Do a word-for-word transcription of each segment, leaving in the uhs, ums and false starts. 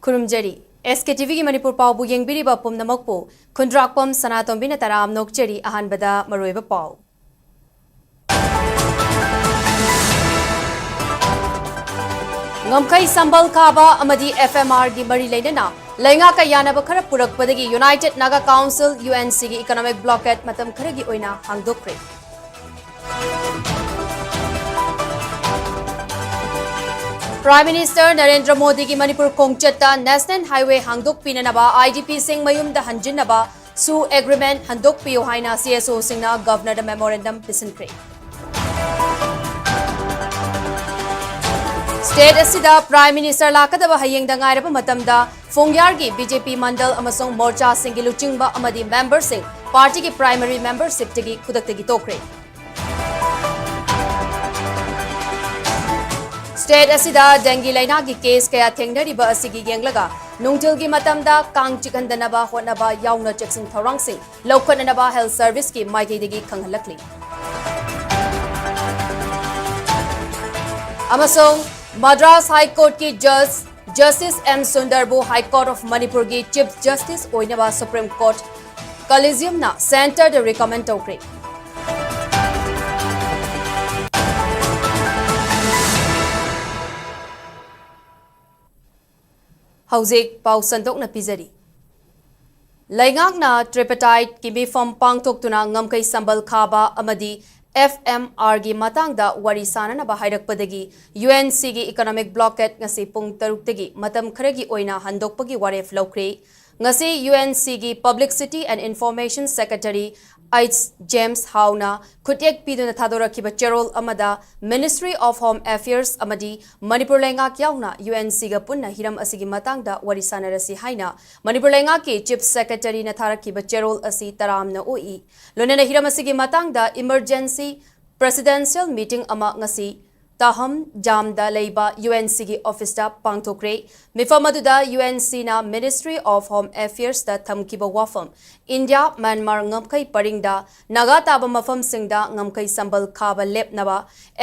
ꯈꯨꯔꯨꯝꯖꯔꯤ꯫ ꯑꯦꯁ ꯀꯦ T ꯚꯤꯒꯤ ꯃꯅꯤꯄꯨꯔ ꯄꯥꯎꯕꯨ ꯌꯦꯡꯕꯤꯔꯤꯕ ꯄꯨꯝꯅꯃꯛꯄꯨ ꯈꯨꯟꯗ꯭ꯔꯥꯛꯄꯝ ꯁꯅꯥꯇꯣꯝꯕꯤꯅ ꯇꯔꯥꯝ ꯅꯣꯛꯆꯔꯤ꯫ ꯑꯍꯥꯟꯕꯗ ꯃꯔꯨꯑꯣꯏꯕ ꯄꯥꯎ꯫ ꯉꯝꯈꯩ ꯁꯝꯕꯜ ꯈꯥꯕ ꯑꯃꯗꯤ ꯑꯦꯐ ꯑꯦꯝ ꯑꯥꯔꯒꯤ ꯃꯔꯤ ꯂꯩꯅꯅ ꯂꯩꯉꯥꯛꯀ ꯌꯥꯅꯕ ꯈꯔ ꯄꯨꯔꯛꯄꯗꯒꯤ United Naga Council, U N ꯁꯤꯒꯤ economic blockade ꯃꯇꯝ ꯈꯔꯒꯤ ꯑꯣꯏꯅ ꯍꯥꯡꯗꯣꯛꯈ꯭ꯔꯦ꯫ Prime Minister ꯅꯔꯦꯟꯗ꯭ꯔ ꯃꯣꯗꯤꯒꯤ Manipur ꯈꯣꯡꯆꯠꯇ National Highway ꯍꯥꯡꯗꯣꯛꯄꯤꯅꯅꯕ, I D ꯄꯤꯁꯤꯡ ꯃꯌꯨꯝꯗ ꯍꯟꯖꯤꯟꯅꯕ, ꯁꯨ ꯑꯦꯒ꯭ꯔꯤꯃꯦꯟ ꯍꯟꯗꯣꯛꯄꯤꯌꯨ ꯍꯥꯏꯅ ꯁꯤ ꯑꯦꯁ ꯑꯣꯁꯤꯡꯅ ꯒꯚꯔꯅꯔꯗ ꯃꯦꯃꯣꯔꯦꯟꯗꯝ ꯄꯤꯁꯤꯟꯈ꯭ꯔꯦ꯫ ꯁ꯭ꯇꯦꯠ ꯑꯁꯤꯗ ꯄ꯭ꯔꯥꯏꯝ ꯃꯤꯅꯤꯁꯇꯔ ꯂꯥꯛꯀꯗꯕ ꯍꯌꯦꯡꯗ ꯉꯥꯏꯔꯕ ꯃꯇꯝꯗ ꯐꯣꯡꯌꯥꯔꯒꯤ ꯕꯤ ꯖꯦ ꯄꯤ ꯃꯟꯗꯜ ꯑꯃꯁꯨꯡ ꯃꯣꯔꯆꯥꯁꯤꯡꯒꯤ ꯂꯨꯆꯤꯡꯕ ꯑꯃꯗꯤ ꯃꯦꯝꯕꯔꯁꯤꯡ ꯄꯥꯔꯇꯤꯒꯤ ꯄ꯭ꯔꯥꯏꯃꯔꯤ ꯃꯦꯝꯕꯔꯁꯤꯞꯇꯒꯤ ꯈꯨꯗꯛꯇꯒꯤ ꯇꯣꯛꯈ꯭ꯔꯦ꯫ ꯁ꯭ꯇꯦꯠ ꯑꯁꯤꯗ ꯗꯦꯡꯒꯤ ꯂꯥꯏꯅꯥꯒꯤ ꯀꯦꯁ ꯀꯌꯥ ꯊꯦꯡꯅꯔꯤꯕ ꯑꯁꯤꯒꯤ ꯌꯦꯡꯂꯒ ꯅꯨꯡꯊꯤꯜꯒꯤ ꯃꯇꯝꯗ ꯀꯥꯡ ꯆꯤꯛꯍꯟꯗꯅꯕ ꯍꯣꯠꯅꯕ ꯌꯥꯎꯅ ꯆꯦꯛꯁꯤꯟ ꯊꯧꯔꯥꯡꯁꯤꯡ ꯂꯧꯈꯠꯅꯅꯕ ꯍꯦꯜꯊ ꯁꯔꯚꯤꯁꯀꯤ ꯃꯥꯏꯀꯩꯗꯒꯤ ꯈꯪꯍꯜꯂꯛꯂꯤ꯫ ꯑꯃꯁꯨꯡ ꯃꯗ꯭ꯔꯥꯁ ꯍꯥꯏ ꯀꯣꯔꯠꯀꯤ ꯖꯖ ꯖꯁꯇꯤꯁ ꯑꯦꯝ ꯁꯨꯟꯗꯔꯕꯨ ꯍꯥꯏ ꯀꯣꯔꯠ ꯑꯣꯐ ꯃꯅꯤꯄꯨꯔꯒꯤ ꯆꯤꯐ ꯖꯁꯇꯤꯁ ꯑꯣꯏꯅꯕ ꯁꯨꯄ꯭ꯔꯤꯝ ꯀꯣꯔꯠ ꯀꯂꯤꯖꯤꯌꯝꯅ ꯁꯦꯟꯇꯔꯗ ꯔꯤꯀꯃꯦꯟ ꯇꯧꯈ꯭ꯔꯦ꯫ ꯍꯧꯖꯤꯛ ꯄꯥꯎ ꯁꯟꯗꯣꯛꯅ ꯄꯤꯖꯔꯤ꯫ ꯂꯩꯉꯥꯛꯅ tripartiteꯀꯤ ꯃꯤꯐꯝ ꯄꯥꯡꯊꯣꯛꯇꯨꯅ ꯉꯝꯈꯩ ꯁꯝꯕꯜ ꯈꯥꯕ ꯑꯃꯗꯤ ꯑꯦꯐ ꯑꯦꯝ ꯑꯥꯔꯒꯤ ꯃꯇꯥꯡꯗ ꯋꯥꯔꯤ ꯁꯥꯅꯅꯕ ꯍꯥꯏꯔꯛꯄꯗꯒꯤ ꯌꯨ ꯑꯦꯟ ꯁꯤꯒꯤ economic blockade ꯉꯁꯤ ꯄꯨꯡ ꯇꯔꯨꯛꯇꯒꯤ ꯃꯇꯝ ꯈꯔꯒꯤ ꯑꯣꯏꯅ ꯍꯟꯗꯣꯛꯄꯒꯤ ꯋꯥꯔꯦꯞ ꯂꯧꯈ꯭ꯔꯦ꯫ ꯉꯁꯤ ꯌꯨ ꯑꯦꯟ ꯁꯤꯒꯤ Publicity and Information Secretary H James ꯍꯥꯎꯅ ꯈꯨꯠꯌꯦꯛ ꯄꯤꯗꯨꯅ ꯊꯥꯗꯣꯔꯛꯈꯤꯕ ꯆꯦꯔꯣꯜ ꯑꯃꯗ Ministry of Home Affairs ꯑꯃꯗꯤ ꯃꯅꯤꯄꯨꯔ ꯂꯩꯉꯥꯛ ꯌꯥꯎꯅ ꯌꯨ ꯑꯦꯟ ꯁꯤꯒ ꯄꯨꯟꯅ ꯍꯤꯔꯝ ꯑꯁꯤꯒꯤ ꯃꯇꯥꯡꯗ ꯋꯥꯔꯤ ꯁꯥꯅꯔꯁꯤ ꯍꯥꯏꯅ ꯃꯅꯤꯄꯨꯔ ꯂꯩꯉꯥꯛꯀꯤ ꯆꯤꯐ ꯁꯦꯀ꯭ꯔꯦꯇꯔꯤꯅ ꯊꯥꯔꯛꯈꯤꯕ ꯆꯦꯔꯣꯜ ꯑꯁꯤ ꯇꯔꯥꯝꯅ ꯑꯣꯛꯏ꯫ ꯂꯣꯏꯅꯅ ꯍꯤꯔꯝ ꯑꯁꯤꯒꯤ ꯃꯇꯥꯡꯗ emergency presidential meeting ꯑꯃ ꯉꯁꯤ ꯇꯥꯍꯝ ꯖꯥꯝꯗ ꯂꯩꯕ UNCꯒꯤ ꯑꯣꯐꯤꯁꯇ ꯄꯥꯡꯊꯣꯛꯈ꯭ꯔꯦ꯫ ꯃꯤꯐꯝ ꯑꯗꯨꯗ UNCꯅ Ministry of Home Affairsꯇ ꯊꯝꯈꯤꯕ ꯋꯥꯐꯝ, ꯏꯟꯗꯤꯌꯥ ꯃ꯭ꯌꯥꯟꯃꯥꯔ ꯉꯝꯈꯩ ꯄꯔꯤꯡꯗ ꯅꯥꯒꯥ ꯇꯥꯕ ꯃꯐꯝꯁꯤꯡꯗ ꯉꯝꯈꯩ ꯁꯝꯕꯜ ꯈꯥꯕ ꯂꯦꯞꯅꯕ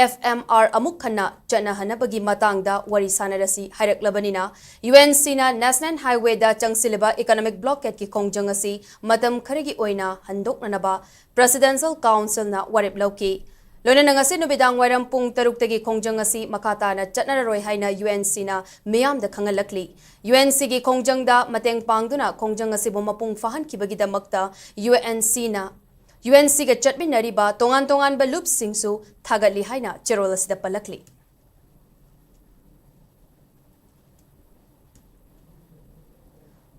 FMR ꯑꯃꯨꯛ ꯍꯟꯅ ꯆꯠꯅꯍꯟꯅꯕꯒꯤ ꯃꯇꯥꯡꯗ ꯋꯥꯔꯤ ꯁꯥꯟꯅꯔꯁꯤ ꯍꯥꯏꯔꯛꯂꯕꯅꯤꯅ, UNCꯅ National Highwayꯗ ꯆꯪꯁꯤꯜꯂꯤꯕ economic blockadeꯀꯤ ꯈꯣꯡꯖꯪ ꯑꯁꯤ ꯃꯇꯝ ꯈꯔꯒꯤ ꯑꯣꯏꯅ ꯍꯟꯗꯣꯛꯅꯅꯕ Presidential Councilꯅ ꯋꯥꯔꯦꯞ ꯂꯧꯈꯤ꯫ ꯂꯣꯏꯅꯅ ꯉꯁꯤ ꯅꯨꯃꯤꯗꯥꯡ ꯋꯥꯏꯔꯝ ꯄꯨꯡ ꯇꯔꯨꯛꯇꯒꯤ ꯈꯣꯡꯖꯪ ꯑꯁꯤ ꯃꯈꯥ ꯇꯥꯅ ꯆꯠꯅꯔꯔꯣꯏ ꯍꯥꯏꯅ UNCꯅ ꯃꯤꯌꯥꯝꯗ ꯈꯪꯍꯜꯂꯛꯂꯤ꯫ UNCꯒꯤ ꯈꯣꯡꯖꯪꯗ ꯃꯇꯦꯡ ꯄꯥꯡꯗꯨꯅ ꯈꯣꯡꯖꯪ ꯑꯁꯤꯕꯨ ꯃꯄꯨꯡ ꯐꯥꯍꯟꯈꯤꯕꯒꯤꯗꯃꯛꯇ UNCꯅ, UNCꯒ ꯆꯠꯃꯤꯟꯅꯔꯤꯕ ꯇꯣꯉꯥꯟ ꯇꯣꯉꯥꯟꯕ ꯂꯨꯞꯁꯤꯡꯁꯨ ꯊꯥꯒꯠꯂꯤ ꯍꯥꯏꯅ ꯆꯦꯔꯣꯜ ꯑꯁꯤꯗ ꯄꯜꯂꯛꯂꯤ꯫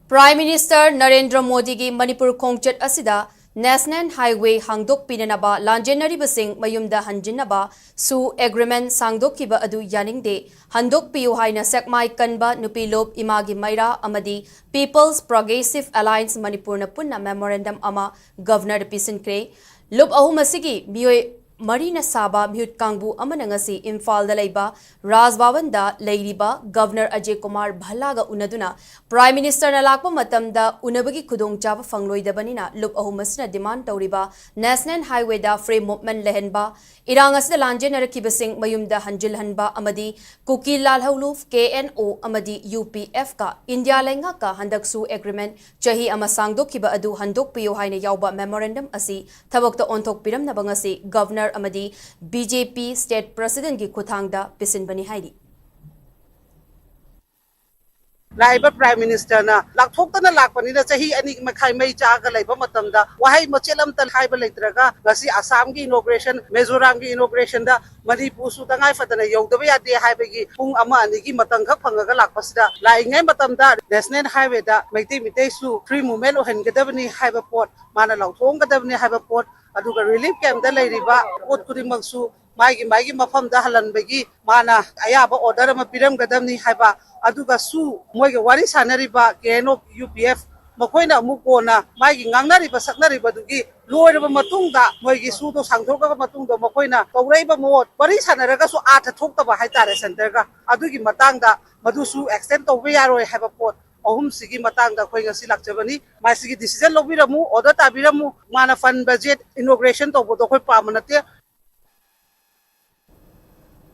Prime Minister ꯅꯔꯦꯟꯗ꯭ꯔ ꯃꯣꯗꯤꯒꯤ ꯃꯅꯤꯄꯨꯔ ꯈꯣꯡꯆꯠ ꯑꯁꯤꯗ National Highway ꯍꯥꯡꯗꯣꯛꯄꯤꯅꯅꯕ ꯂꯥꯟꯖꯦꯟꯅꯔꯤꯕꯁꯤꯡ ꯃꯌꯨꯝꯗ ꯍꯟꯖꯤꯟꯅꯕ SoO Agreement ꯁꯥꯡꯗꯣꯛꯈꯤꯕ ꯑꯗꯨ ꯌꯥꯅꯤꯡꯗꯦ, ꯍꯟꯗꯣꯛꯄꯤꯌꯨ ꯍꯥꯏꯅ ꯁꯦꯛꯃꯥꯏ ꯀꯟꯕ ꯅꯨꯄꯤ ꯂꯨꯞ ꯏꯃꯥꯒꯤ ꯃꯩꯔꯥ ꯑꯃꯗꯤ People's Progressive Alliance ꯃꯅꯤꯄꯨꯔꯅ ꯄꯨꯟꯅ memorandum ꯑꯃ Governorꯗ ꯄꯤꯁꯤꯟꯈ꯭ꯔꯦ꯫ ꯂꯨꯞ ꯑꯍꯨꯝ ꯑꯁꯤꯒꯤ ꯃꯤꯑꯣꯏ ꯃꯔꯤꯅ ꯁꯥꯕ ꯃꯤꯍꯨꯠ ꯀꯥꯡꯕꯨ ꯑꯃꯅ ꯉꯁꯤ ꯏꯝꯐꯥꯜꯗ ꯂꯩꯕ ꯔꯥꯖ ꯚꯕꯟꯗ ꯂꯩꯔꯤꯕ Governor ꯑꯖꯌ ꯀꯨꯃꯥꯔ ꯚꯜꯂꯥꯒ ꯎꯅꯗꯨꯅ Prime Ministerꯅ ꯂꯥꯛꯄ ꯃꯇꯝꯗ ꯎꯅꯕꯒꯤ ꯈꯨꯗꯣꯡꯆꯥꯕ ꯐꯪꯂꯣꯏꯗꯕꯅꯤꯅ ꯂꯨꯞ ꯑꯍꯨꯝ ꯑꯁꯤꯅ demand ꯇꯧꯔꯤꯕ National Highwayꯗ free movement ꯂꯩꯍꯟꯕ, ꯏꯔꯥꯡ ꯑꯁꯤꯗ ꯂꯥꯟꯖꯦꯟꯅꯔꯛꯈꯤꯕꯁꯤꯡ ꯃꯌꯨꯝꯗ ꯍꯟꯖꯤꯜꯍꯟꯕ ꯑꯃꯗꯤ ꯀꯨꯀꯤ ꯂꯥꯜꯍꯧꯂꯨꯞ, KNO ꯑꯃꯗꯤ UPFꯀ ꯏꯟꯗꯤꯌꯥ ꯂꯩꯉꯥꯛꯀ ꯍꯟꯗꯛ SoO Agreement ꯆꯍꯤ ꯑꯃ ꯁꯥꯡꯗꯣꯛꯈꯤꯕ ꯑꯗꯨ ꯍꯟꯗꯣꯛꯄꯤꯌꯨ ꯍꯥꯏꯅ ꯌꯥꯎꯕ memorandum ꯑꯁꯤ ꯊꯕꯛꯇ ꯑꯣꯟꯊꯣꯛꯄꯤꯔꯝꯅꯕ ꯉꯁꯤ Governor ꯑꯃꯗꯤ BJP State Presidentꯀꯤ ꯈꯨꯠꯊꯥꯡꯗ ꯄꯤꯁꯤꯟꯕꯅꯤ ꯍꯥꯏꯔꯤ꯫ ꯂꯥꯛꯏꯕ Prime Ministerꯅ ꯂꯥꯛꯊꯣꯛꯇꯅ ꯂꯥꯛꯄꯅꯤꯅ ꯆꯍꯤ ꯑꯅꯤ ꯃꯈꯥꯏ ꯃꯩ ꯆꯥꯛꯑꯒ ꯂꯩꯕ ꯃꯇꯝꯗ ꯋꯥꯍꯩ ꯃꯆꯦꯠ ꯑꯝꯇ ꯍꯥꯏꯕ ꯂꯩꯇ꯭ꯔꯒ ꯉꯁꯤ ꯑꯁꯥꯝꯒꯤ inauguration, ꯃꯤꯖꯣꯔꯥꯝꯒꯤ inaugurationꯗ ꯃꯅꯤꯄꯨꯔꯁꯨ ꯇꯉꯥꯏ ꯐꯗꯅ ꯌꯧꯗꯕ ꯌꯥꯗꯦ ꯍꯥꯏꯕꯒꯤ ꯄꯨꯡ ꯑꯃ ꯑꯅꯤꯒꯤ ꯃꯇꯝꯈꯛ ꯐꯪꯉꯒ ꯂꯥꯛꯄꯁꯤꯗ ꯂꯥꯛꯏꯉꯩ ꯃꯇꯝꯗ National Highwayꯗ ꯃꯩꯇꯩ ꯃꯤꯇꯩꯁꯨ free movement ꯑꯣꯏꯍꯟꯒꯗꯕꯅꯤ ꯍꯥꯏꯕ ꯄꯣꯠ, ꯃꯥꯅ ꯂꯥꯎꯊꯣꯛꯍꯟꯒꯗꯕꯅꯤ ꯍꯥꯏꯕ ꯄꯣꯠ, ꯑꯗꯨꯒ relief campꯇ ꯂꯩꯔꯤꯕ ꯄꯣꯠ ꯈꯨꯗꯤꯡꯃꯛꯁꯨ ꯃꯥꯒꯤ ꯃꯥꯒꯤ ꯃꯐꯝꯗ ꯍꯜꯍꯟꯕꯒꯤ ꯃꯥꯅ ꯑꯌꯥꯕ order ꯑꯃ ꯄꯤꯔꯝꯒꯗꯕꯅꯤ ꯍꯥꯏꯕ, ꯑꯗꯨꯒ SoO ꯃꯣꯏꯒ ꯋꯥꯔꯤ ꯁꯥꯟꯅꯔꯤꯕ KNO UPF ꯃꯈꯣꯏꯅ ꯑꯃꯨꯛ ꯀꯣꯟꯅ ꯃꯥꯒꯤ ꯉꯥꯡꯅꯔꯤꯕ ꯁꯛꯅꯔꯤꯕꯗꯨꯒꯤ ꯂꯣꯏꯔꯕ ꯃꯇꯨꯡꯗ, ꯃꯣꯏꯒꯤ ꯁꯨꯗꯣ ꯁꯥꯡꯗꯣꯛꯂꯕ ꯃꯇꯨꯡꯗ, ꯃꯈꯣꯏꯅ ꯇꯧꯔꯛꯏꯕ ꯃꯑꯣꯡ, ꯋꯥꯔꯤ ꯁꯥꯟꯅꯔꯒꯁꯨ ꯑꯥꯔꯊ ꯊꯣꯛꯇꯕ ꯍꯥꯏꯇꯥꯔꯦ ꯁꯦꯟꯇꯔꯒ, ꯑꯗꯨꯒꯤ ꯃꯇꯥꯡꯗ ꯃꯗꯨꯁꯨ ꯑꯦꯛꯁꯇꯦꯟ ꯇꯧꯕ ꯌꯥꯔꯣꯏ ꯍꯥꯏꯕ ꯄꯣꯠ ꯑꯍꯨꯝꯁꯤꯒꯤ ꯃꯇꯥꯡꯗ ꯑꯩꯈꯣꯏ ꯉꯁꯤ ꯂꯥꯛꯆꯕꯅꯤ꯫ ꯃꯁꯤꯒꯤ ꯗꯤꯁꯤꯖꯟ ꯂꯧꯕꯤꯔꯝꯃꯨ, ꯑꯣꯔꯗꯔ ꯇꯥꯕꯤꯔꯝꯃꯨ꯫ ꯃꯥꯅ ꯐꯟ ꯕꯖꯦꯠ ꯏꯅꯣꯒ꯭ꯔꯦꯁꯟ ꯇꯧꯕꯗꯣ ꯑꯩꯈꯣꯏ ꯄꯥꯝꯕ ꯅꯠꯇꯦ꯫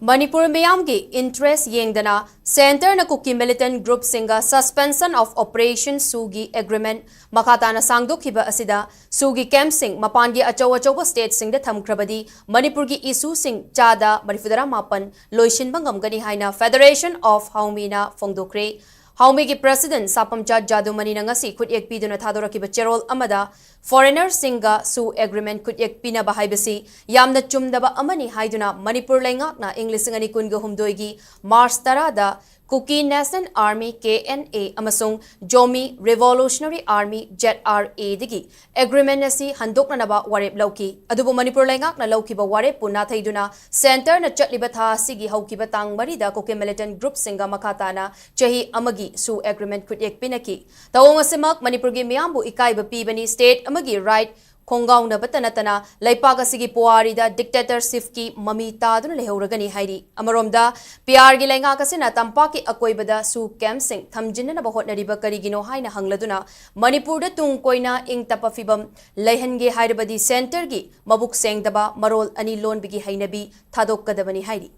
ꯃꯅꯤꯄꯨꯔ ꯃꯤꯌꯥꯝꯒꯤ ꯏꯟꯇꯔꯦꯁ ꯌꯦꯡꯗꯅ ꯁꯦꯟꯇꯔꯅ ꯀꯨꯀꯤ ꯃꯤꯂꯤꯇꯦꯟ ꯒ꯭ꯔꯨꯞꯁꯤꯡꯒ Suspension of Operation ꯁꯨꯒꯤ ꯑꯦꯒ꯭ꯔꯤꯃꯦꯟ ꯃꯈꯥ ꯇꯥꯅ ꯁꯥꯡꯗꯣꯛꯈꯤꯕ ꯑꯁꯤꯗ ꯁꯨꯒꯤ ꯀꯦꯝꯞꯁꯤꯡ ꯃꯄꯥꯟꯒꯤ ꯑꯆꯧ ꯑꯆꯧꯕ ꯁ꯭ꯇꯦꯠꯁꯤꯡꯗ ꯊꯝꯈ꯭ꯔꯕꯗꯤ ꯃꯅꯤꯄꯨꯔꯒꯤ ꯏꯁꯨꯁꯤꯡ ꯆꯥꯗ ꯃꯔꯤꯐꯨꯇꯔꯥ ꯃꯥꯄꯟ ꯂꯣꯏꯁꯤꯟꯕ ꯉꯝꯒꯅꯤ ꯍꯥꯏꯅ Federation of ꯍꯥꯎꯃꯤꯅ ꯐꯣꯡꯗꯣꯛꯈ꯭ꯔꯦ꯫ ꯍꯥꯎꯃꯤꯒꯤ ꯄ꯭ꯔꯦꯁꯤꯗꯦꯟꯠ ꯁꯥꯄꯝꯆꯥꯠ ꯖꯥꯗꯨꯃꯅꯤꯅ ꯉꯁꯤ ꯈꯨꯠꯌꯦꯛ ꯄꯤꯗꯨꯅ ꯊꯥꯗꯣꯔꯛꯈꯤꯕ ꯆꯦꯔꯣꯜ ꯑꯃꯗ, ꯐꯣꯔꯦꯅꯔꯁꯤꯡꯒ ꯁꯨ ꯑꯦꯒ꯭ꯔꯤꯃꯦꯟ ꯈꯨꯠꯌꯦꯛ ꯄꯤꯅꯕ ꯍꯥꯏꯕꯁꯤ ꯌꯥꯝꯅ ꯆꯨꯝꯗꯕ ꯑꯃꯅꯤ ꯍꯥꯏꯗꯨꯅ ꯃꯅꯤꯄꯨꯔ ꯂꯩꯉꯥꯛꯅ ꯏꯪ ꯂꯤꯁꯤꯡ ꯑꯅꯤ ꯀꯨꯟꯒ ꯍꯨꯝꯗꯣꯏꯒꯤ ꯃꯥꯔꯆ ꯇꯔꯥꯗ ꯀꯨꯀꯤ national army, K N A, ꯑꯃꯁꯨꯡ Zomi revolutionary army, Z R ꯑꯦꯗꯒꯤ ꯑꯦꯒ꯭ꯔꯤꯃꯦꯟ ꯑꯁꯤ ꯍꯟꯗꯣꯛꯅꯅꯕ ꯋꯥꯔꯦꯞ ꯂꯧꯈꯤ꯫ ꯑꯗꯨꯕꯨ ꯃꯅꯤꯄꯨꯔ ꯂꯩꯉꯥꯛꯅ ꯂꯧꯈꯤꯕ ꯋꯥꯔꯦꯞꯄꯨ ꯅꯥꯊꯩꯗꯨꯅ ꯁꯦꯟꯇꯔꯅ ꯆꯠꯂꯤꯕ ꯊꯥ ꯑꯁꯤꯒꯤ ꯍꯧꯈꯤꯕ ꯇꯥꯡ ꯃꯔꯤꯗ ꯀꯨꯀꯤ ꯃꯤꯂꯤꯇꯦꯟ ꯒ꯭ꯔꯨꯞꯁꯤꯡꯒ ꯃꯈꯥ ꯇꯥꯅ ꯆꯍꯤ ꯑꯃꯒꯤ ꯁꯨ ꯑꯦꯒ꯭ꯔꯤꯃꯦꯟ ꯈꯨꯠꯌꯦꯛ ꯄꯤꯅꯈꯤ꯫ ꯊꯧꯑꯣꯡ ꯑꯁꯤꯃꯛ ꯃꯅꯤꯄꯨꯔꯒꯤ ꯃꯤꯌꯥꯝꯕꯨ ꯏꯀꯥꯏꯕ ꯄꯤꯕꯅꯤ, ꯁ꯭ꯇꯦꯠ ꯑꯃꯒꯤ ꯔꯥꯏꯠ ꯈꯣꯡꯒꯥꯎꯅꯕꯇ ꯅꯠꯇꯅ ꯂꯩꯄꯥꯛ ꯑꯁꯤꯒꯤ ꯄꯨꯋꯥꯔꯤꯗ ꯗꯤꯛꯇꯦꯇꯔꯁꯤꯞꯀꯤ ꯃꯃꯤ ꯇꯥꯗꯨꯅ ꯂꯩꯍꯧꯔꯒꯅꯤ ꯍꯥꯏꯔꯤ꯫ ꯑꯃꯔꯣꯝꯗ, ꯄꯤ ꯑꯥꯔꯒꯤ ꯂꯩꯉꯥꯛ ꯑꯁꯤꯅ ꯇꯝꯄꯥꯛꯀꯤ ꯑꯀꯣꯏꯕꯗ ꯁꯨ ꯀꯦꯝꯞꯁꯤꯡ ꯊꯝꯖꯤꯟꯅꯅꯕ ꯍꯣꯠꯅꯔꯤꯕ ꯀꯔꯤꯒꯤꯅꯣ ꯍꯥꯏꯅ ꯍꯪꯂꯗꯨꯅ, ꯃꯅꯤꯄꯨꯔꯗ ꯇꯨꯡ ꯀꯣꯏꯅ ꯏꯪ ꯇꯞꯄ ꯐꯤꯕꯝ ꯂꯩꯍꯟꯒꯦ ꯍꯥꯏꯔꯕꯗꯤ ꯁꯦꯟꯇꯔꯒꯤ ꯃꯕꯨꯛ ꯁꯦꯡꯗꯕ ꯃꯔꯣꯜ ꯑꯅꯤ ꯂꯣꯟꯕꯒꯤ ꯍꯩꯅꯕꯤ ꯊꯥꯗꯣꯛꯀꯗꯕꯅꯤ ꯍꯥꯏꯔꯤ꯫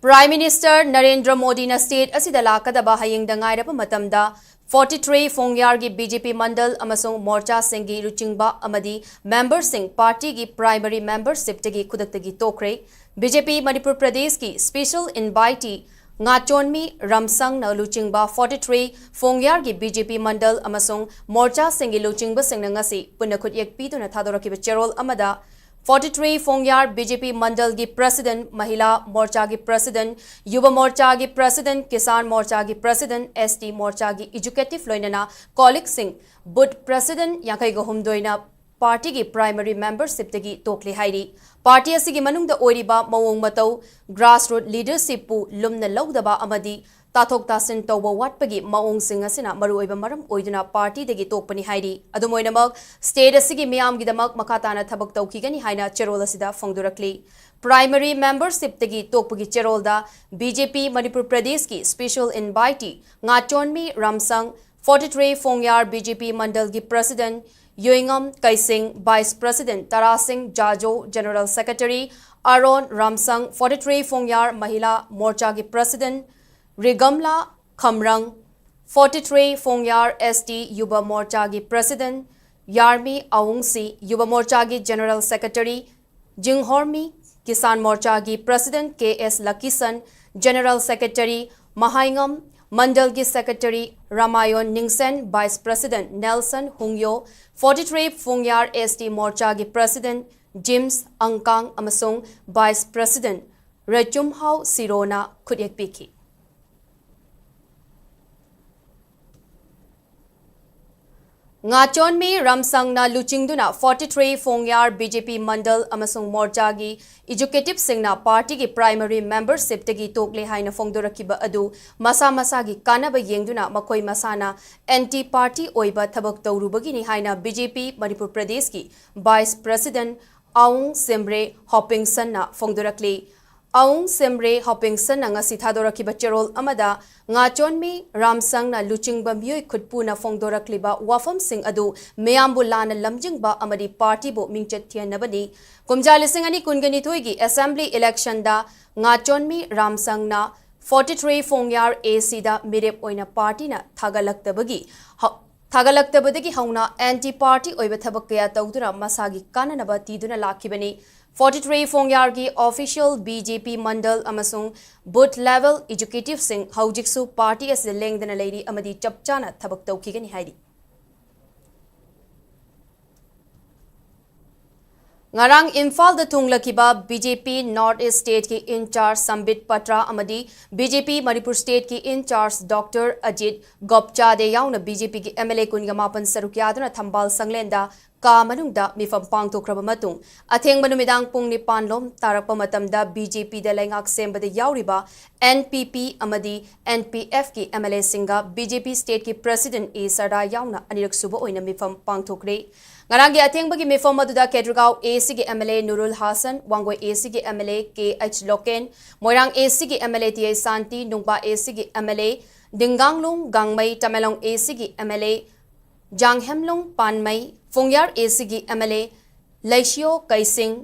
ꯄ꯭ꯔꯥꯏꯝ ꯃꯤꯅꯤꯁꯇꯔ ꯅꯔꯦꯟꯗ꯭ꯔ ꯃꯣꯗꯤꯅ ꯁ꯭ꯇꯦꯠ ꯑꯁꯤꯗ ꯂꯥꯛꯀꯗꯕ ꯍꯌꯦꯡꯗ ꯉꯥꯏꯔꯕ ꯃꯇꯝꯗ forty three ꯐꯣꯡꯌꯥꯔꯒꯤ B J P mandal ꯑꯃꯁꯨꯡ ꯃꯣꯔꯆꯥꯁꯤꯡꯒꯤ ꯂꯨꯆꯤꯡꯕ ꯑꯃꯗꯤ ꯃꯦꯝꯕꯔꯁꯤꯡ ꯄꯥꯔꯇꯤꯒꯤ ꯄ꯭ꯔꯥꯏꯃꯔꯤ ꯃꯦꯝꯕꯔꯁꯤꯞꯇꯒꯤ ꯈꯨꯗꯛꯇꯒꯤ ꯇꯣꯛꯈ꯭ꯔꯦ꯫ ꯕꯤ ꯖꯦ ꯄꯤ ꯃꯅꯤꯄꯨꯔ ꯄ꯭ꯔꯗꯦꯁꯀꯤ ꯁ꯭ꯄꯦꯁꯦꯜ ꯏꯟꯚꯥꯏꯇꯤ ꯉꯥꯆꯣꯟꯃꯤ ꯔꯝꯁꯪꯅ ꯂꯨꯆꯤꯡꯕ forty three ꯐꯣꯡꯌꯥꯔꯒꯤ B J P mandal ꯑꯃꯁꯨꯡ ꯃꯣꯔꯆꯥꯁꯤꯡꯒꯤ ꯂꯨꯆꯤꯡꯕꯁꯤꯡꯅ ꯉꯁꯤ ꯄꯨꯟꯅ ꯈꯨꯠꯌꯦꯛ ꯄꯤꯗꯨꯅ ꯊꯥꯗꯣꯔꯛꯈꯤꯕ ꯆꯦꯔꯣꯜ ꯑꯃꯗ, forty three Phungyar B J P ꯃꯟꯗꯜꯒꯤ ꯄ꯭ꯔꯦꯁꯤꯗꯦꯟꯠ, ꯃꯍꯤꯂꯥ ꯃꯣꯔꯆꯥꯒꯤ ꯄ꯭ꯔꯦꯁꯤꯗꯦꯟꯠ, ꯌꯨꯕ ꯃꯣꯔꯆꯥꯒꯤ ꯄ꯭ꯔꯦꯁꯤꯗꯦꯟꯠ, ꯀꯤꯁꯥꯟ ꯃꯣꯔꯆꯥꯒꯤ ꯄ꯭ꯔꯦꯁꯤꯗꯦꯟꯠ, ꯑꯦꯁ ꯇꯤ ꯃꯣꯔꯆꯥꯒꯤ ꯑꯦꯛꯖꯤꯀ꯭ꯌꯨꯇꯤꯚ ꯂꯣꯏꯅꯅ ꯀꯣꯂꯤꯛꯁꯤꯡ ꯕꯨꯊ ꯄ꯭ꯔꯦꯁꯤꯗꯦꯟꯠ ꯌꯥꯡꯈꯩꯒ ꯍꯨꯝꯗꯣꯏꯅ ꯄꯥꯔꯇꯤꯒꯤ ꯄ꯭ꯔꯥꯏꯃꯔꯤ ꯃꯦꯝꯕꯔꯁꯤꯞꯇꯒꯤ ꯇꯣꯛꯂꯦ ꯍꯥꯏꯔꯤ꯫ ꯄꯥꯔꯇꯤ ꯑꯁꯤꯒꯤ ꯃꯅꯨꯡꯗ ꯑꯣꯏꯔꯤꯕ ꯃꯑꯣꯡ ꯃꯇꯧ, ꯒ꯭ꯔꯥꯁꯔꯨꯠ ꯂꯤꯗꯔꯁꯤꯞꯄꯨ ꯂꯨꯝꯅ ꯂꯧꯗꯕ ꯑꯃꯗꯤ ꯇꯥꯊꯣꯛ ꯇꯥꯁꯤꯟ ꯇꯧꯕ ꯋꯥꯠꯄꯒꯤ ꯃꯑꯣꯡꯁꯤꯡ ꯑꯁꯤꯅ ꯃꯔꯨꯑꯣꯏꯕ ꯃꯔꯝ ꯑꯣꯏꯗꯨꯅ ꯄꯥꯔꯇꯤꯗꯒꯤ ꯇꯣꯛꯄꯅꯤ ꯍꯥꯏꯔꯤ꯫ ꯑꯗꯨꯝ ꯑꯣꯏꯅꯃꯛ, ꯁ꯭ꯇꯦꯠ ꯑꯁꯤꯒꯤ ꯃꯤꯌꯥꯝꯒꯤꯗꯃꯛ ꯃꯈꯥ ꯇꯥꯅ ꯊꯕꯛ ꯇꯧꯈꯤꯒꯅꯤ ꯍꯥꯏꯅ ꯆꯦꯔꯣꯜ ꯑꯁꯤꯗ ꯐꯣꯡꯗꯣꯔꯛꯂꯤ꯫ ꯄ꯭ꯔꯥꯏꯃꯔꯤ ꯃꯦꯝꯕꯔꯁꯤꯞꯇꯒꯤ ꯇꯣꯛꯄꯒꯤ ꯆꯦꯔꯣꯜꯗ ꯕꯤ ꯖꯦ ꯄꯤ ꯃꯅꯤꯄꯨꯔ ꯄ꯭ꯔꯗꯦꯁꯀꯤ special invitee Ngachonmi Ramsang, forty three Phungyar B J P ꯃꯟꯗꯜꯒꯤ ꯄ꯭ꯔꯁꯤꯗꯦꯟꯠ ꯌꯣꯏꯉꯝ Keishing, vice president Tarasing Jajo, general secretary Aaron Ramsang, forty three Phungyar Mahila ꯃꯣꯔꯆꯥꯒꯤ president Rigamla Khamrang, forty three Phungyar S T Yuva ꯃꯣꯔꯆꯥꯒꯤ ꯄ꯭ꯔꯁꯤꯗꯦꯟꯠ ꯌꯥꯔꯃꯤ ꯑꯋꯨꯡꯁꯤ, ꯌꯨꯕ ꯃꯣꯔꯆꯥꯒꯤ ꯖꯦꯅꯔꯦꯜ ꯁꯦꯀ꯭ꯔꯦꯇꯔꯤ ꯖꯤꯡꯍꯣꯔꯃꯤ, ꯀꯤꯁꯥꯟ ꯃꯣꯔꯆꯥꯒꯤ president K S Lakhishan, general secretary ꯃꯍꯥꯏꯉꯝ, ꯃꯟꯗꯜꯒꯤ secretary Ramayon Ningshen, vice president Nelson ꯍꯨꯡꯌꯣ, forty three Phungyar S T ꯃꯣꯔꯆꯥꯒꯤ president gyms ꯑꯪꯀꯥꯡ ꯑꯃꯁꯨꯡ vice president ꯔꯦꯆꯨꯝꯍꯥꯎ ꯁꯤꯔꯣꯅ ꯈꯨꯠꯌꯦꯛ ꯄꯤꯈꯤ꯫ ꯉꯥꯆꯣꯟꯃꯤ ꯔꯥꯝꯁꯪꯅ ꯂꯨꯆꯤꯡꯗꯨꯅ forty three Phungyar B J P mandal ꯑꯃꯁꯨꯡ ꯃꯣꯔꯆꯥꯒꯤ ꯑꯦꯛꯖꯤꯀ꯭ꯌꯨꯇꯤꯚꯁꯤꯡꯅ ꯄꯥꯔꯇꯤꯒꯤ ꯄ꯭ꯔꯥꯏꯃꯔꯤ ꯃꯦꯝꯕꯔꯁꯤꯞꯇꯒꯤ ꯇꯣꯛꯂꯦ ꯍꯥꯏꯅ ꯐꯣꯡꯗꯣꯔꯛꯈꯤꯕ ꯑꯗꯨ ꯃꯁꯥ ꯃꯁꯥꯒꯤ ꯀꯥꯟꯅꯕ ꯌꯦꯡꯗꯨꯅ ꯃꯈꯣꯏ ꯃꯁꯥꯅ ꯑꯦꯟꯇꯤ ꯄꯥꯔꯇꯤ ꯑꯣꯏꯕ ꯊꯕꯛ ꯇꯧꯔꯨꯕꯒꯤꯅꯤ ꯍꯥꯏꯅ ꯕꯤ ꯖꯦ ꯄꯤ ꯃꯅꯤꯄꯨꯔ ꯄ꯭ꯔꯗꯦꯁꯀꯤ ꯚꯥꯏꯁ ꯄ꯭ꯔꯁꯤꯗꯦꯟꯠ ꯑꯋꯨꯡ ꯁꯦꯝꯔꯦ ꯍꯣꯄꯤꯡꯁꯟꯅ ꯐꯣꯡꯗꯣꯔꯛꯂꯤ꯫ ꯑꯋꯨꯡ ꯁꯦꯝꯔꯦ ꯍꯣꯄꯤꯡꯁꯟꯅ ꯉꯁꯤ ꯊꯥꯗꯣꯔꯛꯈꯤꯕ ꯆꯦꯔꯣꯜ ꯑꯃꯗ ꯉꯥꯆꯣꯟꯃꯤ ꯔꯥꯝꯁꯪꯅ ꯂꯨꯆꯤꯡꯕ ꯃꯤꯑꯣꯏ ꯈꯨꯠꯄꯨꯅ ꯐꯣꯡꯗꯣꯔꯛꯂꯤꯕ ꯋꯥꯐꯝꯁꯤꯡ ꯑꯗꯨ ꯃꯤꯌꯥꯝꯕꯨ ꯂꯥꯟꯅ ꯂꯝꯖꯤꯡꯕ ꯑꯃꯗꯤ ꯄꯥꯔꯇꯤꯕꯨ ꯃꯤꯡꯆꯠ ꯊꯤꯍꯟꯅꯕꯅꯤ꯫ ꯀꯨꯝꯖꯥ ꯂꯤꯁꯤꯡ ꯑꯅꯤ ꯀꯨꯟꯒ ꯅꯤꯊꯣꯏꯒꯤ ꯑꯦꯁꯦꯝꯕ꯭ꯂꯤ ꯏꯂꯦꯛꯁꯟꯗ ꯉꯥꯆꯣꯟꯃꯤ ꯔꯥꯝꯁꯪꯅ ꯐꯣꯔꯇꯤ ꯊ꯭ꯔꯤ ꯐꯣꯡꯌꯥꯔ ꯑꯦ ꯁꯤꯗ ꯃꯤꯔꯦꯞ ꯑꯣꯏꯅ ꯄꯥꯔꯇꯤꯅ ꯊꯥꯒꯠꯂꯛꯇꯕꯒꯤ ꯍꯧ-, ꯊꯥꯒꯠꯂꯛꯇꯕꯗꯒꯤ ꯍꯧꯅ ꯑꯦꯟꯇꯤ ꯄꯥꯔꯇꯤ ꯑꯣꯏꯕ ꯊꯕꯛ ꯀꯌꯥ ꯇꯧꯗꯨꯅ ꯃꯁꯥꯒꯤ ꯀꯥꯟꯅꯅꯕ ꯊꯤꯗꯨꯅ ꯂꯥꯛꯈꯤꯕꯅꯤ꯫ ꯐꯣꯔꯇꯤ ꯊ꯭ꯔꯤ ꯐꯣꯡꯌꯥꯔꯒꯤ official B J P mandal ꯑꯃꯁꯨꯡ ꯕꯨꯊ ꯂꯦꯚꯦꯜ ꯑꯦꯛꯖꯤꯀ꯭ꯌꯨꯇꯤꯚꯁꯤꯡ ꯍꯧꯖꯤꯛꯁꯨ ꯄꯥꯔꯇꯤ ꯑꯁꯤꯗ ꯂꯦꯡꯗꯅ ꯂꯩꯔꯤ ꯑꯃꯗꯤ ꯆꯞ ꯆꯥꯅ ꯊꯕꯛ ꯇꯧꯈꯤꯒꯅꯤ ꯍꯥꯏꯔꯤ꯫ ꯉꯔꯥꯡ ꯏꯝꯐꯥꯜꯗ ꯊꯨꯡꯂꯈꯤꯕ ꯕꯤ ꯖꯦ ꯄꯤ ꯅꯣꯔꯠ ꯏꯁ ꯁ꯭ꯇꯦꯠꯀꯤ ꯏꯟꯆꯥꯔꯖ ꯁꯝꯕꯤꯠ ꯄꯇ꯭ꯔꯥ ꯑꯃꯗꯤ ꯕꯤ ꯖꯦ ꯄꯤ ꯃꯅꯤꯄꯨꯔ ꯁ꯭ꯇꯦꯠꯀꯤ ꯏꯟꯆꯥꯔꯖ ꯗꯣꯛꯇꯔ ꯑꯖꯤꯠ ꯒꯣꯞꯆꯥꯗꯦ ꯌꯥꯎꯅ ꯕꯤ ꯖꯦ ꯄꯤꯒꯤ ꯑꯦꯝ ꯑꯦꯜ ꯑꯦ ꯀꯨꯟꯒ ꯃꯥꯄꯟ ꯁꯔꯨꯛ ꯌꯥꯗꯨꯅ ꯊꯝꯕꯥꯜ ꯁꯪꯂꯦꯟꯗ ꯀꯥ ꯃꯅꯨꯡꯗ ꯃꯤꯐꯝ ꯄꯥꯡꯊꯣꯛꯈ꯭ꯔꯕ ꯃꯇꯨꯡ, ꯑꯊꯦꯡꯕ ꯅꯨꯃꯤꯗꯥꯡ ꯄꯨꯡ ꯅꯤꯄꯥꯟ ꯂꯣꯝ ꯇꯥꯔꯛꯄ ꯃꯇꯝꯗ ꯕꯤ ꯖꯦ ꯄꯤꯗ ꯂꯩꯉꯥꯛ ꯁꯦꯝꯕꯗ ꯌꯥꯎꯔꯤꯕ ꯑꯦꯟ ꯄꯤ ꯄꯤ ꯑꯃꯗꯤ ꯑꯦꯟ ꯄꯤ ꯑꯦꯐꯀꯤ ꯑꯦꯝ ꯑꯦꯜ ꯑꯦꯁꯤꯡꯒ ꯕꯤ ꯖꯦ ꯄꯤ ꯁ꯭ꯇꯦꯠꯀꯤ ꯄ꯭ꯔꯦꯁꯤꯗꯦꯟꯠ ꯑꯦ ꯁꯔꯗꯥ ꯌꯥꯎꯅ ꯑꯅꯤꯔꯛ ꯁꯨꯕ ꯑꯣꯏꯅ ꯃꯤꯐꯝ ꯄꯥꯡꯊꯣꯛꯈ꯭ꯔꯦ꯫ ꯉꯔꯥꯡꯒꯤ ꯑꯊꯦꯡꯕꯒꯤ ꯃꯤꯐꯝ ꯑꯗꯨꯗ ꯀꯦꯗ꯭ꯔꯒꯥꯎ ꯑꯦ ꯁꯤꯒꯤ M L A Nurul Hassan, Wangoi A ꯁꯤꯒꯤ M L A K H Loken, Moirang A ꯁꯤꯒꯤ M L A T H Shanti, Nungba A ꯁꯤꯒꯤ M L A Dinganglung Gangmei, Tamenglong A ꯁꯤꯒꯤ ꯑꯦꯝ ꯑꯦꯜ ꯑꯦ ꯖꯥꯡꯍꯦꯝꯂꯨꯡ ꯄꯥꯟꯃꯩ, ꯐꯨꯡꯌꯥꯔ ꯑꯦ ꯁꯤꯒꯤ ꯑꯦꯝ ꯑꯦꯜ ꯑꯦ ꯂꯩꯁꯤꯌꯣ ꯀꯩꯁꯤꯡ,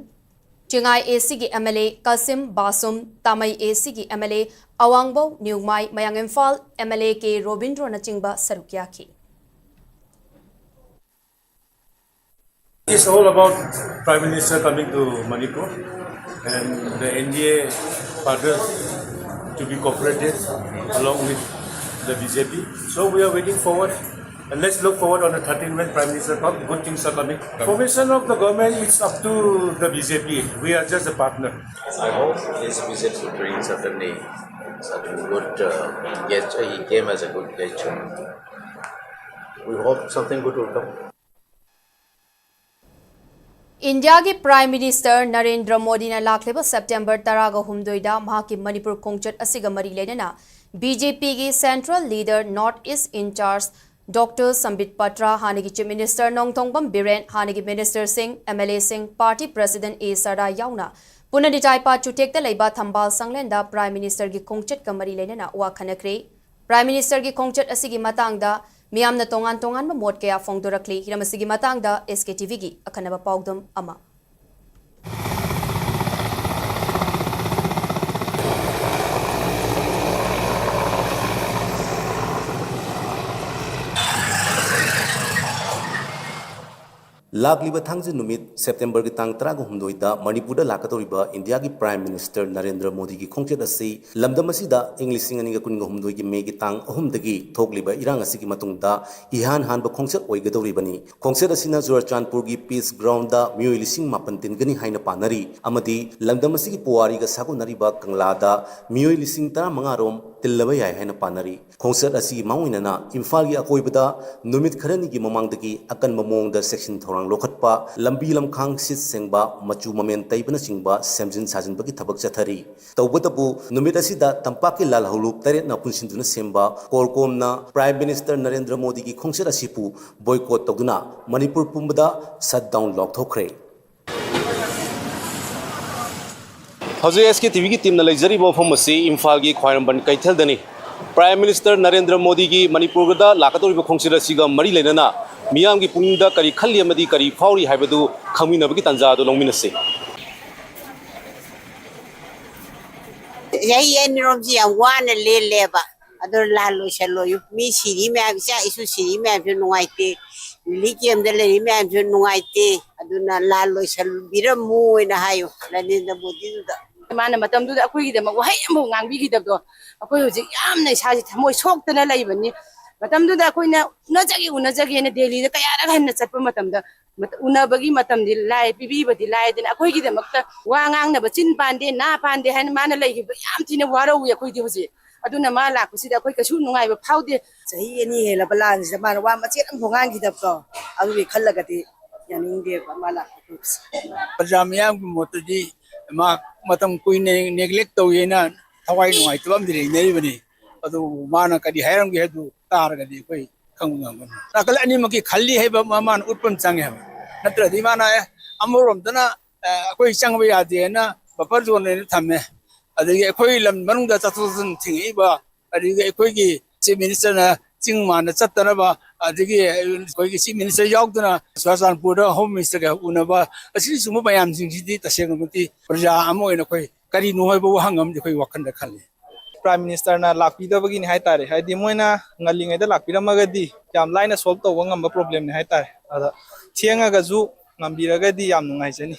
ꯆꯤꯉꯥꯏ ꯑꯦ ꯁꯤꯒꯤ ꯑꯦꯝ ꯑꯦꯜ ꯑꯦ ꯀꯥꯁꯤꯝ ꯕꯥꯁꯨꯝ, ꯇꯥꯃꯩ ꯑꯦ ꯁꯤꯒꯤ M L A Awangbow Newmai, Mayang Imphal M L A K ꯔꯣꯕꯤꯟꯗ꯭ꯔꯣꯅꯆꯤꯡꯕ ꯁꯔꯨꯛ ꯌꯥꯈꯤ꯫ It's all about Prime Minister coming to Manipur and the N D A partners to be cooperative along with the B J P. So we are waiting forward and let's look forward on the thirteenth when Prime Minister comes. Good things are coming. Formation of the government, it's up to the B J P. We are just a partner. I hope this visit will bring certainly certain good uh, gesture. He came as a good gesture. We hope something good will come. ꯏꯟꯗꯤꯌꯥꯒꯤ prime minister Narendra ꯃꯣꯗꯤꯅ ꯂꯥꯛꯂꯤꯕ September ꯇꯔꯥꯒ ꯍꯨꯝꯗꯣꯏꯗ ꯃꯍꯥꯛꯀꯤ ꯃꯅꯤꯄꯨꯔ ꯈꯣꯡꯆꯠ ꯑꯁꯤꯒ ꯃꯔꯤ ꯂꯩꯅꯅ B J ꯄꯤꯒꯤ central leader north east in-charge doctor Sambit Patra, ꯍꯥꯟꯅꯒꯤ ꯆꯤꯐ ꯃꯤꯅꯤꯁꯇꯔ ꯅꯣꯡꯊꯣꯝꯕꯝ ꯕꯤꯔꯦꯟ, ꯍꯥꯟꯅꯒꯤ ꯃꯤꯅꯤꯁꯇꯔꯁꯤꯡ, ꯑꯦꯝ ꯑꯦꯜ ꯑꯦꯁꯤꯡ, ꯄꯥꯔꯇꯤ ꯄ꯭ꯔꯦꯁꯤꯗꯦꯟꯠ ꯑꯦ ꯁꯔꯗꯥ ꯌꯥꯎꯅ ꯄꯨꯅꯗꯤꯇꯥꯏꯄꯥ ꯆꯨꯊꯦꯛꯇ ꯂꯩꯕ ꯊꯝꯕꯥꯜ ꯁꯪꯂꯦꯟꯗ ꯄ꯭ꯔꯥꯏꯝ ꯃꯤꯅꯤꯁꯇꯔꯒꯤ ꯈꯣꯡꯆꯠꯀ ꯃꯔꯤ ꯂꯩꯅꯅ ꯋꯥ ꯈꯟꯅꯈ꯭ꯔꯦ꯫ ꯄ꯭ꯔꯥꯏꯝ ꯃꯤꯅꯤꯁꯇꯔꯒꯤ ꯈꯣꯡꯆꯠ ꯑꯁꯤꯒꯤ ꯃꯇꯥꯡꯗ ꯃꯤꯌꯥꯝꯅ ꯇꯣꯉꯥꯟ ꯇꯣꯉꯥꯟꯕ ꯃꯣꯠ ꯀꯌꯥ ꯐꯣꯡꯗꯣꯔꯛꯂꯤ꯫ ꯍꯤꯔꯝ ꯑꯁꯤꯒꯤ ꯃꯇꯥꯡꯗ ꯑꯦꯁ ꯀꯦ ꯇꯤ ꯚꯤꯒꯤ ꯑꯈꯟꯅꯕ ꯄꯥꯎꯗꯝ ꯑꯃ꯫ ꯂꯥꯛꯂꯤꯕ ꯊꯥꯡꯖ ꯅꯨꯃꯤꯠ ꯁꯦꯞꯇꯦꯝꯕꯔꯒꯤ ꯇꯥꯡ ꯇꯔꯥꯒ ꯍꯨꯝꯗꯣꯏꯗ ꯃꯅꯤꯄꯨꯔꯗ ꯂꯥꯛꯀꯗꯧꯔꯤꯕ ꯏꯟꯗꯤꯌꯥꯒꯤ ꯄ꯭ꯔꯥꯏꯝ ꯃꯤꯅꯤꯁꯇꯔ ꯅꯔꯦꯟꯗ꯭ꯔ ꯃꯣꯗꯤꯒꯤ ꯈꯣꯡꯆꯠ ꯑꯁꯤ ꯂꯝꯗꯝ ꯑꯁꯤꯗ ꯏꯪ ꯂꯤꯁꯤꯡ ꯑꯅꯤꯒ ꯀꯨꯟꯒ ꯍꯨꯝꯗꯣꯏꯒꯤ ꯃꯦꯒꯤ ꯇꯥꯡ ꯑꯍꯨꯝꯗꯒꯤ ꯊꯣꯛꯂꯤꯕ ꯏꯔꯥꯡ ꯑꯁꯤꯒꯤ ꯃꯇꯨꯡꯗ ꯏꯍꯥꯟ ꯍꯥꯟꯕ ꯈꯣꯡꯆꯠ ꯑꯣꯏꯒꯗꯧꯔꯤꯕꯅꯤ꯫ ꯈꯣꯡꯆꯠ ꯑꯁꯤꯅ ꯆꯨꯔꯆꯥꯟꯄꯨꯔꯒꯤ ꯄꯤꯁ ꯒ꯭ꯔꯥꯎꯟꯗ ꯃꯤꯑꯣꯏ ꯂꯤꯁꯤꯡ ꯃꯥꯄꯟ ꯇꯤꯟꯒꯅꯤ ꯍꯥꯏꯅ ꯄꯥꯅꯔꯤ ꯑꯃꯗꯤ ꯂꯝꯗꯝ ꯑꯁꯤꯒꯤ ꯄꯨꯋꯥꯔꯤꯒ ꯁꯥꯒꯣꯟꯅꯔꯤꯕ ꯀꯪꯂꯥꯗ ꯃꯤꯑꯣꯏ ꯂꯤꯁꯤꯡ ꯇꯔꯥꯃꯉꯥ ꯔꯣꯝ ꯇꯤꯜꯂꯕ ꯌꯥꯏ ꯍꯥꯏꯅ ꯄꯥꯅꯔꯤ꯫ ꯈꯣꯡꯆꯠ ꯑꯁꯤꯒꯤ ꯃꯥꯡꯑꯣꯏꯅꯅ ꯏꯝꯐꯥꯜꯒꯤ ꯑꯀꯣꯏꯕꯗ ꯅꯨꯃꯤꯠ ꯈꯔꯅꯤꯒꯤ ꯃꯃꯥꯡꯗꯒꯤ ꯑꯀꯟꯕ ꯃꯑꯣꯡꯗ ꯆꯦꯛꯁꯤꯟ ꯊꯧꯔꯥꯡ ꯂꯧꯈꯠꯄ, ꯂꯝꯕꯤ ꯂꯝꯈꯥꯡ ꯁꯤꯠ ꯁꯦꯡꯕ, ꯃꯆꯨ ꯃꯃꯦꯟ ꯇꯩꯕꯅꯆꯤꯡꯕ ꯁꯦꯝꯖꯤꯟ ꯁꯥꯖꯤꯟꯕꯒꯤ ꯊꯕꯛ ꯆꯠꯊꯔꯤ꯫ ꯇꯧꯕꯇꯕꯨ ꯅꯨꯃꯤꯠ ꯑꯁꯤꯗ ꯇꯝꯄꯥꯛꯀꯤ ꯂꯥꯜꯍꯧꯂꯨꯞ ꯇꯔꯦꯠꯅ ꯄꯨꯟꯁꯤꯟꯗꯨꯅ ꯁꯦꯝꯕ ꯀꯣꯔꯀꯣꯝꯅ Prime Minister ꯅꯔꯦꯟꯗ꯭ꯔ ꯃꯣꯗꯤꯒꯤ ꯈꯣꯡꯆꯠ ꯑꯁꯤꯕꯨ boycott ꯇꯧꯗꯨꯅ ꯃꯅꯤꯄꯨꯔ ꯄꯨꯝꯕꯗ shutdown ꯂꯥꯎꯊꯣꯛꯈ꯭ꯔꯦ꯫ ꯍꯧꯖꯤꯛ ꯑꯦꯁ ꯀꯦ ꯇꯤ ꯚꯤꯒꯤ teamꯅ ꯂꯩꯖꯔꯤꯕ ꯃꯐꯝ ꯑꯁꯤ ꯏꯝꯐꯥꯜꯒꯤ ꯈ꯭ꯋꯥꯏꯔꯝꯕꯟ ꯀꯩꯊꯦꯜꯗꯅꯤ꯫ Prime Minister ꯅꯔꯦꯟꯗ꯭ꯔ ꯃꯣꯗꯤꯒꯤ ꯃꯅꯤꯄꯨꯔꯗ ꯂꯥꯛꯀꯗꯧꯔꯤꯕ ꯈꯣꯡꯆꯠ ꯑꯁꯤꯒ ꯃꯔꯤ ꯂꯩꯅꯅ ꯃꯤꯌꯥꯝꯒꯤ ꯄꯨꯛꯅꯤꯡꯗ ꯀꯔꯤ ꯈꯜꯂꯤ ꯑꯃꯗꯤ ꯀꯔꯤ ꯐꯥꯎꯔꯤ ꯍꯥꯏꯕꯗꯨ ꯈꯪꯃꯤꯟꯅꯕꯒꯤ ꯇꯥꯟꯖꯥ ꯑꯗꯨ ꯂꯧꯃꯤꯟꯅꯁꯤ꯫ ꯆꯍꯤ ꯑꯅꯤꯔꯣꯝꯁꯤ ꯌꯥꯝ ꯋꯥꯅ ꯂꯦꯜꯂꯦꯕ꯫ ꯑꯗꯣ ꯂꯥꯜ ꯂꯣꯏꯁꯜꯂꯣꯌꯨ꯫ ꯃꯤ ꯁꯤꯔꯤ ꯃꯌꯥꯝ, ꯏꯆꯥ ꯏꯁꯨ ꯁꯤꯔꯤ ꯃꯌꯥꯝꯁꯨ ꯅꯨꯡꯉꯥꯏꯇꯦ꯫ Relief campꯇ ꯂꯩꯔꯤ ꯃꯌꯥꯝꯁꯨ ꯅꯨꯡꯉꯥꯏꯇꯦ꯫ ꯑꯗꯨꯅ ꯂꯥꯜ ꯂꯣꯏꯁꯜꯕꯤꯔꯝꯃꯨ ꯍꯥꯏꯅ ꯍꯥꯏꯌꯨ ꯅꯔꯦꯟꯗ꯭ꯔ ꯃꯣꯗꯤꯗꯨꯗ꯫ ꯃꯥꯅ ꯃꯇꯝꯗꯨꯗ ꯑꯩꯈꯣꯏꯒꯤꯗꯃꯛ ꯋꯥꯍꯩ ꯑꯃꯐꯥꯎ ꯉꯥꯡꯕꯤꯈꯤꯗꯕꯗꯣ ꯑꯩꯈꯣꯏ ꯍꯧꯖꯤꯛ ꯌꯥꯝꯅ ꯏꯁꯥꯁꯤ ꯊꯃꯣꯏ ꯁꯣꯛꯇꯅ ꯂꯩꯕꯅꯤ꯫ ꯃꯇꯝꯗꯨꯗ ꯑꯩꯈꯣꯏꯅ ꯎꯅꯖꯒꯦ, ꯎꯅꯖꯒꯦꯅ ꯗꯦꯜꯂꯤꯗ ꯀꯌꯥꯔꯛ ꯍꯟꯅ ꯆꯠꯄ ꯃꯇꯝꯗ ꯃꯇ-, ꯎꯅꯕꯒꯤ ꯃꯇꯝꯗꯤ ꯂꯥꯏ, ꯄꯤꯕꯤꯕꯗꯤ ꯂꯥꯏꯗꯅ ꯑꯩꯈꯣꯏꯒꯤꯗꯃꯛꯇ ꯋꯥ ꯉꯥꯡꯅꯕ ꯆꯤꯟ ꯄꯥꯟꯗꯦ, ꯅꯥ ꯄꯥꯟꯗꯦ ꯍꯥꯏꯅ ꯃꯥꯅ ꯂꯩꯈꯤꯕꯗꯣ ꯌꯥꯝ ꯊꯤꯅ ꯋꯥꯔꯧꯏ ꯑꯩꯈꯣꯏꯗꯤ ꯍꯧꯖꯤꯛ꯫ ꯑꯗꯨꯅ ꯃꯥ ꯂꯥꯛꯄꯁꯤꯗ ꯑꯩꯈꯣꯏ ꯀꯩꯁꯨ ꯅꯨꯡꯉꯥꯏꯕ ꯐꯥꯎꯗꯦ꯫ ꯆꯍꯤ ꯑꯅꯤ ꯍꯦꯜꯂꯕ ꯂꯥꯟꯁꯤꯗ ꯃꯥꯅ ꯋꯥ ꯃꯆꯦꯠ ꯑꯃꯐꯥꯎ ꯉꯥꯡꯈꯤꯗꯕꯗꯣ ꯑꯗꯨꯒꯤ ꯈꯜꯂꯒꯗꯤ ꯌꯥꯅꯤꯡꯗꯦꯕ ꯃꯥ ꯂꯥꯛꯄ ꯊꯣꯛꯄꯁꯦ꯫ ꯄ꯭ꯔꯖꯥ ꯃꯤꯌꯥꯝꯒꯤ ꯃꯣꯠꯇꯗꯤ ꯃꯥ ꯃꯇꯝ ꯀꯨꯏꯅ neglect ꯇꯧꯏꯅ ꯊꯋꯥꯏ ꯅꯨꯡꯉꯥꯏꯇꯕ ꯑꯃꯗꯤ ꯂꯩꯅꯔꯤꯕꯅꯤ꯫ ꯑꯗꯨꯕꯨ ꯃꯥꯅ ꯀꯔꯤ ꯍꯥꯏꯔꯝꯒꯦ ꯍꯥꯏꯕꯗꯨ ꯇꯥꯔꯒꯗꯤ ꯑꯩꯈꯣꯏ ꯈꯪꯕ ꯉꯝꯒꯅꯤ꯫ ꯅꯥꯀꯜ ꯑꯅꯤꯃꯛꯀꯤ ꯈꯜꯂꯤ ꯍꯥꯏꯕ ꯑꯃ ꯃꯥꯅ ꯎꯠꯄ ꯑꯃ ꯆꯪꯉꯦ ꯍꯥꯏꯕ꯫ ꯅꯠꯇ꯭ꯔꯗꯤ ꯃꯥꯅ, "ꯑꯦ, ꯑꯃꯔꯣꯝꯗꯅ, ꯑꯦ, ꯑꯩꯈꯣꯏ ꯆꯪꯕ ꯌꯥꯗꯦꯅ buffer zone ꯑꯣꯏꯅ ꯊꯝꯃꯦ, ꯑꯗꯒꯤ ꯑꯩꯈꯣꯏ ꯂꯝ ꯃꯅꯨꯡꯗ ꯆꯠꯊꯣꯛ ꯆꯠꯁꯤꯟ ꯊꯤꯡꯉꯛꯏꯕ, ꯑꯗꯒꯤ ꯑꯩꯈꯣꯏꯒꯤ Chief Ministerꯅ ꯆꯤꯡ ꯃꯥꯟꯗ ꯆꯠꯇꯅꯕ, ꯑꯗꯒꯤ ꯑꯩꯈꯣꯏꯒꯤ Chief Minister ꯌꯥꯎꯗꯅ ꯆꯨꯔꯥꯆꯥꯟꯄꯨꯔꯗ Home Ministerꯒ ꯎꯅꯕ, ꯑꯁꯤꯅꯆꯤꯡꯕ ꯃꯌꯥꯝꯁꯤꯡꯁꯤꯗꯤ ꯇꯁꯦꯡꯅꯃꯛꯇꯤ ꯄ꯭ꯔꯖꯥ ꯑꯃ ꯑꯣꯏꯅ ꯑꯩꯈꯣꯏ ꯀꯔꯤꯅꯣ ꯍꯥꯏꯕ ꯋꯥꯍꯪ ꯑꯃꯗꯤ ꯑꯩꯈꯣꯏ ꯋꯥꯈꯜꯗ ꯈꯜꯂꯤ꯫" Prime Ministerꯅ ꯂꯥꯛꯄꯤꯗꯕꯒꯤꯅꯤ ꯍꯥꯏꯇꯥꯔꯦ꯫ ꯍꯥꯏꯗꯤ ꯃꯣꯏꯅ ꯉꯜꯂꯤꯉꯩꯗ ꯂꯥꯛꯄꯤꯔꯝꯃꯒꯗꯤ ꯌꯥꯝ ꯂꯥꯏꯅ solve ꯇꯧꯕ ꯉꯝꯕ problemꯅꯤ ꯍꯥꯏꯇꯥꯔꯦ꯫ ꯑꯗ ꯊꯦꯡꯉꯒꯁꯨ ꯉꯝꯕꯤꯔꯒꯗꯤ ꯌꯥꯝ ꯅꯨꯡꯉꯥꯏꯖꯅꯤ꯫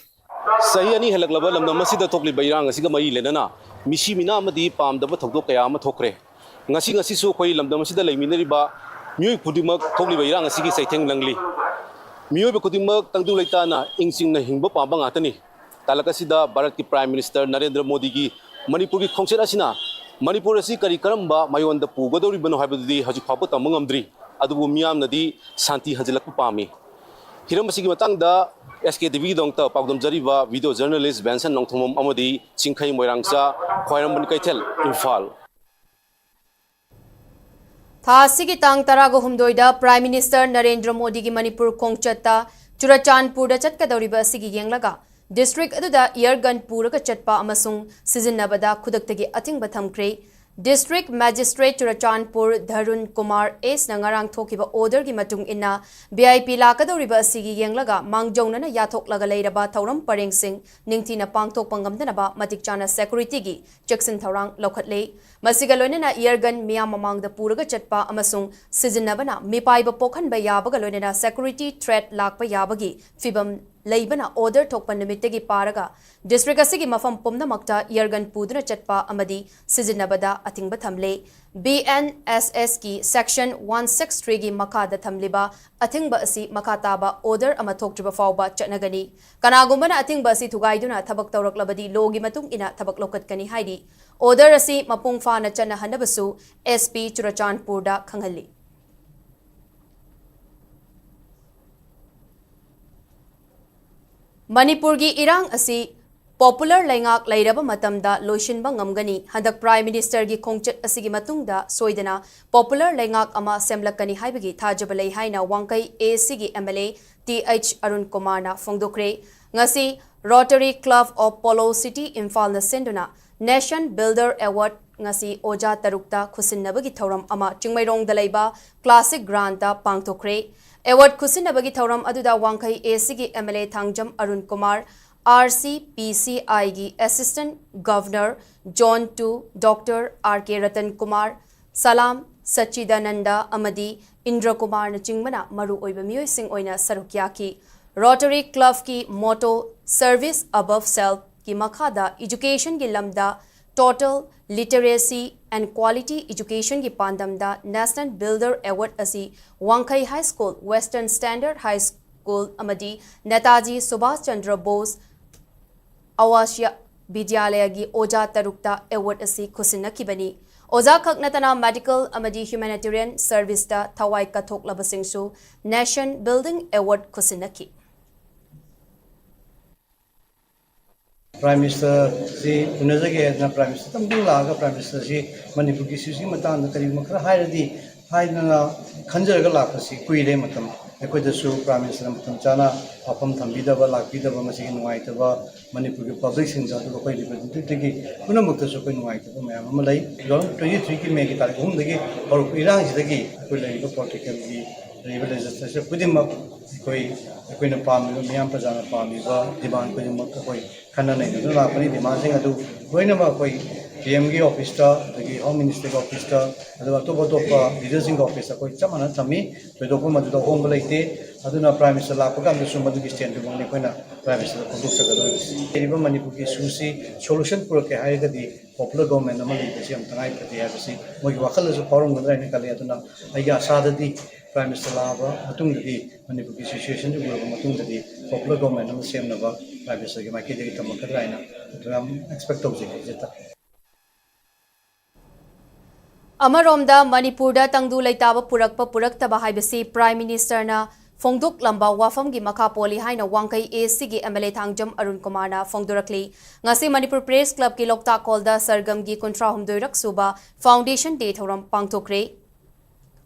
ꯆꯍꯤ ꯑꯅꯤ ꯍꯦꯜꯂꯛꯂꯕ ꯂꯝꯗꯝ ꯑꯁꯤꯗ ꯊꯣꯛꯂꯤꯕ ꯏꯔꯥꯡ ꯑꯁꯤꯒ ꯃꯔꯤ ꯂꯩꯅꯅ ꯃꯤꯁꯤ ꯃꯤꯅꯥ ꯑꯃꯗꯤ ꯄꯥꯝꯗꯕ ꯊꯧꯗꯣꯛ ꯀꯌꯥ ꯑꯃ ꯊꯣꯛꯈ꯭ꯔꯦ꯫ ꯉꯁꯤ, ꯉꯁꯤꯁꯨ ꯑꯩꯈꯣꯏ ꯂꯝꯗꯝ ꯑꯁꯤꯗ ꯂꯩꯃꯤꯟꯅꯔꯤꯕ ꯃꯤꯑꯣꯏ ꯈꯨꯗꯤꯡꯃꯛ ꯊꯣꯛꯂꯤꯕ ꯏꯔꯥꯡ ꯑꯁꯤꯒꯤ ꯆꯩꯊꯦꯡ ꯅꯪꯂꯤ꯫ ꯃꯤꯑꯣꯏꯕ ꯈꯨꯗꯤꯡꯃꯛ ꯇꯪꯗꯨ ꯂꯩꯇꯥꯅ ꯏꯪ ꯆꯤꯡꯅ ꯍꯤꯡꯕ ꯄꯥꯝꯕ ꯉꯥꯛꯇꯅꯤ꯫ ꯇꯥꯂꯛ ꯑꯁꯤꯗ ꯚꯥꯔꯠꯀꯤ Prime Minister ꯅꯔꯦꯟꯗ꯭ꯔ ꯃꯣꯗꯤꯒꯤ ꯃꯅꯤꯄꯨꯔꯒꯤ ꯈꯣꯡꯆꯠ ꯑꯁꯤꯅ ꯃꯅꯤꯄꯨꯔ ꯑꯁꯤ ꯀꯔꯤ ꯀꯔꯝꯕ ꯃꯥꯏꯑꯣꯟꯗ ꯄꯨꯒꯗꯧꯔꯤꯕꯅꯣ ꯍꯥꯏꯕꯗꯨꯗꯤ ꯍꯧꯖꯤꯛ ꯐꯥꯎꯕ ꯇꯝꯕ ꯉꯝꯗ꯭ꯔꯤ꯫ ꯑꯗꯨꯕꯨ ꯃꯤꯌꯥꯝꯅꯗꯤ ꯁꯥꯟꯇꯤ ꯍꯟꯖꯤꯜꯂꯛꯄ ꯄꯥꯝꯃꯤ꯫ ꯍꯤꯔꯝ ꯑꯁꯤꯒꯤ ꯃꯇꯥꯡꯗ SKTVꯒꯤꯗꯃꯛꯇ ꯄꯥꯎꯗꯝꯖꯔꯤꯕ video journalist Benson ꯅꯣꯡꯊꯣꯝꯕꯝ ꯑꯃꯗꯤ ꯆꯤꯡꯈꯩ ꯃꯣꯏꯔꯥꯡꯆꯥ, ꯈ꯭ꯋꯥꯏꯔꯝꯕꯟ ꯀꯩꯊꯦꯜ, ꯏꯝꯐꯥꯜ꯫ ꯊꯥ ꯑꯁꯤꯒꯤ ꯇꯥꯡ ꯇꯔꯥꯒ ꯍꯨꯝꯗꯣꯏꯗ Prime Minister ꯅꯔꯦꯟꯗ꯭ꯔ ꯃꯣꯗꯤꯒꯤ ꯃꯅꯤꯄꯨꯔ ꯈꯣꯡꯆꯠꯇ ꯆꯨꯔꯆꯥꯟꯄꯨꯔꯗ ꯆꯠꯀꯗꯧꯔꯤꯕ ꯑꯁꯤꯒꯤ ꯌꯦꯡꯂꯒ district ꯑꯗꯨꯗ air gun ꯄꯨꯔꯒ ꯆꯠꯄ ꯑꯃꯁꯨꯡ ꯁꯤꯖꯤꯟꯅꯕꯗ ꯈꯨꯗꯛꯇꯒꯤ ꯑꯊꯤꯡꯕ ꯊꯝꯈ꯭ꯔꯦ꯫ District Magistrate ꯆꯨꯔꯆꯥꯟꯄꯨꯔ ꯙꯔꯨꯟ ꯀꯨꯃꯥꯔ ꯑꯦꯁꯅ ꯉꯔꯥꯡ ꯊꯣꯛꯈꯤꯕ orderꯒꯤ ꯃꯇꯨꯡ ꯏꯟꯅ, VIP ꯂꯥꯛꯀꯗꯧꯔꯤꯕ ꯑꯁꯤꯒꯤ ꯌꯦꯡꯂꯒ ꯃꯥꯡꯖꯧꯅꯅ ꯌꯥꯊꯣꯛꯂꯒ ꯂꯩꯔꯕ ꯊꯧꯔꯝ ꯄꯔꯦꯡꯁꯤꯡ ꯅꯤꯡꯊꯤꯅ ꯄꯥꯡꯊꯣꯛꯄ ꯉꯝꯗꯅꯕ ꯃꯇꯤꯛ ꯆꯥꯅ securityꯒꯤ ꯆꯦꯛꯁꯤꯟ ꯊꯧꯔꯥꯡ ꯂꯧꯈꯠꯂꯦ꯫ ꯃꯁꯤꯒ ꯂꯣꯏꯅꯅ air gun ꯃꯤꯌꯥꯝ ꯃꯃꯥꯡꯗ ꯄꯨꯔꯒ ꯆꯠꯄ ꯑꯃꯁꯨꯡ ꯁꯤꯖꯤꯟꯅꯕꯅ ꯃꯤꯄꯥꯏꯕ ꯄꯣꯛꯍꯟꯕ ꯌꯥꯕꯒ ꯂꯣꯏꯅꯅ security threat ꯂꯥꯛꯄ ꯌꯥꯕꯒꯤ ꯐꯤꯚꯝ ꯂꯩꯕꯅ order ꯊꯣꯛꯄ ꯅꯨꯃꯤꯠꯇꯒꯤ ꯄꯥꯔꯒ district ꯑꯁꯤꯒꯤ ꯃꯐꯝ ꯄꯨꯝꯅꯃꯛꯇ air gun ꯄꯨꯗꯨꯅ ꯆꯠꯄ ꯑꯃꯗꯤ ꯁꯤꯖꯤꯟꯅꯕꯗ ꯑꯊꯤꯡꯕ ꯊꯝꯂꯦ꯫ BNSSꯀꯤ section one six threeꯒꯤ ꯃꯈꯥꯗ ꯊꯝꯂꯤꯕ ꯑꯊꯤꯡꯕ ꯑꯁꯤ ꯃꯈꯥ ꯇꯥꯕ order ꯑꯃ ꯊꯣꯛꯇ꯭ꯔꯤꯕ ꯐꯥꯎꯕ ꯆꯠꯅꯒꯅꯤ꯫ ꯀꯅꯥꯒꯨꯝꯕꯅ ꯑꯊꯤꯡꯕ ꯑꯁꯤ ꯊꯨꯒꯥꯏꯗꯨꯅ ꯊꯕꯛ ꯇꯧꯔꯛꯂꯕꯗꯤ lawꯒꯤ ꯃꯇꯨꯡ ꯏꯟꯅ ꯊꯕꯛ ꯂꯧꯈꯠꯀꯅꯤ ꯍꯥꯏꯔꯤ꯫ Order ꯑꯁꯤ ꯃꯄꯨꯡ ꯐꯥꯅ ꯆꯠꯅꯍꯟꯅꯕꯁꯨ SP ꯆꯨꯔꯆꯥꯟꯄꯨꯔꯗ ꯈꯪꯍꯜꯂꯤ꯫ ꯃꯅꯤꯄꯨꯔꯒꯤ ꯏꯔꯥꯡ ꯑꯁꯤ popular ꯂꯩꯉꯥꯛ ꯂꯩꯔꯕ ꯃꯇꯝꯗ ꯂꯣꯏꯁꯤꯟꯕ ꯉꯝꯒꯅꯤ꯫ ꯍꯟꯗꯛ Prime Ministerꯒꯤ ꯈꯣꯡꯆꯠ ꯑꯁꯤꯒꯤ ꯃꯇꯨꯡꯗ ꯁꯣꯏꯗꯅ popular ꯂꯩꯉꯥꯛ ꯑꯃ ꯁꯦꯝꯂꯛꯀꯅꯤ ꯍꯥꯏꯕꯒꯤ ꯊꯥꯖꯕ ꯂꯩ ꯍꯥꯏꯅ ꯋꯥꯡꯈꯩ ACꯒꯤ MLA Th ꯑꯔꯨꯟ ꯀꯨꯃꯥꯔꯅ ꯐꯣꯡꯗꯣꯛꯈ꯭ꯔꯦ꯫ ꯉꯁꯤ Rotary Club of Polo City ꯏꯝꯐꯥꯜꯅ ꯁꯤꯟꯗꯨꯅ Nation Builder Award ꯉꯁꯤ ꯑꯣꯖꯥ ꯇꯔꯨꯛꯇ ꯈꯨꯠꯁꯤꯟꯅꯕꯒꯤ ꯊꯧꯔꯝ ꯑꯃ ꯆꯤꯡꯃꯩꯔꯣꯡꯗ ꯂꯩꯕ Classic Groundꯇ ꯄꯥꯡꯊꯣꯛꯈ꯭ꯔꯦ꯫ Award ꯈꯨꯠꯁꯤꯟꯅꯕꯒꯤ ꯊꯧꯔꯝ ꯑꯗꯨꯗ ꯋꯥꯡꯈꯩ ACꯒꯤ MLA Thangjam Arun Kumar, RCPCIꯒꯤ Assistant Governor Zone two Doctor R K Ratan Kumar, ꯁꯂꯥꯝ ꯁꯆꯤꯗꯥꯅꯟꯗ ꯑꯃꯗꯤ ꯏꯟꯗ꯭ꯔ ꯀꯨꯃꯥꯔꯅꯆꯤꯡꯕꯅ ꯃꯔꯨꯑꯣꯏꯕ ꯃꯤꯑꯣꯏꯁꯤꯡ ꯑꯣꯏꯅ ꯁꯔꯨꯛ ꯌꯥꯈꯤ꯫ Rotary Clubꯀꯤ motto Service Above Selfꯀꯤ ꯃꯈꯥꯗ educationꯒꯤ ꯂꯝꯗ Total Literacy and Quality Educationꯒꯤ ꯄꯥꯟꯗꯝꯗ Nation Builder Award ꯑꯁꯤ ꯋꯥꯡꯈꯩ High School, Western Standard High School ꯑꯃꯗꯤ ꯅꯦꯇꯥꯖꯤ ꯁꯨꯚꯥꯁ ꯆꯟꯗ꯭ꯔ ꯕꯣꯁ ꯑꯋꯥꯁꯤꯌꯥ ꯕꯤꯗ꯭ꯌꯥꯂꯌꯒꯤ ꯑꯣꯖꯥ ꯇꯔꯨꯛꯇ award ꯑꯁꯤ ꯈꯨꯠꯁꯤꯟꯅꯈꯤꯕꯅꯤ꯫ ꯑꯣꯖꯥ ꯈꯛ ꯅꯠꯇꯅ medical ꯑꯃꯗꯤ humanitarian serviceꯇ ꯊꯋꯥꯏ ꯀꯠꯊꯣꯛꯂꯕꯁꯤꯡꯁꯨ Nation Building Award ꯈꯨꯠꯁꯤꯟꯅꯈꯤ꯫ Prime Ministerꯁꯤ ꯎꯅꯖꯒꯦ ꯍꯥꯏꯗꯅ Prime Minister ꯑꯃꯨꯛꯇꯪ ꯂꯥꯛꯑꯒ Prime Ministerꯁꯤ ꯃꯅꯤꯄꯨꯔꯒꯤ ꯏꯁꯨꯁꯤꯒꯤ ꯃꯇꯥꯡꯗ ꯀꯔꯤꯒꯨꯝꯕ ꯈꯔ ꯍꯥꯏꯔꯗꯤ ꯍꯥꯏꯗꯅ ꯈꯟꯖꯔꯒ ꯂꯥꯛꯄꯁꯤ ꯀꯨꯏꯔꯦ꯫ ꯃꯇꯝ ꯑꯩꯈꯣꯏꯗꯁꯨ Prime Minister ꯃꯇꯝ ꯆꯥꯅ ꯋꯥꯐꯝ ꯊꯝꯕꯤꯗꯕ, ꯂꯥꯛꯄꯤꯗꯕ, ꯃꯁꯤꯒꯤ ꯅꯨꯡꯉꯥꯏꯇꯕ ꯃꯅꯤꯄꯨꯔꯒꯤ publicꯁꯤꯡꯗ, ꯑꯗꯨꯒ ꯑꯩꯈꯣꯏ representativeꯇꯒꯤ ꯄꯨꯝꯅꯃꯛꯇꯁꯨ ꯑꯩꯈꯣꯏ ꯅꯨꯡꯉꯥꯏꯇꯕ ꯃꯌꯥꯝ ꯑꯃ ꯂꯩ꯫ Two thousand twenty threeꯒꯤ Mayꯒꯤ ꯇꯥꯔꯤꯛ ꯑꯍꯨꯝꯗꯒꯤ ꯍꯧꯔꯛꯄ ꯏꯔꯥꯡꯁꯤꯗꯒꯤ ꯑꯩꯈꯣꯏ ꯂꯩꯔꯤꯕ politicalꯒꯤ ꯂꯩꯔꯤꯕ legislature ꯈꯨꯗꯤꯡꯃꯛ ꯑꯩꯈꯣꯏ, ꯑꯩꯈꯣꯏꯅ ꯄꯥꯝꯃꯤꯕ, ꯃꯤꯌꯥꯝ ꯄ꯭ꯔꯖꯥꯅ ꯄꯥꯝꯃꯤꯕ demand ꯈꯨꯗꯤꯡꯃꯛ ꯑꯩꯈꯣꯏ ꯈꯟꯅ ꯅꯩꯅꯗꯨꯅ ꯂꯥꯛꯄꯅꯤ꯫ Demandꯁꯤꯡ ꯑꯗꯨ ꯂꯣꯏꯅꯃꯛ ꯑꯩꯈꯣꯏ PMꯒꯤ officeꯇ, ꯑꯗꯒꯤ Home Ministerꯒꯤ officeꯇ, ꯑꯗꯨꯒ ꯑꯇꯣꯞ ꯑꯇꯣꯞꯄ leaderꯁꯤꯡꯒꯤ officeꯇ ꯑꯩꯈꯣꯏ ꯆꯞ ꯃꯥꯟꯅ ꯊꯝꯃꯤ꯫ ꯊꯣꯏꯗꯣꯛꯄ ꯃꯗꯨꯗ ꯑꯍꯣꯡꯕ ꯂꯩꯇꯦ꯫ ꯑꯗꯨꯅ Prime Minister ꯂꯥꯛꯄ ꯀꯥꯟꯗꯁꯨ ꯃꯗꯨꯒꯤ standꯗꯨꯃꯛꯅꯤ ꯑꯩꯈꯣꯏꯅ Prime Ministerꯗ ꯐꯣꯡꯗꯣꯛꯆꯒꯗꯧꯔꯤꯕꯁꯤ꯫ ꯂꯩꯔꯤꯕ ꯃꯅꯤꯄꯨꯔꯒꯤ issueꯁꯤ solution ꯄꯨꯔꯛꯀꯦ ꯍꯥꯏꯔꯒꯗꯤ popular government ꯑꯃ ꯂꯩꯕꯁꯤ ꯌꯥꯝ ꯇꯉꯥꯏ ꯐꯗꯦ ꯍꯥꯏꯕꯁꯤ ꯃꯣꯏꯒꯤ ꯋꯥꯈꯜꯗꯁꯨ ꯐꯥꯎꯔꯝꯒꯗ꯭ꯔꯥ ꯍꯥꯏꯅ ꯈꯜꯂꯤ꯫ ꯑꯗꯨꯅ ꯑꯩꯒꯤ ꯑꯥꯁꯥꯗꯗꯤ Prime Minister ꯂꯥꯛꯑꯕ ꯃꯇꯨꯡꯗꯗꯤ ꯃꯅꯤꯄꯨꯔꯒꯤ situationꯁꯤ ꯎꯔꯕ ꯃꯇꯨꯡꯗꯗꯤ popular government ꯑꯃ ꯁꯦꯝꯅꯕ Prime Ministerꯒꯤ ꯃꯥꯏꯀꯩꯗꯒꯤ ꯇꯝꯃꯛꯀꯗ꯭ꯔꯥ ꯍꯥꯏꯅ ꯑꯗꯨ ꯌꯥꯝ expect ꯇꯧꯖꯩ ꯍꯧꯖꯤꯛꯇ꯫ ꯑꯃꯔꯣꯝꯗ ꯃꯅꯤꯄꯨꯔꯗ ꯇꯪꯗꯨ ꯂꯩꯇꯥꯕ ꯄꯨꯔꯛꯄ ꯄꯨꯔꯛꯇꯕ ꯍꯥꯏꯕꯁꯤ Prime Ministerꯅ ꯐꯣꯡꯗꯣꯛꯂꯝꯕ ꯋꯥꯐꯝꯒꯤ ꯃꯈꯥ ꯄꯣꯜꯂꯤ ꯍꯥꯏꯅ ꯋꯥꯡꯈꯩ ACꯒꯤ MLA ꯊꯥꯡꯖꯝ ꯑꯔꯨꯟ ꯀꯨꯃꯥꯔꯅ ꯐꯣꯡꯗꯣꯔꯛꯂꯤ꯫ ꯉꯁꯤ ꯃꯅꯤꯄꯨꯔ Press Clubꯀꯤ ꯂꯣꯛꯇꯥꯛ ꯍꯣꯜꯗ ꯁꯔꯒꯝꯒꯤ ꯀꯨꯟꯊ꯭ꯔꯥ ꯍꯨꯝꯗꯣꯏꯔꯛ ꯁꯨꯕ Foundation Day ꯊꯧꯔꯝ ꯄꯥꯡꯊꯣꯛꯈ꯭ꯔꯦ꯫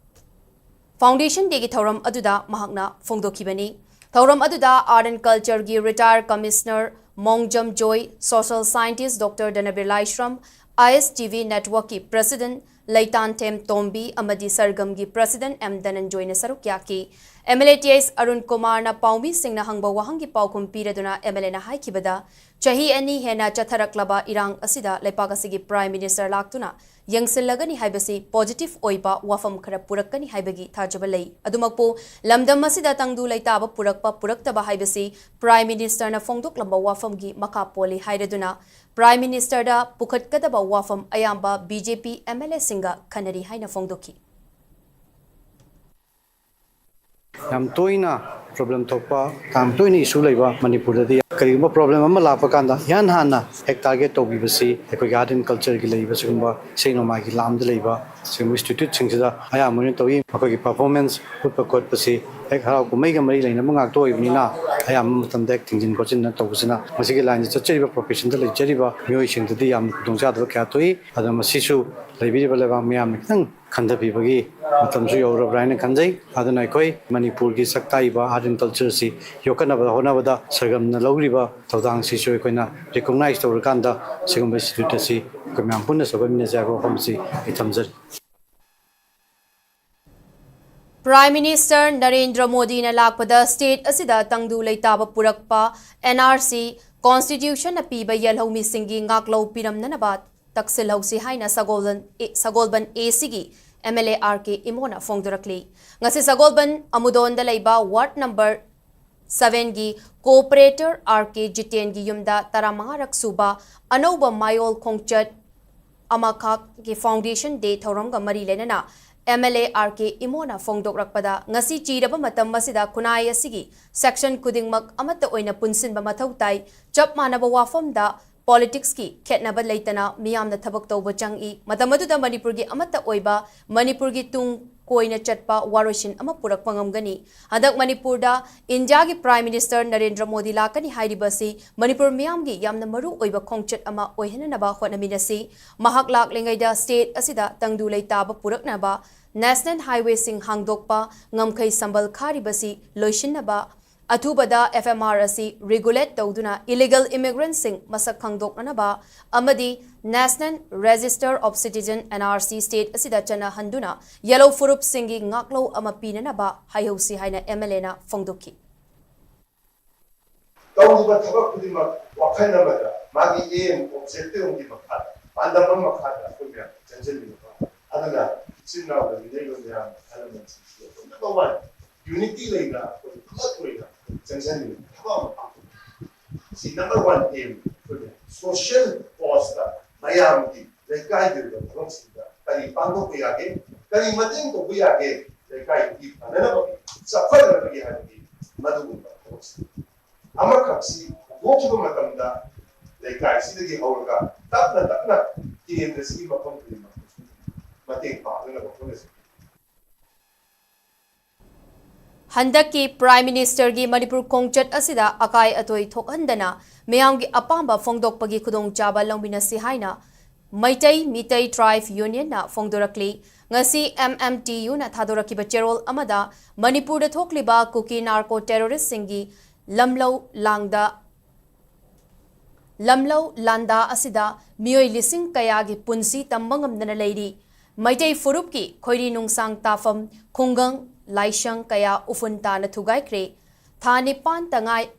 Foundation Dayꯒꯤ ꯊꯧꯔꯝ ꯑꯗꯨꯗ ꯃꯍꯥꯛꯅ ꯐꯣꯡꯗꯣꯛꯈꯤꯕꯅꯤ꯫ ꯊꯧꯔꯝ ꯑꯗꯨꯗ Art and Cultureꯒꯤ retired Commissioner ꯃꯣꯡꯖꯝ joy, Social Scientist Doctor ꯙꯅꯕꯤꯔ Laishram, ISTV Networkꯀꯤ President ꯂꯩꯇꯥꯟꯊꯦꯝ ꯇꯣꯝꯕꯤ ꯑꯃꯗꯤ ꯁꯔꯒꯝꯒꯤ President M ꯙꯅꯟꯖꯣꯏꯅ ꯁꯔꯨꯛ ꯌꯥꯈꯤ꯫ MLA ꯇꯤ ꯑꯩꯁ ꯑꯔꯨꯟ ꯀꯨꯃꯥꯔꯅ ꯄꯥꯎꯃꯤꯁꯤꯡꯅ ꯍꯪꯕ ꯋꯥꯍꯪꯒꯤ ꯄꯥꯎꯈꯨꯝ ꯄꯤꯔꯗꯨꯅ MLAꯅ ꯍꯥꯏꯈꯤꯕꯗ, ꯆꯍꯤ ꯑꯅꯤ ꯍꯦꯟꯅ ꯆꯠꯊꯔꯛꯂꯕ ꯏꯔꯥꯡ ꯑꯁꯤꯗ ꯂꯩꯄꯥꯛ ꯑꯁꯤꯒꯤ Prime Minister ꯂꯥꯛꯇꯨꯅ ꯌꯦꯡꯁꯤꯜꯂꯒꯅꯤ ꯍꯥꯏꯕꯁꯤ positive ꯑꯣꯏꯕ ꯋꯥꯐꯝ ꯈꯔ ꯄꯨꯔꯛꯀꯅꯤ ꯍꯥꯏꯕꯒꯤ ꯊꯥꯖꯕ ꯂꯩ꯫ ꯑꯗꯨꯃꯛꯄꯨ ꯂꯝꯗꯝ ꯑꯁꯤꯗ ꯇꯪꯗꯨ ꯂꯩꯇꯥꯕ ꯄꯨꯔꯛꯄ ꯄꯨꯔꯛꯇꯕ ꯍꯥꯏꯕꯁꯤ Prime Ministerꯅ ꯐꯣꯡꯗꯣꯛꯂꯝꯕ ꯋꯥꯐꯝꯒꯤ ꯃꯈꯥ ꯄꯣꯜꯂꯤ ꯍꯥꯏꯔꯗꯨꯅ Prime Ministerꯗ ꯄꯨꯈꯠꯀꯗꯕ ꯋꯥꯐꯝ ꯑꯌꯥꯝꯕ BJP MLAꯁꯤꯡꯒ ꯈꯟꯅꯔꯤ ꯍꯥꯏꯅ ꯐꯣꯡꯗꯣꯛꯈꯤ꯫ ꯌꯥꯝ ꯇꯣꯏꯅ ꯄ꯭ꯔꯣꯕ꯭ꯂꯦꯝ ꯊꯣꯛꯄ, ꯌꯥꯝ ꯇꯣꯏꯅ ꯏꯁꯨ ꯂꯩꯕ ꯃꯅꯤꯄꯨꯔꯗꯗꯤ꯫ ꯀꯔꯤꯒꯨꯝꯕ ꯄ꯭ꯔꯣꯕ꯭ꯂꯦꯝ ꯑꯃ ꯂꯥꯛꯄ ꯀꯥꯟꯗ ꯏꯍꯥꯟ ꯍꯥꯟꯅ ꯍꯦꯛ ꯇꯥꯔꯒꯦꯠ ꯇꯧꯕꯤꯕꯁꯤ ꯑꯩꯈꯣꯏꯒꯤ ꯑꯥꯔꯠ ꯑꯦꯟ ꯀꯜꯆꯔꯒꯤ ꯂꯩꯕ ꯁꯤꯒꯨꯝꯕ ꯏꯁꯩ ꯅꯣꯡꯃꯥꯏꯒꯤ ꯂꯥꯝꯗ ꯂꯩꯕ ꯁꯤꯒꯨꯝꯕ ꯏꯟꯁꯇꯤꯇ꯭ꯌꯨꯠꯁꯤꯡꯁꯤꯗ ꯑꯌꯥꯝꯕ ꯑꯣꯏꯅ ꯇꯧꯏ꯫ ꯃꯈꯣꯏꯒꯤ ꯄꯔꯐꯣꯔꯃꯦꯟꯁ ꯎꯠꯄ ꯈꯣꯠꯄꯁꯤ ꯍꯦꯛ ꯍꯔꯥꯎ ꯀꯨꯝꯍꯩꯒ ꯃꯔꯤ ꯂꯩꯅꯕ ꯉꯥꯛꯇ ꯑꯣꯏꯕꯅꯤꯅ ꯑꯌꯥꯝꯕ ꯃꯇꯝꯗ ꯍꯦꯛ ꯊꯤꯡꯖꯤꯟ ꯈꯣꯠꯆꯤꯟꯗꯅ ꯇꯧꯕꯁꯤꯅ ꯃꯁꯤꯒꯤ ꯂꯥꯏꯟꯗ ꯆꯠꯆꯔꯤꯕ ꯄ꯭ꯔꯣꯐꯦꯁꯟꯗ ꯂꯩꯖꯔꯤꯕ ꯃꯤꯑꯣꯏꯁꯤꯡꯗꯗꯤ ꯌꯥꯝꯅ ꯈꯨꯗꯣꯡꯆꯥꯗꯕ ꯀꯌꯥ ꯊꯣꯛꯏ꯫ ꯑꯗꯨꯅ ꯃꯁꯤꯁꯨ ꯂꯩꯕꯤꯔꯤꯕ ꯂꯩꯕꯥꯛ ꯃꯤꯌꯥꯝꯅ ꯈꯤꯇꯪ ꯈꯟꯊꯕꯤꯕꯒꯤ ꯃꯇꯝꯁꯨ ꯌꯧꯔꯕ꯭ꯔꯥ ꯍꯥꯏꯅ ꯈꯟꯖꯩ꯫ ꯑꯗꯨꯅ ꯑꯩꯈꯣꯏ ꯃꯅꯤꯄꯨꯔꯒꯤ ꯁꯛ ꯇꯥꯛꯏꯕ ꯑꯥꯔꯠ ꯑꯦꯟ ꯀꯜꯆꯔꯁꯤ ꯌꯣꯛꯈꯠꯅꯕ ꯍꯣꯠꯅꯕꯗ ꯁꯔꯒꯝꯅ ꯂꯧꯔꯤꯕ ꯊꯧꯗꯥꯡꯁꯤꯁꯨ ꯑꯩꯈꯣꯏꯅ ꯔꯤꯀꯣꯛꯅꯥꯏꯖ ꯇꯧꯔꯀꯥꯟꯗ ꯁꯤꯒꯨꯝꯕ ꯏꯟꯁꯇꯤꯇ꯭ꯌꯨꯠ ꯑꯁꯤ ꯑꯩꯈꯣꯏ ꯃꯌꯥꯝ ꯄꯨꯟꯅ ꯆꯥꯎꯈꯠꯃꯤꯟꯅꯁꯤ ꯍꯥꯏꯕ ꯋꯥꯐꯝꯁꯤ ꯑꯩ ꯊꯝꯖꯔꯤ꯫ Prime Minister ꯅꯔꯦꯟꯗ꯭ꯔ ꯃꯣꯗꯤꯅ ꯂꯥꯛꯄꯗ state ꯑꯁꯤꯗ ꯇꯪꯗꯨ ꯂꯩꯇꯥꯕ ꯄꯨꯔꯛꯄ, N R C, Constitutionꯅ ꯄꯤꯕ ꯌꯦꯜꯍꯧꯃꯤꯁꯤꯡꯒꯤ ꯉꯥꯛꯂꯧ ꯄꯤꯔꯝꯅꯅꯕ ꯇꯛꯁꯤꯜꯍꯧꯁꯤ ꯍꯥꯏꯅ ꯁꯒꯣꯜꯕꯟ ꯑꯦ, ꯁꯒꯣꯜꯕꯟ A Cꯒꯤ M L A R K ꯏꯃꯣꯅ ꯐꯣꯡꯗꯣꯔꯛꯂꯤ꯫ ꯉꯁꯤ ꯁꯒꯣꯜꯕꯟ ꯑꯃꯨꯗꯣꯟꯗ ꯂꯩꯕ ward number sevenꯒꯤ corporator R K ꯖꯤꯇꯦꯟꯒꯤ ꯌꯨꯝꯗ ꯇꯔꯥꯃꯉꯥꯔꯛ ꯁꯨꯕ ꯑꯅꯧꯕ ꯃꯌꯣꯜ ꯈꯣꯡꯆꯠ ꯑꯃꯈꯛꯀꯤ foundation day ꯊꯧꯔꯝꯒ ꯃꯔꯤ ꯂꯩꯅꯅ M L A R K ꯏꯃꯣꯅ ꯐꯣꯡꯗꯣꯛꯂꯛꯄꯗ, ꯉꯁꯤ ꯆꯤꯔꯕ ꯃꯇꯝ ꯑꯁꯤꯗ ꯈꯨꯟꯅꯥꯏ ꯑꯁꯤꯒꯤ section ꯈꯨꯗꯤꯡꯃꯛ ꯑꯃꯠꯇ ꯑꯣꯏꯅ ꯄꯨꯟꯁꯤꯟꯕ ꯃꯊꯧ ꯇꯥꯏ, ꯆꯞ ꯃꯥꯟꯅꯕ ꯋꯥꯐꯝꯗ politicsꯀꯤ ꯈꯦꯠꯅꯕ ꯂꯩꯇꯅ ꯃꯤꯌꯥꯝꯅ ꯊꯕꯛ ꯇꯧꯕ ꯆꯪꯏ꯫ ꯃꯇꯝ ꯑꯗꯨꯗ ꯃꯅꯤꯄꯨꯔꯒꯤ ꯑꯃꯠꯇ ꯑꯣꯏꯕ, ꯃꯅꯤꯄꯨꯔꯒꯤ ꯇꯨꯡ ꯀꯣꯏꯅ ꯆꯠꯄ ꯋꯥꯔꯣꯏꯁꯤꯟ ꯑꯃ ꯄꯨꯔꯛꯄ ꯉꯝꯒꯅꯤ꯫ ꯍꯟꯗꯛ ꯃꯅꯤꯄꯨꯔꯗ ꯏꯟꯗꯤꯌꯥꯒꯤ Prime Minister ꯅꯔꯦꯟꯗ꯭ꯔ ꯃꯣꯗꯤ ꯂꯥꯛꯀꯅꯤ ꯍꯥꯏꯔꯤꯕ ꯑꯁꯤ ꯃꯅꯤꯄꯨꯔ ꯃꯤꯌꯥꯝꯒꯤ ꯌꯥꯝꯅ ꯃꯔꯨ ꯑꯣꯏꯕ ꯈꯣꯡꯆꯠ ꯑꯃ ꯑꯣꯏꯍꯟꯅꯅꯕ ꯍꯣꯠꯅꯃꯤꯟꯅꯁꯤ꯫ ꯃꯍꯥꯛ ꯂꯥꯛꯂꯤꯉꯩꯗ state ꯑꯁꯤꯗ ꯇꯪꯗꯨ ꯂꯩꯇꯥꯕ ꯄꯨꯔꯛꯅꯕ, national highwayꯁꯤꯡ ꯍꯥꯡꯗꯣꯛꯄ, ꯉꯝꯈꯩ ꯁꯝꯕꯜ ꯈꯥꯔꯤꯕꯁꯤ ꯂꯣꯏꯁꯤꯟꯅꯕ, ꯑꯊꯨꯕꯗ F M R ꯑꯁꯤ regulate ꯇꯧꯗꯨꯅ illegal immigrantꯁꯤꯡ ꯃꯁꯛ ꯈꯪꯗꯣꯛꯅꯅꯕ ꯑꯃꯗꯤ National Register of Citizen, N R C, state ꯑꯁꯤꯗ ꯆꯠꯅꯍꯟꯗꯨꯅ ꯌꯦꯜꯍꯧ ꯐꯨꯔꯨꯞꯁꯤꯡꯒꯤ ꯉꯥꯛꯂꯧ ꯑꯃ ꯄꯤꯅꯅꯕ ꯍꯥꯏꯍꯧꯁꯤ ꯍꯥꯏꯅ M L Aꯅ ꯐꯣꯡꯗꯣꯛꯈꯤ꯫ ꯇꯧꯔꯤꯕ ꯊꯕꯛ ꯈꯨꯗꯤꯡꯃꯛ ꯋꯥꯈꯜ ꯑꯃꯗ ꯃꯥꯒꯤ aim, objective ꯑꯃꯒꯤ ꯃꯈꯥꯗ, ꯄꯥꯟꯗꯝ ꯑꯃ ꯃꯈꯥꯗ ꯑꯩꯈꯣꯏ ꯃꯌꯥꯝ ꯆꯪꯁꯤꯟꯃꯤꯟꯅꯕ꯫ ꯑꯗꯨꯅ ꯏꯆꯤꯟ ꯏꯅꯥꯎ ꯂꯩꯃꯤꯟꯅꯔꯤꯕ ꯃꯌꯥꯝ, ꯑꯍꯜ ꯂꯃꯟꯁꯤꯡꯁꯤꯗ ꯑꯩꯈꯣꯏ number one unity ꯂꯩꯅ ꯑꯩꯈꯣꯏ ꯄꯨꯂꯞ ꯑꯣꯏꯅ ꯆꯪꯁꯤꯟꯃꯤꯟꯅꯕ ꯊꯕꯛ ꯑꯃ ꯄꯥꯡꯊꯣꯛꯄ꯫ ꯁꯤ number one aim ꯑꯩꯈꯣꯏꯅ social causeꯇ, ꯃꯌꯥꯝꯒꯤ ꯂꯩꯀꯥꯏꯒꯤ ꯑꯣꯏꯕ ꯊꯕꯛꯁꯤꯡꯗ ꯀꯔꯤ ꯄꯥꯡꯊꯣꯛꯄ ꯌꯥꯒꯦ, ꯀꯔꯤ ꯃꯇꯦꯡ ꯇꯧꯕ ꯌꯥꯒꯦ, ꯂꯩꯀꯥꯏꯒꯤ ꯐꯅꯅꯕꯒꯤ, ꯆꯥꯎꯈꯠꯅꯅꯕꯒꯤ ꯍꯥꯏꯕꯒꯤ ꯃꯗꯨꯒꯨꯝꯕ ꯊꯕꯛꯁꯤꯡ ꯑꯃꯈꯛꯁꯤ ꯍꯧꯗꯣꯛꯈꯤꯕ ꯃꯇꯝꯗ ꯂꯩꯀꯥꯏꯁꯤꯗꯒꯤ ꯍꯧꯔꯒ ꯇꯞꯅ ꯇꯞꯅ ꯀꯦꯟꯗ꯭ꯔꯁꯤꯒꯤ ꯃꯐꯝ ꯈꯨꯗꯤꯡꯃꯛꯇꯁꯨ ꯃꯇꯦꯡ ꯄꯥꯡꯅꯅꯕ ꯍꯣꯠꯅꯁꯤ꯫ ꯍꯟꯗꯛꯀꯤ Prime Ministerꯒꯤ ꯃꯅꯤꯄꯨꯔ ꯈꯣꯡꯆꯠ ꯑꯁꯤꯗ ꯑꯀꯥꯏ ꯑꯇꯣꯏ ꯊꯣꯛꯍꯟꯗꯅ ꯃꯤꯌꯥꯝꯒꯤ ꯑꯄꯥꯝꯕ ꯐꯣꯡꯗꯣꯛꯄꯒꯤ ꯈꯨꯗꯣꯡꯆꯥꯕ ꯂꯧꯃꯤꯟꯅꯁꯤ ꯍꯥꯏꯅ ꯃꯩꯇꯩ ꯃꯤꯇꯩ Tribe Unionꯅ ꯐꯣꯡꯗꯣꯔꯛꯂꯤ꯫ ꯉꯁꯤ MMTUꯅ ꯊꯥꯗꯣꯔꯛꯈꯤꯕ ꯆꯦꯔꯣꯜ ꯑꯃꯗ ꯃꯅꯤꯄꯨꯔꯗ ꯊꯣꯛꯂꯤꯕ ꯀꯨꯀꯤ narco terroristꯁꯤꯡꯒꯤ ꯂꯝꯂꯧ ꯂꯥꯡꯗ ꯂꯝꯂꯧ ꯂꯥꯟꯗꯥ ꯑꯁꯤꯗ ꯃꯤꯑꯣꯏ ꯂꯤꯁꯤꯡ ꯀꯌꯥꯒꯤ ꯄꯨꯟꯁꯤ ꯇꯝꯕ ꯉꯝꯗꯅ ꯂꯩꯔꯤ꯫ ꯃꯩꯇꯩ ꯐꯨꯔꯨꯞꯀꯤ ꯈꯣꯏꯔꯤ ꯅꯨꯡꯁꯥꯡ ꯇꯥꯐꯝ, ꯈꯨꯡꯒꯪ, ꯂꯥꯏꯁꯪ ꯀꯌꯥ ꯎꯐꯨꯟ ꯇꯥꯅ ꯊꯨꯒꯥꯏꯈ꯭ꯔꯦ꯫ ꯊꯥ ꯅꯤꯄꯥꯟꯇ ꯉꯥꯏ-,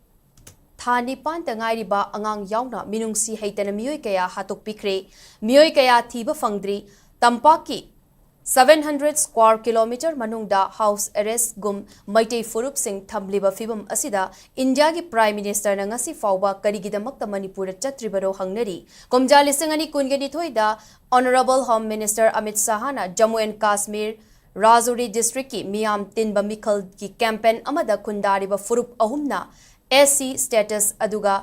ꯊꯥ ꯅꯤꯄꯥꯟꯇ ꯉꯥꯏꯔꯤꯕ ꯑꯉꯥꯡ ꯌꯥꯎꯅ ꯃꯤꯅꯨꯡꯁꯤ ꯍꯩꯇꯅ ꯃꯤꯑꯣꯏ ꯀꯌꯥ ꯍꯥꯠꯇꯣꯛꯄꯤꯈ꯭ꯔꯦ꯫ ꯃꯤꯑꯣꯏ ꯀꯌꯥ ꯊꯤꯕ ꯐꯪꯗ꯭ꯔꯤ꯫ ꯇꯝꯄꯥꯛꯀꯤ seven hundred square kilometre ꯃꯅꯨꯡꯗ house arrestꯒꯨꯝ ꯃꯩꯇꯩ ꯐꯨꯔꯨꯞꯁꯤꯡ ꯊꯝꯂꯤꯕ ꯐꯤꯚꯝ ꯑꯁꯤꯗ ꯏꯟꯗꯤꯌꯥꯒꯤ Prime Ministerꯅ ꯉꯁꯤ ꯐꯥꯎꯕ ꯀꯔꯤꯒꯤꯗꯃꯛꯇ ꯃꯅꯤꯄꯨꯔꯗ ꯆꯠꯇ꯭ꯔꯤꯕꯅꯣ ꯍꯪꯅꯔꯤ꯫ ꯀꯨꯝꯖꯥ ꯂꯤꯁꯤꯡ ꯑꯅꯤ ꯀꯨꯟꯒ ꯅꯤꯊꯣꯏꯗ Honourable Home Minister ꯑꯃꯤꯠ ꯁꯍꯥꯅ ꯖꯝꯃꯨ ꯑꯦꯟ ꯀꯥꯁꯃꯤꯔ ꯔꯥꯖꯧꯔꯤ districtꯀꯤ ꯃꯤꯌꯥꯝ ꯇꯤꯟꯕ ꯃꯤꯈꯜꯒꯤ campaign ꯑꯃꯗ ꯈꯨꯟꯗꯥꯔꯤꯕ ꯐꯨꯔꯨꯞ ꯑꯍꯨꯝꯅ SC status ꯑꯗꯨꯒ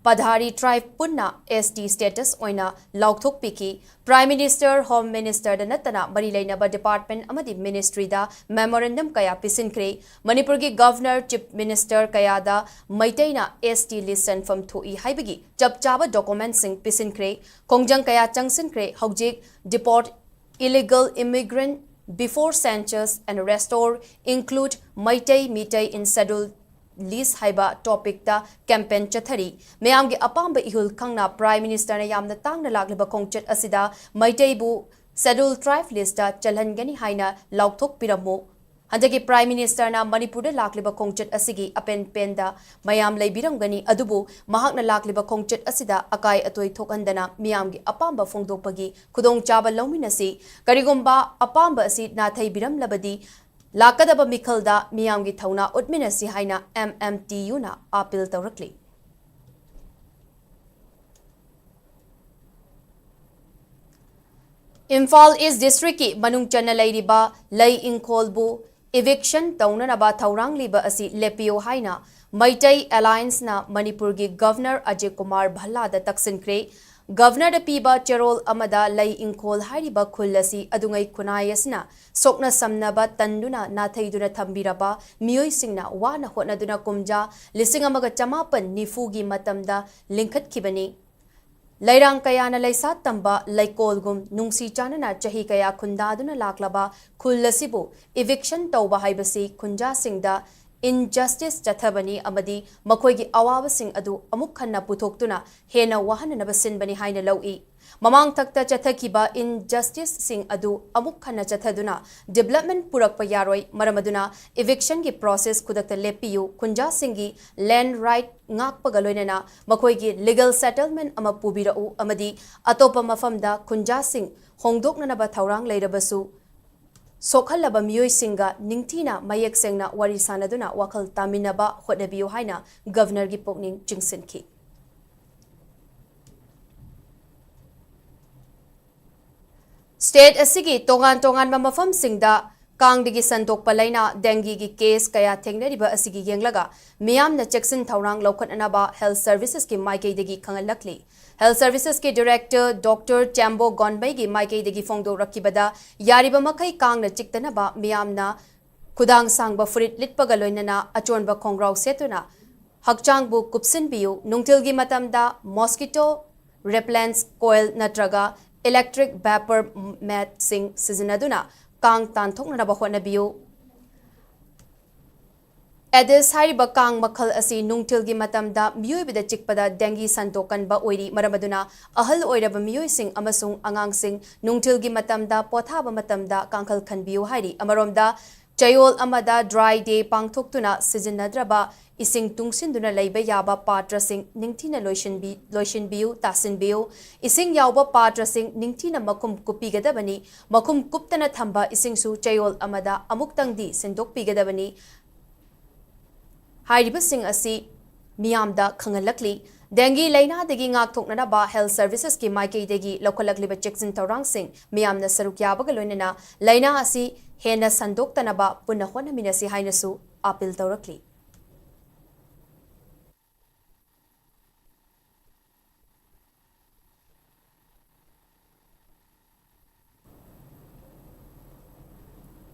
ꯄꯙꯥꯔꯤ tribe ꯄꯨꯟꯅ ST status ꯑꯣꯏꯅ ꯂꯥꯎꯊꯣꯛꯄꯤꯈꯤ꯫ Prime Minister, Home Ministerꯗ ꯅꯠꯇꯅ ꯃꯔꯤ ꯂꯩꯅꯕ department ꯑꯃꯗꯤ ministryꯗ memorandum ꯀꯌꯥ ꯄꯤꯁꯤꯟꯈ꯭ꯔꯦ꯫ ꯃꯅꯤꯄꯨꯔꯒꯤ Governor, Chief Minister ꯀꯌꯥꯗ ꯃꯩꯇꯩꯅ ST list ꯆꯟꯐꯝ ꯊꯣꯛꯏ ꯍꯥꯏꯕꯒꯤ ꯆꯞ ꯆꯥꯕ documentꯁꯤꯡ ꯄꯤꯁꯤꯟꯈ꯭ꯔꯦ꯫ ꯈꯣꯡꯖꯪ ꯀꯌꯥ ꯆꯪꯁꯤꯟꯈ꯭ꯔꯦ꯫ ꯍꯧꯖꯤꯛ deport illegal immigrant before census and restore include Meitei Meitei in schedule list ꯍꯥꯏꯕ topicꯇ campaign ꯆꯠꯊꯔꯤ꯫ ꯃꯌꯥꯝꯒꯤ ꯑꯄꯥꯝꯕ ꯏꯍꯨꯜ ꯈꯪꯅ Prime Ministerꯅ ꯌꯥꯝꯅ ꯇꯥꯡꯅ ꯂꯥꯛꯂꯤꯕ ꯈꯣꯡꯆꯠ ꯑꯁꯤꯗ ꯃꯩꯇꯩꯕꯨ schedule tribe listꯇ ꯆꯜꯍꯟꯒꯅꯤ ꯍꯥꯏꯅ ꯂꯥꯎꯊꯣꯛꯄꯤꯔꯝꯃꯨ꯫ ꯍꯟꯗꯛꯀꯤ Prime Ministerꯅ ꯃꯅꯤꯄꯨꯔꯗ ꯂꯥꯛꯂꯤꯕ ꯈꯣꯡꯆꯠ ꯑꯁꯤꯒꯤ ꯑꯄꯦꯟ ꯄꯦꯟꯗ ꯃꯌꯥꯝ ꯂꯩꯕꯤꯔꯝꯒꯅꯤ, ꯑꯗꯨꯕꯨ ꯃꯍꯥꯛꯅ ꯂꯥꯛꯂꯤꯕ ꯈꯣꯡꯆꯠ ꯑꯁꯤꯗ ꯑꯀꯥꯏ ꯑꯇꯣꯏ ꯊꯣꯛꯍꯟꯗꯅ ꯃꯤꯌꯥꯝꯒꯤ ꯑꯄꯥꯝꯕ ꯐꯣꯡꯗꯣꯛꯄꯒꯤ ꯈꯨꯗꯣꯡꯆꯥꯕ ꯂꯧꯃꯤꯟꯅꯁꯤ꯫ ꯀꯔꯤꯒꯨꯝꯕ ꯑꯄꯥꯝꯕ ꯑꯁꯤ ꯅꯥꯊꯩꯕꯤꯔꯝꯂꯕꯗꯤ ꯂꯥꯛꯀꯗꯕ ꯃꯤꯈꯜꯗ ꯃꯤꯌꯥꯝꯒꯤ ꯊꯧꯅꯥ ꯎꯠꯃꯤꯟꯅꯁꯤ ꯍꯥꯏꯅ MMTUꯅ appeal ꯇꯧꯔꯛꯂꯤ꯫ ꯏꯝꯐꯥꯜ East districtꯀꯤ ꯃꯅꯨꯡ ꯆꯟꯅ ꯂꯩꯔꯤꯕ ꯂꯩ ꯏꯪꯈꯣꯜꯕꯨ eviction ꯇꯧꯅꯅꯕ ꯊꯧꯔꯥꯡꯂꯤꯕ ꯑꯁꯤ ꯂꯦꯞꯄꯤꯌꯨ ꯍꯥꯏꯅ ꯃꯩꯇꯩ Allianceꯅ ꯃꯅꯤꯄꯨꯔꯒꯤ Governor ꯑꯖꯌ ꯀꯨꯃꯥꯔ ꯚꯜꯂꯥꯗ ꯇꯛꯁꯤꯟꯈ꯭ꯔꯦ꯫ Governorꯗ ꯄꯤꯕ ꯆꯦꯔꯣꯜ ꯑꯃꯗ ꯂꯩ ꯏꯪꯈꯣꯜ ꯍꯥꯏꯔꯤꯕ ꯈꯨꯜ ꯑꯁꯤ ꯑꯗꯨꯉꯩ ꯈꯨꯟꯅꯥꯏ ꯑꯁꯤꯅ ꯁꯣꯛꯅ ꯁꯝꯅꯕ ꯇꯟꯗꯨꯅ ꯅꯥꯊꯩꯗꯨꯅ ꯊꯝꯕꯤꯔꯕ ꯃꯤꯑꯣꯏꯁꯤꯡꯅ ꯋꯥꯅ ꯍꯣꯠꯅꯗꯨꯅ ꯀꯨꯝꯖꯥ ꯂꯤꯁꯤꯡ ꯑꯃꯒ ꯆꯃꯥꯄꯟ ꯅꯤꯐꯨꯒꯤ ꯃꯇꯝꯗ ꯂꯤꯡꯈꯠꯈꯤꯕꯅꯤ꯫ ꯂꯩꯔꯥꯡ ꯀꯌꯥꯅ ꯂꯩꯁꯥ ꯇꯝꯕ ꯂꯩꯀꯣꯜꯒꯨꯝ ꯅꯨꯡꯁꯤ ꯆꯥꯟꯅꯅ ꯆꯍꯤ ꯀꯌꯥ ꯈꯨꯟꯗꯥꯗꯨꯅ ꯂꯥꯛꯂꯕ ꯈꯨꯜ ꯑꯁꯤꯕꯨ eviction ꯇꯧꯕ ꯍꯥꯏꯕꯁꯤ ꯈꯨꯟꯖꯥꯁꯤꯡꯗ injustice ꯆꯠꯊꯕꯅꯤ ꯑꯃꯗꯤ ꯃꯈꯣꯏꯒꯤ ꯑꯋꯥꯕꯁꯤꯡ ꯑꯗꯨ ꯑꯃꯨꯛ ꯍꯟꯅ ꯄꯨꯊꯣꯛꯇꯨꯅ ꯍꯦꯟꯅ ꯋꯥꯍꯟꯅꯅꯕ ꯁꯤꯟꯕꯅꯤ ꯍꯥꯏꯅ ꯂꯧꯏ꯫ ꯃꯃꯥꯡꯊꯛꯇ ꯆꯠꯊꯈꯤꯕ injusticeꯁꯤꯡ ꯑꯗꯨ ꯑꯃꯨꯛ ꯍꯟꯅ ꯆꯠꯊꯗꯨꯅ development ꯄꯨꯔꯛꯄ ꯌꯥꯔꯣꯏ꯫ ꯃꯔꯝ ꯑꯗꯨꯅ evictionꯒꯤ process ꯈꯨꯗꯛꯇ ꯂꯦꯞꯄꯤꯌꯨ꯫ ꯈꯨꯟꯖꯥꯁꯤꯡꯒꯤ land right ꯉꯥꯛꯄꯒ ꯂꯣꯏꯅꯅ ꯃꯈꯣꯏꯒꯤ legal settlement ꯑꯃ ꯄꯨꯕꯤꯔꯛꯎ ꯑꯃꯗꯤ ꯑꯇꯣꯞꯄ ꯃꯐꯝꯗ ꯈꯨꯟꯖꯥꯁꯤꯡ ꯍꯣꯡꯗꯣꯛꯅꯅꯕ ꯊꯧꯔꯥꯡ ꯂꯩꯔꯕꯁꯨ ꯁꯣꯛꯍꯜꯂꯕ ꯃꯤꯑꯣꯏꯁꯤꯡꯒ ꯅꯤꯡꯊꯤꯅ ꯃꯌꯦꯛ ꯁꯦꯡꯅ ꯋꯥꯔꯤ ꯁꯥꯅꯗꯨꯅ ꯋꯥꯈꯜ ꯇꯥꯃꯤꯟꯅꯕ ꯍꯣꯠꯅꯕꯤꯌꯨ ꯍꯥꯏꯅ Governorꯒꯤ ꯄꯨꯛꯅꯤꯡ ꯆꯤꯡꯁꯤꯟꯈꯤ꯫ State ꯑꯁꯤꯒꯤ ꯇꯣꯉꯥꯟ ꯇꯣꯉꯥꯟꯕ ꯃꯐꯝꯁꯤꯡꯗ ꯀꯥꯡꯗꯒꯤ ꯁꯟꯗꯣꯛꯄ ꯂꯥꯏꯅꯥ dengueꯒꯤ case ꯀꯌꯥ ꯊꯦꯡꯅꯔꯤꯕ ꯑꯁꯤꯒꯤ ꯌꯦꯡꯂꯒ ꯃꯤꯌꯥꯝꯅ ꯆꯦꯛꯁꯤꯟ ꯊꯧꯔꯥꯡ ꯂꯧꯈꯠꯅꯅꯕ Health Servicesꯀꯤ ꯃꯥꯏꯀꯩꯗꯒꯤ ꯈꯪꯍꯜꯂꯛꯂꯤ꯫ Health Servicesꯀꯤ Director Doctor ꯆꯦꯝꯕꯣ ꯒꯣꯟꯕꯩꯒꯤ ꯃꯥꯏꯀꯩꯗꯒꯤ ꯐꯣꯡꯗꯣꯔꯛꯈꯤꯕꯗ ꯌꯥꯔꯤꯕ ꯃꯈꯩ ꯀꯥꯡꯅ ꯆꯤꯛꯇꯅꯕ ꯃꯤꯌꯥꯝꯅ ꯈꯨꯗꯥꯡ ꯁꯥꯡꯕ ꯐꯨꯔꯤꯠ ꯂꯤꯠꯄꯒ ꯂꯣꯏꯅꯅ ꯑꯆꯣꯟꯕ ꯈꯣꯡꯒ꯭ꯔꯥꯎ ꯁꯦꯠꯇꯨꯅ ꯍꯛꯆꯥꯡꯕꯨ ꯀꯨꯞꯁꯤꯟꯕꯤꯌꯨ꯫ ꯅꯨꯡꯊꯤꯜꯒꯤ ꯃꯇꯝꯗ mosquito repellents coil ꯅꯠꯇ꯭ꯔꯒ electric vapor matꯁꯤꯡ ꯁꯤꯖꯤꯟꯅꯗꯨꯅ ꯀꯥꯡ ꯇꯥꯟꯊꯣꯛꯅꯅꯕ ꯍꯣꯠꯅꯕꯤꯌꯨ꯫ Aedes ꯍꯥꯏꯔꯤꯕ ꯀꯥꯡ ꯃꯈꯜ ꯑꯁꯤ ꯅꯨꯡꯊꯤꯜꯒꯤ ꯃꯇꯝꯗ ꯃꯤꯑꯣꯏꯕꯗ ꯆꯤꯛꯄꯗ dengue ꯁꯟꯗꯣꯛꯀꯟꯕ ꯑꯣꯏꯔꯤ꯫ ꯃꯔꯝ ꯑꯗꯨꯅ ꯑꯍꯜ ꯑꯣꯏꯔꯕ ꯃꯤꯑꯣꯏꯁꯤꯡ ꯑꯃꯁꯨꯡ ꯑꯉꯥꯡꯁꯤꯡ ꯅꯨꯡꯊꯤꯜꯒꯤ ꯃꯇꯝꯗ ꯄꯣꯊꯥꯕ ꯃꯇꯝꯗ ꯀꯥꯡꯈꯜ ꯈꯟꯕꯤꯌꯨ ꯍꯥꯏꯔꯤ꯫ ꯑꯃꯔꯣꯝꯗ ꯆꯌꯣꯜ ꯑꯃꯗ dry day ꯄꯥꯡꯊꯣꯛꯇꯨꯅ ꯁꯤꯖꯤꯟꯅꯗ꯭ꯔꯕ ꯏꯁꯤꯡ ꯇꯨꯡꯁꯤꯟꯗꯨꯅ ꯂꯩꯕ ꯌꯥꯕ ꯄꯥꯇ꯭ꯔꯁꯤꯡ ꯅꯤꯡꯊꯤꯅ ꯂꯣꯏꯁꯤꯟꯕꯤ-, ꯂꯣꯏꯁꯤꯟꯕꯤꯌꯨ, ꯇꯥꯁꯤꯟꯕꯤꯌꯨ꯫ ꯏꯁꯤꯡ ꯌꯥꯎꯕ ꯄꯥꯇ꯭ꯔꯁꯤꯡ ꯅꯤꯡꯊꯤꯅ ꯃꯈꯨꯝ ꯀꯨꯞꯄꯤꯒꯗꯕꯅꯤ꯫ ꯃꯈꯨꯝ ꯀꯨꯞꯇꯅ ꯊꯝꯕ ꯏꯁꯤꯡꯁꯨ ꯆꯌꯣꯜ ꯑꯃꯗ ꯑꯃꯨꯛꯇꯪꯗꯤ ꯁꯤꯟꯗꯣꯛꯄꯤꯒꯗꯕꯅꯤ꯫ ꯍꯥꯏꯔꯤꯕꯁꯤꯡ ꯑꯁꯤ ꯃꯤꯌꯥꯝꯗ ꯈꯪꯍꯜꯂꯛꯂꯤ꯫ ꯗꯦꯡꯒꯤ ꯂꯥꯏꯅꯥꯗꯒꯤ ꯉꯥꯛꯊꯣꯛꯅꯅꯕ health servicesꯀꯤ ꯃꯥꯏꯀꯩꯗꯒꯤ ꯂꯧꯈꯠꯂꯛꯂꯤꯕ ꯆꯦꯛꯁꯤꯟ ꯊꯧꯔꯥꯡꯁꯤꯡ ꯃꯤꯌꯥꯝꯅ ꯁꯔꯨꯛ ꯌꯥꯕꯒ ꯂꯣꯏꯅꯅ ꯂꯥꯏꯅꯥ ꯑꯁꯤ ꯍꯦꯟꯅ ꯁꯟꯗꯣꯛꯇꯅꯕ ꯄꯨꯟꯅ ꯍꯣꯠꯅꯃꯤꯟꯅꯁꯤ ꯍꯥꯏꯅꯁꯨ appeal ꯇꯧꯔꯛꯂꯤ꯫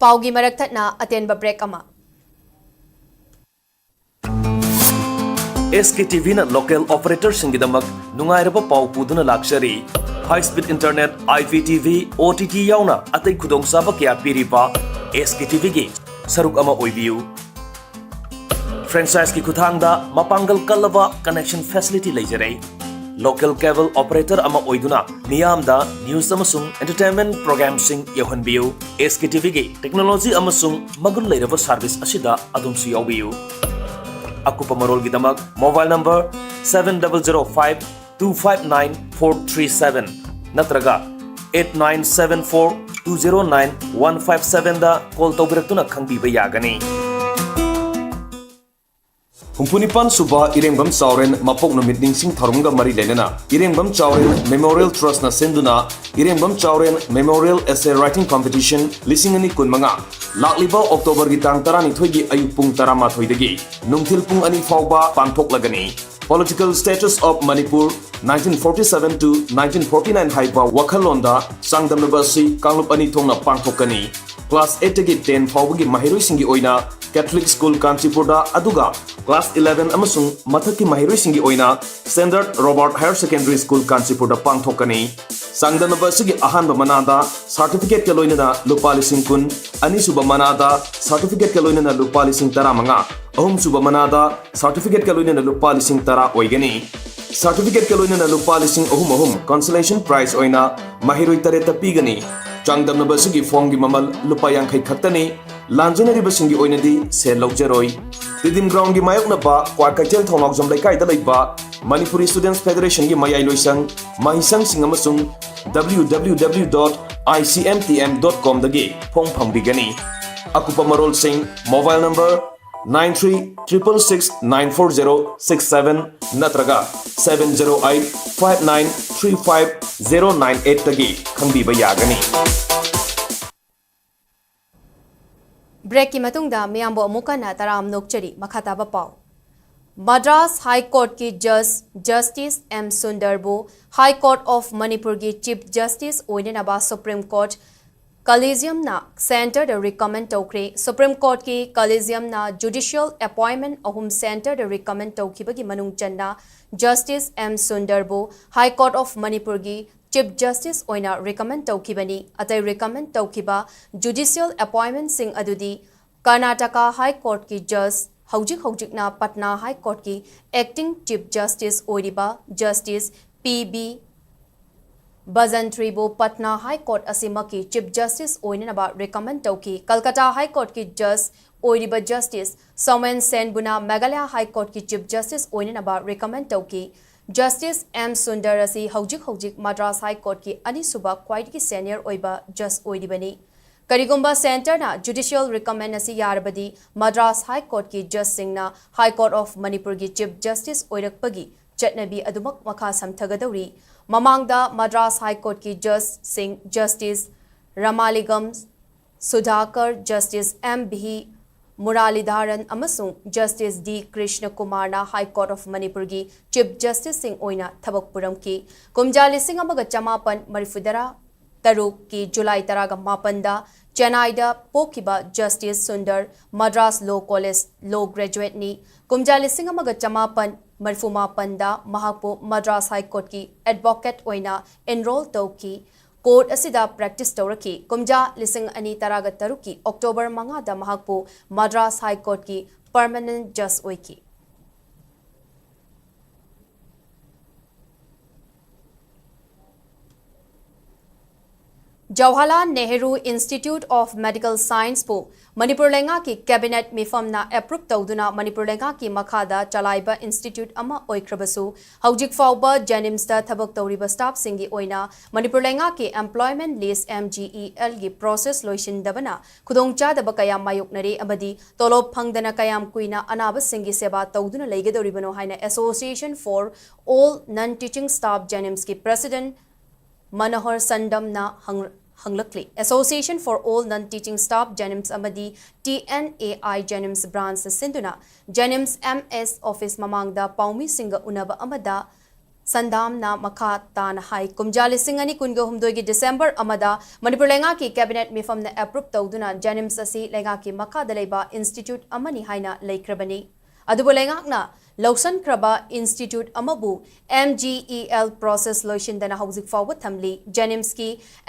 ꯄꯥꯎꯒꯤ ꯃꯔꯛ ꯊꯠꯅ ꯑꯇꯦꯟꯕ break ꯑꯃ꯫ ꯑꯦꯁ ꯀꯦ ꯇꯤ ꯚꯤꯅ local operatorꯁꯤꯡꯒꯤꯗꯃꯛ ꯅꯨꯡꯉꯥꯏꯔꯕ ꯄꯥꯎ ꯄꯨꯗꯨꯅ ꯂꯥꯛꯆꯔꯤ꯫ High speed internet, I P T V, O T T ꯌꯥꯎꯅ ꯑꯇꯩ ꯈꯨꯗꯣꯡꯆꯥꯕ ꯀꯌꯥ ꯄꯤꯔꯤꯕ ꯑꯦꯁ ꯀꯦ ꯇꯤ ꯚꯤꯒꯤ ꯁꯔꯨꯛ ꯑꯃ ꯑꯣꯏꯕꯤꯌꯨ꯫ Franchiseꯀꯤ ꯈꯨꯠꯊꯥꯡꯗ ꯃꯄꯥꯡꯒꯜ ꯀꯜꯂꯕ connection facility ꯂꯩꯖꯔꯦ꯫ Local cable operator ꯑꯃ ꯑꯣꯏꯗꯨꯅ ꯃꯤꯌꯥꯝꯗ news ꯑꯃꯁꯨꯡ entertainment programmeꯁꯤꯡ ꯌꯧꯍꯟꯕꯤꯌꯨ꯫ ꯑꯦꯁ ꯀꯦ ꯇꯤ ꯚꯤꯒꯤ technology ꯑꯃꯁꯨꯡ ꯃꯒꯨꯟ ꯂꯩꯔꯕ service ꯑꯁꯤꯗ ꯑꯗꯣꯝꯁꯨ ꯌꯥꯎꯕꯤꯌꯨ꯫ ꯑꯀꯨꯞꯄ ꯃꯔꯣꯜꯒꯤꯗꯃꯛ mobile number seven double zero five two five nine four three seven ꯅꯠꯇ꯭ꯔꯒ eight nine seven four two zero nine one five sevenꯗ call ꯇꯧꯕꯤꯔꯛꯇꯨꯅ ꯈꯪꯕꯤꯕ ꯌꯥꯒꯅꯤ꯫ ꯍꯨꯝꯐꯨꯅꯤꯄꯥꯟ ꯁꯨꯕ ꯏꯔꯦꯡꯕꯝ ꯆꯥꯎꯔꯦꯟ ꯃꯄꯣꯛ ꯅꯨꯃꯤꯠ ꯅꯤꯡꯁꯤꯡ ꯊꯧꯔꯝꯒ ꯃꯔꯤ ꯂꯩꯅꯅ ꯏꯔꯦꯡꯕꯝ ꯆꯥꯎꯔꯦꯟ Memorial Trustꯅ ꯁꯤꯟꯗꯨꯅ ꯏꯔꯦꯡꯕꯝ ꯆꯥꯎꯔꯦꯟ Memorial Essay Writing Competition ꯂꯤꯁꯤꯡ ꯑꯅꯤ ꯀꯨꯟꯃꯉꯥ ꯂꯥꯛꯂꯤꯕ Octoberꯒꯤ ꯇꯥꯡ ꯇꯔꯥꯅꯤꯊꯣꯏꯒꯤ ꯑꯌꯨꯛ ꯄꯨꯡ ꯇꯔꯥꯃꯥꯊꯣꯏꯗꯒꯤ ꯅꯨꯡꯊꯤꯜ ꯄꯨꯡ ꯑꯅꯤ ꯐꯥꯎꯕ ꯄꯥꯡꯊꯣꯛꯂꯒꯅꯤ꯫ Political Status of Manipur nineteen forty-seven to nineteen forty-nine ꯍꯥꯏꯕ ꯋꯥꯈꯜꯂꯣꯟꯗ ꯆꯥꯡꯗꯝꯅꯕ ꯑꯁꯤ ꯀꯥꯡꯂꯨꯞ ꯑꯅꯤ ꯊꯣꯛꯅ ꯄꯥꯡꯊꯣꯛꯀꯅꯤ꯫ Class eightꯇꯒꯤ ten ꯐꯥꯎꯕꯒꯤ ꯃꯍꯩꯔꯣꯏꯁꯤꯡꯒꯤ ꯑꯣꯏꯅ Catholic School ꯀꯥꯟꯆꯤꯄꯨꯔꯗ, ꯑꯗꯨꯒ Class eleven ꯑꯃꯁꯨꯡ ꯃꯊꯛꯀꯤ ꯃꯍꯩꯔꯣꯏꯁꯤꯡꯒꯤ ꯑꯣꯏꯅ Standard Robert Higher Secondary School ꯀꯥꯟꯆꯤꯄꯨꯔꯗ ꯄꯥꯡꯊꯣꯛꯀꯅꯤ꯫ ꯆꯥꯡꯗꯝꯅꯕ ꯑꯁꯤꯒꯤ ꯑꯍꯥꯟꯕ ꯃꯅꯥꯗ certificateꯀ ꯂꯣꯏꯅꯅ ꯂꯨꯄꯥ ꯂꯤꯁꯤꯡ ꯀꯨꯟ, ꯑꯅꯤꯁꯨꯕ ꯃꯅꯥꯗ certificateꯀ ꯂꯣꯏꯅꯅ ꯂꯨꯄꯥ ꯂꯤꯁꯤꯡ ꯇꯔꯥꯃꯉꯥ, ꯑꯍꯨꯝꯁꯨꯕ ꯃꯅꯥꯗ certificateꯀ ꯂꯣꯏꯅꯅ ꯂꯨꯄꯥ ꯂꯤꯁꯤꯡ ꯇꯔꯥ ꯑꯣꯏꯒꯅꯤ꯫ Certificateꯀ ꯂꯣꯏꯅꯅ ꯂꯨꯄꯥ ꯂꯤꯁꯤꯡ ꯑꯍꯨꯝ ꯑꯍꯨꯝ consolation prize ꯑꯣꯏꯅ ꯃꯍꯩꯔꯣꯏ ꯇꯔꯦꯠꯇ ꯄꯤꯒꯅꯤ꯫ ꯆꯥꯡꯗꯝꯅꯕ ꯑꯁꯤꯒꯤ formꯒꯤ ꯃꯃꯜ ꯂꯨꯄꯥ ꯌꯥꯡꯈꯩ ꯈꯛꯇꯅꯤ꯫ ꯂꯥꯟꯖꯦꯟꯅꯔꯤꯕꯁꯤꯡꯒꯤ ꯑꯣꯏꯅꯗꯤ ꯁꯦꯜ ꯂꯧꯖꯔꯣꯏ꯫ Stadium Groundꯒꯤ ꯃꯥꯌꯣꯛꯅꯕ ꯀ꯭ꯋꯥꯀꯩꯊꯦꯜ ꯊꯣꯡꯅꯥꯎꯖꯝ ꯂꯩꯀꯥꯏꯗ ꯂꯩꯕ Manipuri Students Federationꯒꯤ ꯃꯌꯥꯏ ꯂꯣꯏꯁꯪ, ꯃꯍꯩꯁꯪꯁꯤꯡ ꯑꯃꯁꯨꯡ W W W dot I C M T M dot comꯗꯒꯤ form ꯐꯪꯕꯤꯒꯅꯤ꯫ ꯑꯀꯨꯞꯄ ꯃꯔꯣꯜꯁꯤꯡ mobile number nine three triple six nine four zero six seven ꯅꯠꯇ꯭ꯔꯒ seven zero eight five nine three five zero nine eight ꯇꯒꯤ ꯈꯪꯕꯤꯕ ꯌꯥꯒꯅꯤ꯫ ꯕ꯭ꯔꯦꯛꯀꯤ ꯃꯇꯨꯡꯗ ꯃꯤꯌꯥꯝꯕꯨ ꯑꯃꯨꯛ ꯍꯟꯅ ꯇꯔꯥꯝ ꯅꯣꯛꯆꯔꯤ꯫ ꯃꯈꯥ ꯇꯥꯕ ꯄꯥꯎ꯫ ꯃꯗ꯭ꯔꯥꯁ ꯍꯥꯏ ꯀꯣꯔꯠꯀꯤ ꯖꯖ ꯖꯁꯇꯤꯁ ꯑꯦꯝ ꯁꯨꯟꯗꯔꯕꯨ ꯍꯥꯏ ꯀꯣꯔꯠ ꯑꯣꯐ ꯃꯅꯤꯄꯨꯔꯒꯤ ꯆꯤꯐ ꯖꯁꯇꯤꯁ ꯑꯣꯏꯅꯅꯕ ꯁꯨꯄ꯭ꯔꯤꯝ ꯀꯣꯔꯠ ꯀꯂꯤꯖꯤꯌꯝꯅ ꯁꯦꯟꯇꯔꯗ ꯔꯤꯀꯃꯦꯟ ꯇꯧꯈ꯭ꯔꯦ꯫ ꯁꯨꯄ꯭ꯔꯤꯝ ꯀꯣꯔꯠꯀꯤ ꯀꯂꯤꯖꯤꯌꯝꯅ ꯖꯨꯗꯤꯁꯤꯌꯦꯜ ꯑꯦꯄꯣꯏꯟꯃꯦꯟ ꯑꯍꯨꯝ ꯁꯦꯟꯇꯔꯗ ꯔꯤꯀꯃꯦꯟ ꯇꯧꯈꯤꯕꯒꯤ ꯃꯅꯨꯡ ꯆꯟꯅ ꯖꯁꯇꯤꯁ ꯑꯦꯝ ꯁꯨꯟꯗꯔꯕꯨ ꯍꯥꯏ ꯀꯣꯔꯠ ꯑꯣꯐ ꯃꯅꯤꯄꯨꯔꯒꯤ ꯆꯤꯐ ꯖꯁꯇꯤꯁ ꯑꯣꯏꯅ ꯔꯤꯀꯃꯦꯟ ꯇꯧꯈꯤꯕꯅꯤ꯫ ꯑꯇꯩ ꯔꯤꯀꯃꯦꯟ ꯇꯧꯈꯤꯕ ꯖꯨꯗꯤꯁꯤꯌꯦꯜ ꯑꯦꯄꯣꯏꯟꯃꯦꯟꯁꯤꯡ ꯑꯗꯨꯗꯤ ꯀꯔꯅꯥꯇꯀꯥ ꯍꯥꯏ ꯀꯣꯔꯠꯀꯤ ꯖꯖ, ꯍꯧꯖꯤꯛ ꯍꯧꯖꯤꯛꯅ ꯄꯠꯅꯥ ꯍꯥꯏ ꯀꯣꯔꯠꯀꯤ ꯑꯦꯛꯇꯤꯡ ꯆꯤꯐ ꯖꯁꯇꯤꯁ ꯑꯣꯏꯔꯤꯕ ꯖꯁꯇꯤꯁ ꯄꯤ ꯕꯤ ꯕꯖꯟꯇ꯭ꯔꯤꯕꯨ ꯄꯠꯅꯥ ꯍꯥꯏ ꯀꯣꯔꯠ ꯑꯁꯤꯃꯛꯀꯤ ꯆꯤꯐ ꯖꯁꯇꯤꯁ ꯑꯣꯏꯅꯅꯕ ꯔꯤꯀꯃꯦꯟ ꯇꯧꯈꯤ꯫ ꯀꯜꯀꯇꯥ ꯍꯥꯏ ꯀꯣꯔꯠꯀꯤ ꯖꯖ ꯑꯣꯏꯔꯤꯕ ꯖꯁꯇꯤꯁ ꯁꯣꯃꯦꯟ ꯁꯦꯟꯕꯨꯅ ꯃꯦꯘꯥꯂꯌꯥ ꯍꯥꯏ ꯀꯣꯔꯠꯀꯤ ꯆꯤꯐ ꯖꯁꯇꯤꯁ ꯑꯣꯏꯅꯅꯕ ꯔꯤꯀꯃꯦꯟ ꯇꯧꯈꯤ꯫ ꯖꯁꯇꯤꯁ ꯑꯦꯝ ꯁꯨꯟꯗꯔ ꯑꯁꯤ ꯍꯧꯖꯤꯛ ꯍꯧꯖꯤꯛ ꯃꯗ꯭ꯔꯥꯁ ꯍꯥꯏ ꯀꯣꯔꯠꯀꯤ ꯑꯅꯤꯁꯨꯕ ꯈ꯭ꯋꯥꯏꯗꯒꯤ ꯁꯦꯅꯤꯌꯔ ꯑꯣꯏꯕ ꯖꯁ ꯑꯣꯏꯔꯤꯕꯅꯤ꯫ ꯀꯔꯤꯒꯨꯝꯕ ꯁꯦꯟꯇꯔꯅ ꯖꯨꯗꯤꯁꯤꯌꯦꯜ ꯔꯤꯀꯃꯦꯟ ꯑꯁꯤ ꯌꯥꯔꯕꯗꯤ Madras high ꯀꯣꯔꯠꯀꯤ ꯖꯁꯁꯤꯡꯅ high court of ꯃꯅꯤꯄꯨꯔꯒꯤ ꯆꯤꯐ ꯖꯁꯇꯤꯁ ꯑꯣꯏꯔꯛꯄꯒꯤ ꯆꯠꯅꯕꯤ ꯑꯗꯨꯃꯛ ꯃꯈꯥ ꯁꯝꯊꯒꯗꯧꯔꯤ꯫ ꯃꯃꯥꯡꯗ Madras high ꯀꯣꯔꯠꯀꯤ ꯖꯁꯁꯤꯡ justice ꯔꯃꯥꯂꯤꯒꯝ ꯁꯨꯙꯥꯀꯔ, justice M V ꯃꯨꯔꯥꯂꯤꯙꯥꯔꯟ ꯑꯃꯁꯨꯡ ꯖꯁꯇꯤꯁ ꯗꯤ ꯀ꯭ꯔꯤꯁꯅ ꯀꯨꯃꯥꯔꯅ ꯍꯥꯏ ꯀꯣꯔꯠ ꯑꯣꯐ ꯃꯅꯤꯄꯨꯔꯒꯤ ꯆꯤꯐ ꯖꯁꯇꯤꯁꯁꯤꯡ ꯑꯣꯏꯅ ꯊꯕꯛ ꯄꯨꯔꯝꯈꯤ꯫ ꯀꯨꯝꯖꯥ ꯂꯤꯁꯤꯡ ꯑꯃꯒ ꯆꯃꯥꯄꯟ ꯃꯔꯤꯐꯨꯇꯔꯥ ꯇꯔꯨꯛꯀꯤ ꯖꯨꯂꯥꯏ ꯇꯔꯥꯒ ꯃꯥꯄꯟꯗ ꯆꯦꯟꯅꯥꯏꯗ ꯄꯣꯛꯈꯤꯕ ꯖꯁꯇꯤꯁ ꯁꯨꯟꯗꯔ ꯃꯗ꯭ꯔꯥꯁ ꯂꯣ ꯀꯣꯂꯦꯖ ꯂꯣ ꯒ꯭ꯔꯦꯖꯨꯋꯦꯠꯅꯤ꯫ ꯀꯨꯝꯖꯥ ꯂꯤꯁꯤꯡ ꯑꯃꯒ ꯆꯃꯥꯄꯟ ꯃꯔꯤꯐꯨ ꯃꯥꯄꯟꯗ ꯃꯍꯥꯛꯄꯨ ꯃꯗ꯭ꯔꯥꯁ ꯍꯥꯏ ꯀꯣꯔꯠꯀꯤ ꯑꯦꯗꯚꯣꯀꯦꯠ ꯑꯣꯏꯅ ꯑꯦꯟꯔꯣꯜ ꯇꯧꯈꯤ꯫ ꯀꯣꯔꯠ ꯑꯁꯤꯗ ꯄ꯭ꯔꯦꯛꯇꯤꯁ ꯇꯧꯔꯛꯈꯤ꯫ ꯀꯨꯝꯖꯥ ꯂꯤꯁꯤꯡ ꯑꯅꯤ ꯇꯔꯥꯒ ꯇꯔꯨꯛꯀꯤ ꯑꯣꯛꯇꯣꯕꯔ ꯃꯉꯥꯗ ꯃꯍꯥꯛꯄꯨ ꯃꯗ꯭ꯔꯥꯁ ꯍꯥꯏ ꯀꯣꯔꯠꯀꯤ ꯄꯔꯃꯅꯦꯟꯠ ꯖꯁ ꯑꯣꯏꯈꯤ꯫ Jawaharlal Nehru institute of medical ꯁꯥꯏꯟꯁꯄꯨ ꯃꯅꯤꯄꯨꯔ ꯂꯩꯉꯥꯛꯀꯤ ꯀꯦꯕꯤꯅꯦꯠ ꯃꯤꯐꯝꯅ ꯑꯦꯄ꯭ꯔꯨꯞ ꯇꯧꯗꯨꯅ ꯃꯅꯤꯄꯨꯔ ꯂꯩꯉꯥꯛꯀꯤ ꯃꯈꯥꯗ ꯆꯂꯥꯏꯕ ꯏꯟꯁꯇꯤꯇ꯭ꯌꯨꯠ ꯑꯃ ꯑꯣꯏꯈ꯭ꯔꯕꯁꯨ, ꯍꯧꯖꯤꯛ ꯐꯥꯎꯕ ꯖꯦꯅꯤꯝꯁꯇ ꯊꯕꯛ ꯇꯧꯔꯤꯕ ꯁ꯭ꯇꯥꯐꯁꯤꯡꯒꯤ ꯑꯣꯏꯅ ꯃꯅꯤꯄꯨꯔ ꯂꯩꯉꯥꯛꯀꯤ employment list, M G E L, ꯒꯤ ꯄ꯭ꯔꯣꯁꯦꯁ ꯂꯣꯏꯁꯤꯟꯗꯕꯅ ꯈꯨꯗꯣꯡꯆꯥꯗꯕ ꯀꯌꯥ ꯃꯥꯌꯣꯛꯅꯔꯦ ꯑꯃꯗꯤ ꯇꯣꯂꯣꯞ ꯐꯪꯗꯅ ꯀꯌꯥꯝ ꯀꯨꯏꯅ ꯑꯅꯥꯕꯁꯤꯡꯒꯤ ꯁꯦꯕꯥ ꯇꯧꯗꯨꯅ ꯂꯩꯒꯗꯧꯔꯤꯕꯅꯣ ꯍꯥꯏꯅ Association for All Non-Teaching Staff, ꯖꯦꯅꯤꯝꯁꯀꯤ ꯄ꯭ꯔꯦꯁꯤꯗꯦꯟꯠ ꯃꯅꯣꯍꯔ ꯁꯟꯗꯝꯅ ꯍꯪ-, ꯍꯪꯂꯛꯂꯤ꯫ Association for All Non-Teaching Staff, ꯖꯦꯅꯤꯝꯁ ꯑꯃꯗꯤ T N A I ꯖꯦꯅꯤꯝꯁ ꯕ꯭ꯔꯥꯟꯆꯅ ꯁꯤꯟꯗꯨꯅ ꯖꯦꯅꯤꯝꯁ M S ꯑꯣꯐꯤꯁ ꯃꯃꯥꯡꯗ ꯄꯥꯎꯃꯤꯁꯤꯡꯒ ꯎꯅꯕ ꯑꯃꯗ ꯁꯟꯗꯥꯝꯅ ꯃꯈꯥ ꯇꯥꯅ ꯍꯥꯏ, ꯀꯨꯝꯖꯥ ꯂꯤꯁꯤꯡ ꯑꯅꯤ ꯀꯨꯟꯒ ꯍꯨꯝꯗꯣꯏꯒꯤ ꯗꯤꯁꯦꯝꯕꯔ ꯑꯃꯗ ꯃꯅꯤꯄꯨꯔ ꯂꯩꯉꯥꯛꯀꯤ ꯀꯦꯕꯤꯅꯦꯠ ꯃꯤꯐꯝꯅ ꯑꯦꯄ꯭ꯔꯨꯞ ꯇꯧꯗꯨꯅ ꯖꯦꯅꯤꯝꯁ ꯑꯁꯤ ꯂꯩꯉꯥꯛꯀꯤ ꯃꯈꯥꯗ ꯂꯩꯕ ꯏꯟꯁꯇꯤꯇ꯭ꯌꯨꯠ ꯑꯃꯅꯤ ꯍꯥꯏꯅ ꯂꯩꯈ꯭ꯔꯕꯅꯤ꯫ ꯑꯗꯨꯕꯨ ꯂꯩꯉꯥꯛꯅ ꯂꯧꯁꯤꯟꯈ꯭ꯔꯕ ꯏꯟꯁꯇꯤꯇ꯭ꯌꯨꯠ ꯑꯃꯕꯨ M G E L process ꯂꯣꯏꯁꯤꯟꯗꯅ ꯍꯧꯖꯤꯛ ꯐꯥꯎꯕ ꯊꯝꯂꯤ꯫ ꯖꯦꯅꯤꯝꯁꯀꯤ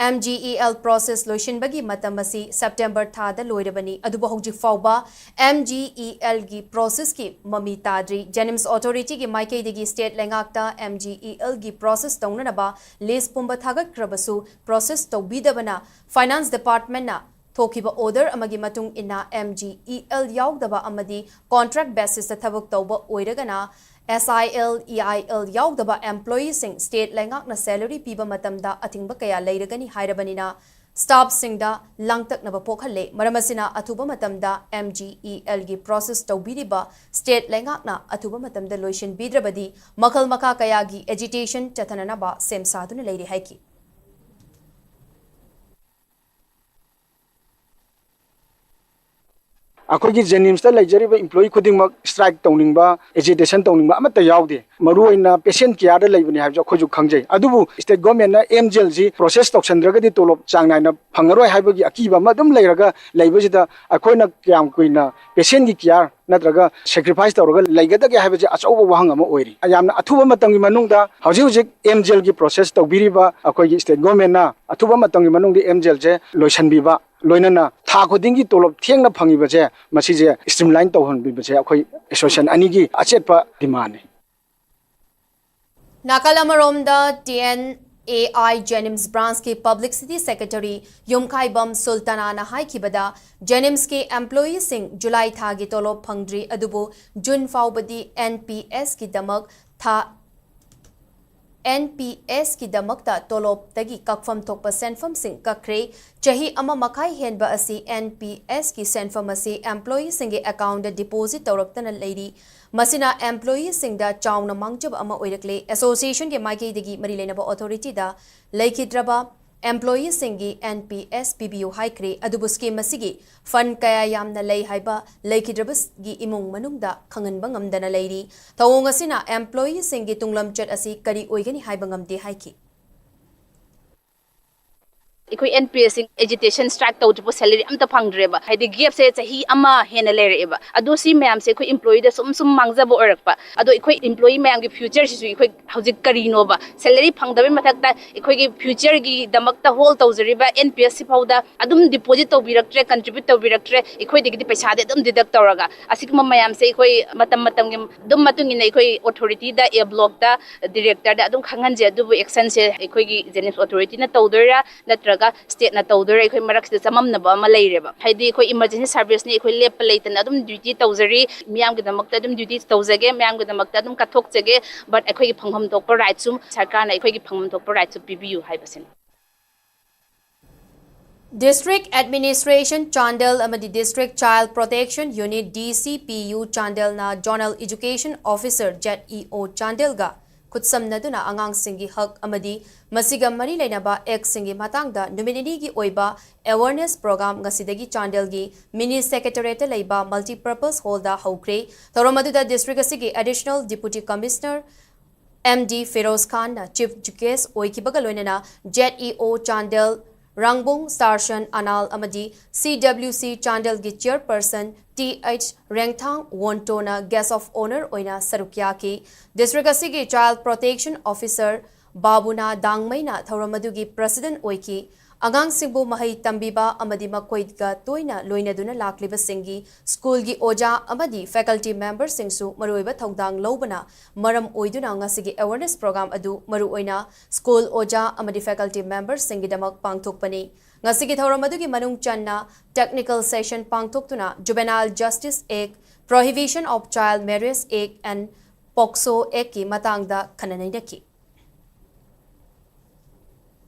M G E L process ꯂꯣꯏꯁꯤꯟꯕꯒꯤ ꯃꯇꯝ ꯑꯁꯤ ꯁꯦꯞꯇꯦꯝꯕꯔ ꯊꯥꯗ ꯂꯣꯏꯔꯕꯅꯤ, ꯑꯗꯨꯕꯨ ꯍꯧꯖꯤꯛ ꯐꯥꯎꯕ M G E L ꯒꯤ ꯄ꯭ꯔꯣꯁꯦꯁꯀꯤ ꯃꯃꯤ ꯇꯥꯗ꯭ꯔꯤ꯫ ꯖꯦꯅꯤꯝꯁ ꯑꯣꯊꯣꯔꯤꯇꯤꯒꯤ ꯃꯥꯏꯀꯩꯗꯒꯤ ꯁ꯭ꯇꯦꯠ ꯂꯩꯉꯥꯛꯇ M G E L ꯒꯤ ꯄ꯭ꯔꯣꯁꯦꯁ ꯇꯧꯅꯅꯕ ꯂꯤꯁ ꯄꯨꯝꯕ ꯊꯥꯒꯠꯈ꯭ꯔꯕꯁꯨ ꯄ꯭ꯔꯣꯁꯦꯁ ꯇꯧꯕꯤꯗꯕꯅ ꯐꯥꯏꯅꯥꯟꯁ ꯗꯤꯄꯥꯔꯠꯃꯦꯟꯠꯅ ꯊꯣꯛꯈꯤꯕ ꯑꯣꯔꯗꯔ ꯑꯃꯒꯤ ꯃꯇꯨꯡ ꯏꯟꯅ M G E L ꯌꯥꯎꯗꯕ ꯑꯃꯗꯤ ꯀꯣꯟꯇ꯭ꯔꯦꯛ ꯕꯦꯁꯤꯁꯇ ꯊꯕꯛ ꯇꯧꯕ ꯑꯣꯏꯔꯒꯅ S I L, E I L ꯌꯥꯎꯗꯕ ꯑꯦꯝꯄ꯭ꯂꯣꯌꯤꯁꯤꯡ ꯁ꯭ꯇꯦꯠ ꯂꯩꯉꯥꯛꯅ ꯁꯦꯂꯔꯤ ꯄꯤꯕ ꯃꯇꯝꯗ ꯑꯊꯤꯡꯕ ꯀꯌꯥ ꯂꯩꯔꯒꯅꯤ ꯍꯥꯏꯔꯕꯅꯤꯅ ꯁ꯭ꯇꯥꯐꯁꯤꯡꯗ ꯂꯥꯡꯇꯛꯅꯕ ꯄꯣꯛꯍꯜꯂꯦ꯫ ꯃꯔꯝ ꯑꯁꯤꯅ ꯑꯊꯨꯕ ꯃꯇꯝꯗ M G E L ꯒꯤ ꯄ꯭ꯔꯣꯁꯦꯁ ꯇꯧꯕꯤꯔꯤꯕ ꯁ꯭ꯇꯦꯠ ꯂꯩꯉꯥꯛꯅ ꯑꯊꯨꯕ ꯃꯇꯝꯗ ꯂꯣꯏꯁꯤꯟꯕꯤꯗ꯭ꯔꯕꯗꯤ ꯃꯈꯜ ꯃꯈꯥ ꯀꯌꯥꯒꯤ ꯑꯦꯖꯤꯇꯦꯁꯟ ꯆꯠꯊꯅꯅꯕ ꯁꯦꯝ ꯁꯥꯗꯨꯅ ꯂꯩꯔꯤ ꯍꯥꯏꯈꯤ꯫ ꯑꯩꯈꯣꯏꯒꯤ ꯖꯦꯅꯤꯝꯁꯇ ꯂꯩꯖꯔꯤꯕ ꯏꯝꯄ꯭ꯂꯣꯌꯤ ꯈꯨꯗꯤꯡꯃꯛ ꯁ꯭ꯇ꯭ꯔꯥꯏꯛ ꯇꯧꯅꯤꯡꯕ, ꯑꯦꯖꯤꯇꯦꯁꯟ ꯇꯧꯅꯤꯡꯕ ꯑꯃꯠꯇ ꯌꯥꯎꯗꯦ꯫ ꯃꯔꯨꯑꯣꯏꯅ ꯄꯦꯁꯦꯟꯠ ꯀꯤꯌꯥꯔꯗ ꯂꯩꯕꯅꯤ ꯍꯥꯏꯕꯁꯨ ꯑꯩꯈꯣꯏꯁꯨ ꯈꯪꯖꯩ꯫ ꯑꯗꯨꯕꯨ state ꯒꯣꯔꯃꯦꯟꯠꯅ M G L C process ꯇꯧꯁꯟꯗ꯭ꯔꯒꯗꯤ ꯇꯣꯂꯣꯞ ꯆꯥꯡ ꯅꯥꯏꯅ ꯐꯪꯉꯔꯣꯏ ꯍꯥꯏꯕꯒꯤ ꯑꯀꯤꯕ ꯑꯃ ꯑꯗꯨꯝ ꯂꯩꯔꯒ ꯂꯩꯕꯁꯤꯗ ꯑꯩꯈꯣꯏꯅ ꯀꯌꯥꯝ ꯀꯨꯏꯅ ꯄꯦꯁꯦꯟꯠꯀꯤ ꯀꯤꯌꯥꯔ ꯅꯠꯇ꯭ꯔꯒ ꯁꯦꯀ꯭ꯔꯤꯐꯥꯏꯁ ꯇꯧꯔꯒ ꯂꯩꯒꯗꯒꯦ ꯍꯥꯏꯕꯁꯦ ꯑꯆꯧꯕ ꯋꯥꯍꯪ ꯑꯃ ꯑꯣꯏꯔꯤ꯫ ꯌꯥꯝꯅ ꯑꯊꯨꯕ ꯃꯇꯝꯒꯤ ꯃꯅꯨꯡꯗ ꯍꯧꯖꯤꯛ ꯍꯧꯖꯤꯛ ꯑꯦꯝ ꯖꯤ ꯑꯦꯜꯒꯤ ꯄ꯭ꯔꯣꯁꯦꯁ ꯇꯧꯕꯤꯔꯤꯕ ꯑꯩꯈꯣꯏꯒꯤ ꯁ꯭ꯇꯦꯠ ꯒꯣꯔꯃꯦꯟꯠꯅ ꯑꯊꯨꯕ ꯃꯇꯝꯒꯤ ꯃꯅꯨꯡꯗ ꯑꯦꯝ ꯖꯤ ꯑꯦꯜꯁꯦ ꯂꯣꯏꯁꯤꯟꯕꯤꯕ, ꯂꯣꯏꯅꯅ ꯊꯥ ꯈꯨꯗꯤꯡꯒꯤ ꯇꯣꯂꯣꯞ ꯊꯦꯡꯅ ꯐꯪꯉꯤꯕꯁꯦ ꯃꯁꯤꯁꯦ ꯁ꯭ꯇ꯭ꯔꯤꯝꯂꯥꯏꯟ ꯇꯧꯍꯟꯕꯤꯕꯁꯦ ꯑꯩꯈꯣꯏ ꯑꯦꯁꯣꯁꯤꯌꯦꯁꯟ ꯑꯅꯤꯒꯤ ꯑꯆꯦꯠꯄ ꯗꯤꯃꯥꯟꯅꯤ꯫ ꯅꯥꯀꯜ ꯑꯃꯔꯣꯝꯗ T N A I JNIMS ꯕ꯭ꯔꯥꯟꯁꯀꯤ ꯄꯕ꯭ꯂꯤꯁꯤꯇꯤ ꯁꯦꯀ꯭ꯔꯦꯇꯔꯤ ꯌꯨꯝꯈꯥꯏꯕꯝ ꯁꯨꯜꯇꯥꯅꯥꯅ ꯍꯥꯏꯈꯤꯕꯗ, ꯖꯦꯅꯤꯝꯁꯀꯤ ꯑꯦꯝꯄ꯭ꯂꯣꯌꯤꯁꯤꯡ ꯖꯨꯂꯥꯏ ꯊꯥꯒꯤ ꯇꯣꯂꯣꯞ ꯐꯪꯗ꯭ꯔꯤ, ꯑꯗꯨꯕꯨ ꯖꯨꯟ ꯐꯥꯎꯕꯗꯤ ꯑꯦꯟ ꯄꯤ ꯑꯦꯁꯀꯤꯗꯃꯛ ꯊꯥ, ꯑꯦꯟ ꯄꯤ ꯑꯦꯁꯀꯤꯗꯃꯛꯇ ꯇꯣꯂꯣꯞꯇꯒꯤ ꯀꯛꯐꯝ ꯊꯣꯛꯄ ꯁꯦꯟꯐꯝꯁꯤꯡ ꯀꯛꯈ꯭ꯔꯦ꯫ ꯆꯍꯤ ꯑꯃ ꯃꯈꯥꯏ ꯍꯦꯟꯕ ꯑꯁꯤ ꯑꯦꯟ ꯄꯤ ꯑꯦꯁꯀꯤ ꯁꯦꯟꯐꯝ ꯑꯁꯤ ꯑꯦꯝꯄ꯭ꯂꯣꯌꯤꯁꯤꯡꯒꯤ ꯑꯦꯀꯥꯎꯟꯗ ꯗꯤꯄꯣꯖꯤꯠ ꯇꯧꯔꯛꯇꯅ ꯂꯩꯔꯤ꯫ ꯃꯁꯤꯅ ꯑꯦꯝꯄ꯭ꯂꯣꯌꯤꯁꯤꯡꯗ ꯆꯥꯎꯅ ꯃꯥꯡꯖꯕ ꯑꯃ ꯑꯣꯏꯔꯛꯂꯦ꯫ ꯑꯦꯁꯣꯁꯤꯌꯦꯁꯟꯒꯤ ꯃꯥꯏꯀꯩꯗꯒꯤ ꯃꯔꯤ ꯂꯩꯅꯕ ꯑꯣꯊꯣꯔꯤꯇꯤꯗ ꯂꯩꯈꯤꯗ꯭ꯔꯕ ꯑꯦꯝꯄ꯭ꯂꯣꯌꯤꯁꯤꯡꯒꯤ ꯑꯦꯟ ꯄꯤ ꯑꯦꯁ ꯄꯤꯕꯤꯌꯨ ꯍꯥꯏꯈ꯭ꯔꯦ, ꯑꯗꯨꯕꯨ ꯁ꯭ꯀꯤꯝ ꯑꯁꯤꯒꯤ ꯐꯟ ꯀꯌꯥ ꯌꯥꯝꯅ ꯂꯩ ꯍꯥꯏꯕ ꯂꯩꯈꯤꯗ꯭ꯔꯕꯒꯤ ꯏꯃꯨꯡ ꯃꯅꯨꯡꯗ ꯈꯪꯍꯟꯕ ꯉꯝꯗꯅ ꯂꯩꯔꯤ꯫ ꯊꯧꯑꯣꯡ ꯑꯁꯤꯅ ꯑꯦꯝꯄ꯭ꯂꯣꯌꯤꯁꯤꯡꯒꯤ ꯇꯨꯡꯂꯝꯆꯠ ꯑꯁꯤ ꯀꯔꯤ ꯑꯣꯏꯒꯅꯤ ꯍꯥꯏꯕ ꯉꯝꯗꯦ ꯍꯥꯏꯈꯤ꯫ ꯑꯩꯈꯣꯏ ꯑꯦꯟ ꯄꯤ ꯑꯦꯁꯁꯤꯡ ꯑꯦꯖꯤꯇꯦꯁꯟ ꯁ꯭ꯇ꯭ꯔꯥꯏꯛ ꯇꯧꯗ꯭ꯔꯤꯐꯥꯎ ꯁꯦꯂꯔꯤ ꯑꯝꯇ ꯐꯪꯗ꯭ꯔꯦꯕ꯫ ꯍꯥꯏꯗꯤ, ꯒꯦꯞꯁꯦ ꯆꯍꯤ ꯑꯃ ꯍꯦꯟꯅ ꯂꯩꯔꯛꯑꯦꯕ꯫ ꯑꯗꯣ ꯁꯤ ꯃꯌꯥꯝꯁꯦ ꯑꯩꯈꯣꯏ ꯏꯝꯄ꯭ꯂꯣꯌꯤꯗ ꯁꯨꯝ ꯁꯨꯝ ꯃꯥꯡꯖꯕ ꯑꯣꯏꯔꯛꯄ꯫ ꯑꯗꯣ ꯑꯩꯈꯣꯏ ꯏꯝꯄ꯭ꯂꯣꯌꯤ ꯃꯌꯥꯝꯒꯤ ꯐ꯭ꯌꯨꯆꯔꯁꯤꯁꯨ ꯑꯩꯈꯣꯏ ꯍꯧꯖꯤꯛ ꯀꯔꯤꯅꯣꯕ? ꯁꯦꯂꯔꯤ ꯐꯪꯗꯕꯩ ꯃꯊꯛꯇ ꯑꯩꯈꯣꯏꯒꯤ ꯐ꯭ꯌꯨꯆꯔꯒꯤꯗꯃꯛꯇ ꯍꯣꯜ ꯇꯧꯖꯔꯤꯕ ꯑꯦꯟ ꯄꯤ ꯑꯦꯁ ꯁꯤ ꯐꯥꯎꯗ ꯑꯗꯨꯝ ꯗꯤꯄꯣꯖꯤꯠ ꯇꯧꯕꯤꯔꯛꯇ꯭ꯔꯦ, ꯀꯟꯇ꯭ꯔꯤꯕ꯭ꯌꯨꯠ ꯇꯧꯕꯤꯔꯛꯇ꯭ꯔꯦ, ꯑꯩꯈꯣꯏꯗꯒꯤꯗꯤ ꯄꯩꯁꯥꯗꯤ ꯑꯗꯨꯝ ꯗꯤꯗꯛ ꯇꯧꯔꯒ꯫ ꯑꯁꯤꯒꯨꯝꯕ ꯃꯌꯥꯝꯁꯦ ꯑꯩꯈꯣꯏ ꯃꯇꯝ ꯃꯇꯝꯒꯤ ꯑꯗꯨꯝ ꯃꯇꯨꯡ ꯏꯟꯅ ꯑꯩꯈꯣꯏ ꯑꯣꯊꯣꯔꯤꯇꯤꯗ, ꯑꯦ ꯕ꯭ꯂꯣꯛꯇ, ꯗꯤꯔꯦꯛꯇꯔꯗ ꯑꯗꯨꯝ ꯈꯪꯍꯟꯖꯩ꯫ ꯑꯗꯨꯕꯨ ꯑꯦꯛꯁꯟꯁꯦ ꯑꯩꯈꯣꯏꯒꯤ ꯖꯦꯅꯤꯝꯁ ꯑꯣꯊꯣꯔꯤꯇꯤꯅ ꯇꯧꯗꯣꯏꯔꯥ ꯅꯠꯇ꯭ꯔꯒ ꯁ꯭ꯇꯦꯠꯅ ꯇꯧꯗꯣꯏꯔꯥ, ꯑꯩꯈꯣꯏ ꯃꯔꯛꯁꯤꯗ ꯆꯃꯝꯅꯕ ꯑꯃ ꯂꯩꯔꯦꯕ꯫ ꯍꯥꯏꯗꯤ, ꯑꯩꯈꯣꯏ ꯏꯃꯔꯖꯦꯟꯁꯤ ꯁꯥꯔꯚꯤꯁꯅꯤ, ꯑꯩꯈꯣꯏ ꯂꯦꯞꯄ ꯂꯩꯇꯅ ꯑꯗꯨꯝ ꯗ꯭ꯌꯨꯇꯤ ꯇꯧꯖꯔꯤ, ꯃꯤꯌꯥꯝꯒꯤꯗꯃꯛꯇ ꯑꯗꯨꯝ ꯗ꯭ꯌꯨꯇꯤ ꯇꯧꯖꯒꯦ, ꯃꯌꯥꯝꯒꯤꯗꯃꯛꯇ ꯑꯗꯨꯝ ꯀꯠꯊꯣꯛꯆꯒꯦ, ꯕꯠ ꯑꯩꯈꯣꯏꯒꯤ ꯐꯪꯐꯝ ꯊꯣꯛꯄ ꯔꯥꯏꯠꯁꯨ ꯁꯔꯀꯥꯔꯅ ꯑꯩꯈꯣꯏꯒꯤ ꯐꯪꯐꯝ ꯊꯣꯛꯄ ꯔꯥꯏꯠꯁꯨ ꯄꯤꯕꯤꯌꯨ ꯍꯥꯏꯕꯁꯤꯅꯤ꯫ District Administration Chandel ꯑꯃꯗꯤ District Child Protection Unit, D C P U, ꯆꯥꯟꯗꯦꯜꯅ Zonal Education Officer, Z E O, ꯆꯥꯟꯗꯦꯜꯒ ꯈꯨꯠꯁꯝꯅꯗꯨꯅ ꯑꯉꯥꯡꯁꯤꯡꯒꯤ ꯍꯛ ꯑꯃꯗꯤ ꯃꯁꯤꯒ ꯃꯔꯤ ꯂꯩꯅꯕ ꯑꯦꯛꯁꯤꯡꯒꯤ ꯃꯇꯥꯡꯗ ꯅꯨꯃꯤꯠ ꯅꯤꯅꯤꯒꯤ ꯑꯣꯏꯕ ꯑꯦꯋꯥꯔꯅꯦꯁ ꯄ꯭ꯔꯣꯒ꯭ꯔꯥꯝ ꯉꯁꯤꯗꯒꯤ ꯆꯥꯟꯗꯦꯜꯒꯤ ꯃꯤꯅꯤ ꯁꯦꯀ꯭ꯔꯦꯇꯔꯤꯌꯦꯠꯇ ꯂꯩꯕ ꯃꯜꯇꯤꯄꯔꯄꯁ ꯍꯣꯜꯗ ꯍꯧꯈ꯭ꯔꯦ꯫ ꯊꯧꯔꯝ ꯑꯗꯨꯗ ꯗꯤꯁꯇ꯭ꯔꯤꯛ ꯑꯁꯤꯒꯤ additional deputy commissioner M D Firoz ꯈꯥꯟꯅ ꯆꯤꯐ ꯒꯦꯁ ꯑꯣꯏꯈꯤꯕꯒ ꯂꯣꯏꯅꯅ Z E O Chandel ꯔꯥꯡꯕꯣꯡ ꯁꯥꯔꯁꯟ Anal ꯑꯃꯗꯤ C W C ꯆꯥꯟꯗꯦꯜꯒꯤ ꯆꯤꯌꯔꯄꯔꯁꯟ ꯇꯤ ꯑꯩꯆ ꯔꯦꯡꯊꯥꯡ ꯋꯣꯟꯇꯣꯅ ꯒꯦꯁ ꯑꯣꯐ ꯑꯣꯅꯔ ꯑꯣꯏꯅ ꯁꯔꯨꯛ ꯌꯥꯈꯤ꯫ ꯗꯤꯁꯇ꯭ꯔꯤꯛ ꯑꯁꯤꯒꯤ ꯆꯥꯏꯜ ꯄ꯭ꯔꯣꯇꯦꯛꯁꯟ ꯑꯣꯐꯤꯁꯔ ꯕꯥꯕꯨꯅꯥ ꯗꯥꯡꯃꯩꯅ ꯊꯧꯔꯝ ꯑꯗꯨꯒꯤ ꯄ꯭ꯔꯁꯤꯗꯦꯟ ꯑꯣꯏꯈꯤ꯫ ꯑꯉꯥꯡꯁꯤꯡꯕꯨ ꯃꯍꯩ ꯇꯝꯕꯤꯕ ꯑꯃꯗꯤ ꯃꯈꯣꯏꯒ ꯇꯣꯏꯅ ꯂꯣꯏꯅꯗꯨꯅ ꯂꯥꯛꯂꯤꯕꯁꯤꯡꯒꯤ ꯁ꯭ꯀꯨꯜꯒꯤ ꯑꯣꯖꯥ ꯑꯃꯗꯤ faculty memberꯁꯤꯡꯁꯨ ꯃꯔꯨꯑꯣꯏꯕ ꯊꯧꯗꯥꯡ ꯂꯧꯕꯅ ꯃꯔꯝ ꯑꯣꯏꯗꯨꯅ ꯉꯁꯤꯒꯤ awareness program ꯑꯗꯨ ꯃꯔꯨꯑꯣꯏꯅ ꯁ꯭ꯀꯨꯜ ꯑꯣꯖꯥ ꯑꯃꯗꯤ faculty memberꯁꯤꯡꯒꯤꯗꯃꯛ ꯄꯥꯡꯊꯣꯛꯄꯅꯤ꯫ ꯉꯁꯤꯒꯤ ꯊꯧꯔꯝ ꯑꯗꯨꯒꯤ ꯃꯅꯨꯡ ꯆꯟꯅ technical session ꯄꯥꯡꯊꯣꯛꯇꯨꯅ Juvenile Justice Act, Prohibition of Child Marriage Act and POCSO Actꯀꯤ ꯃꯇꯥꯡꯗ ꯈꯟꯅ ꯅꯩꯅꯈꯤ꯫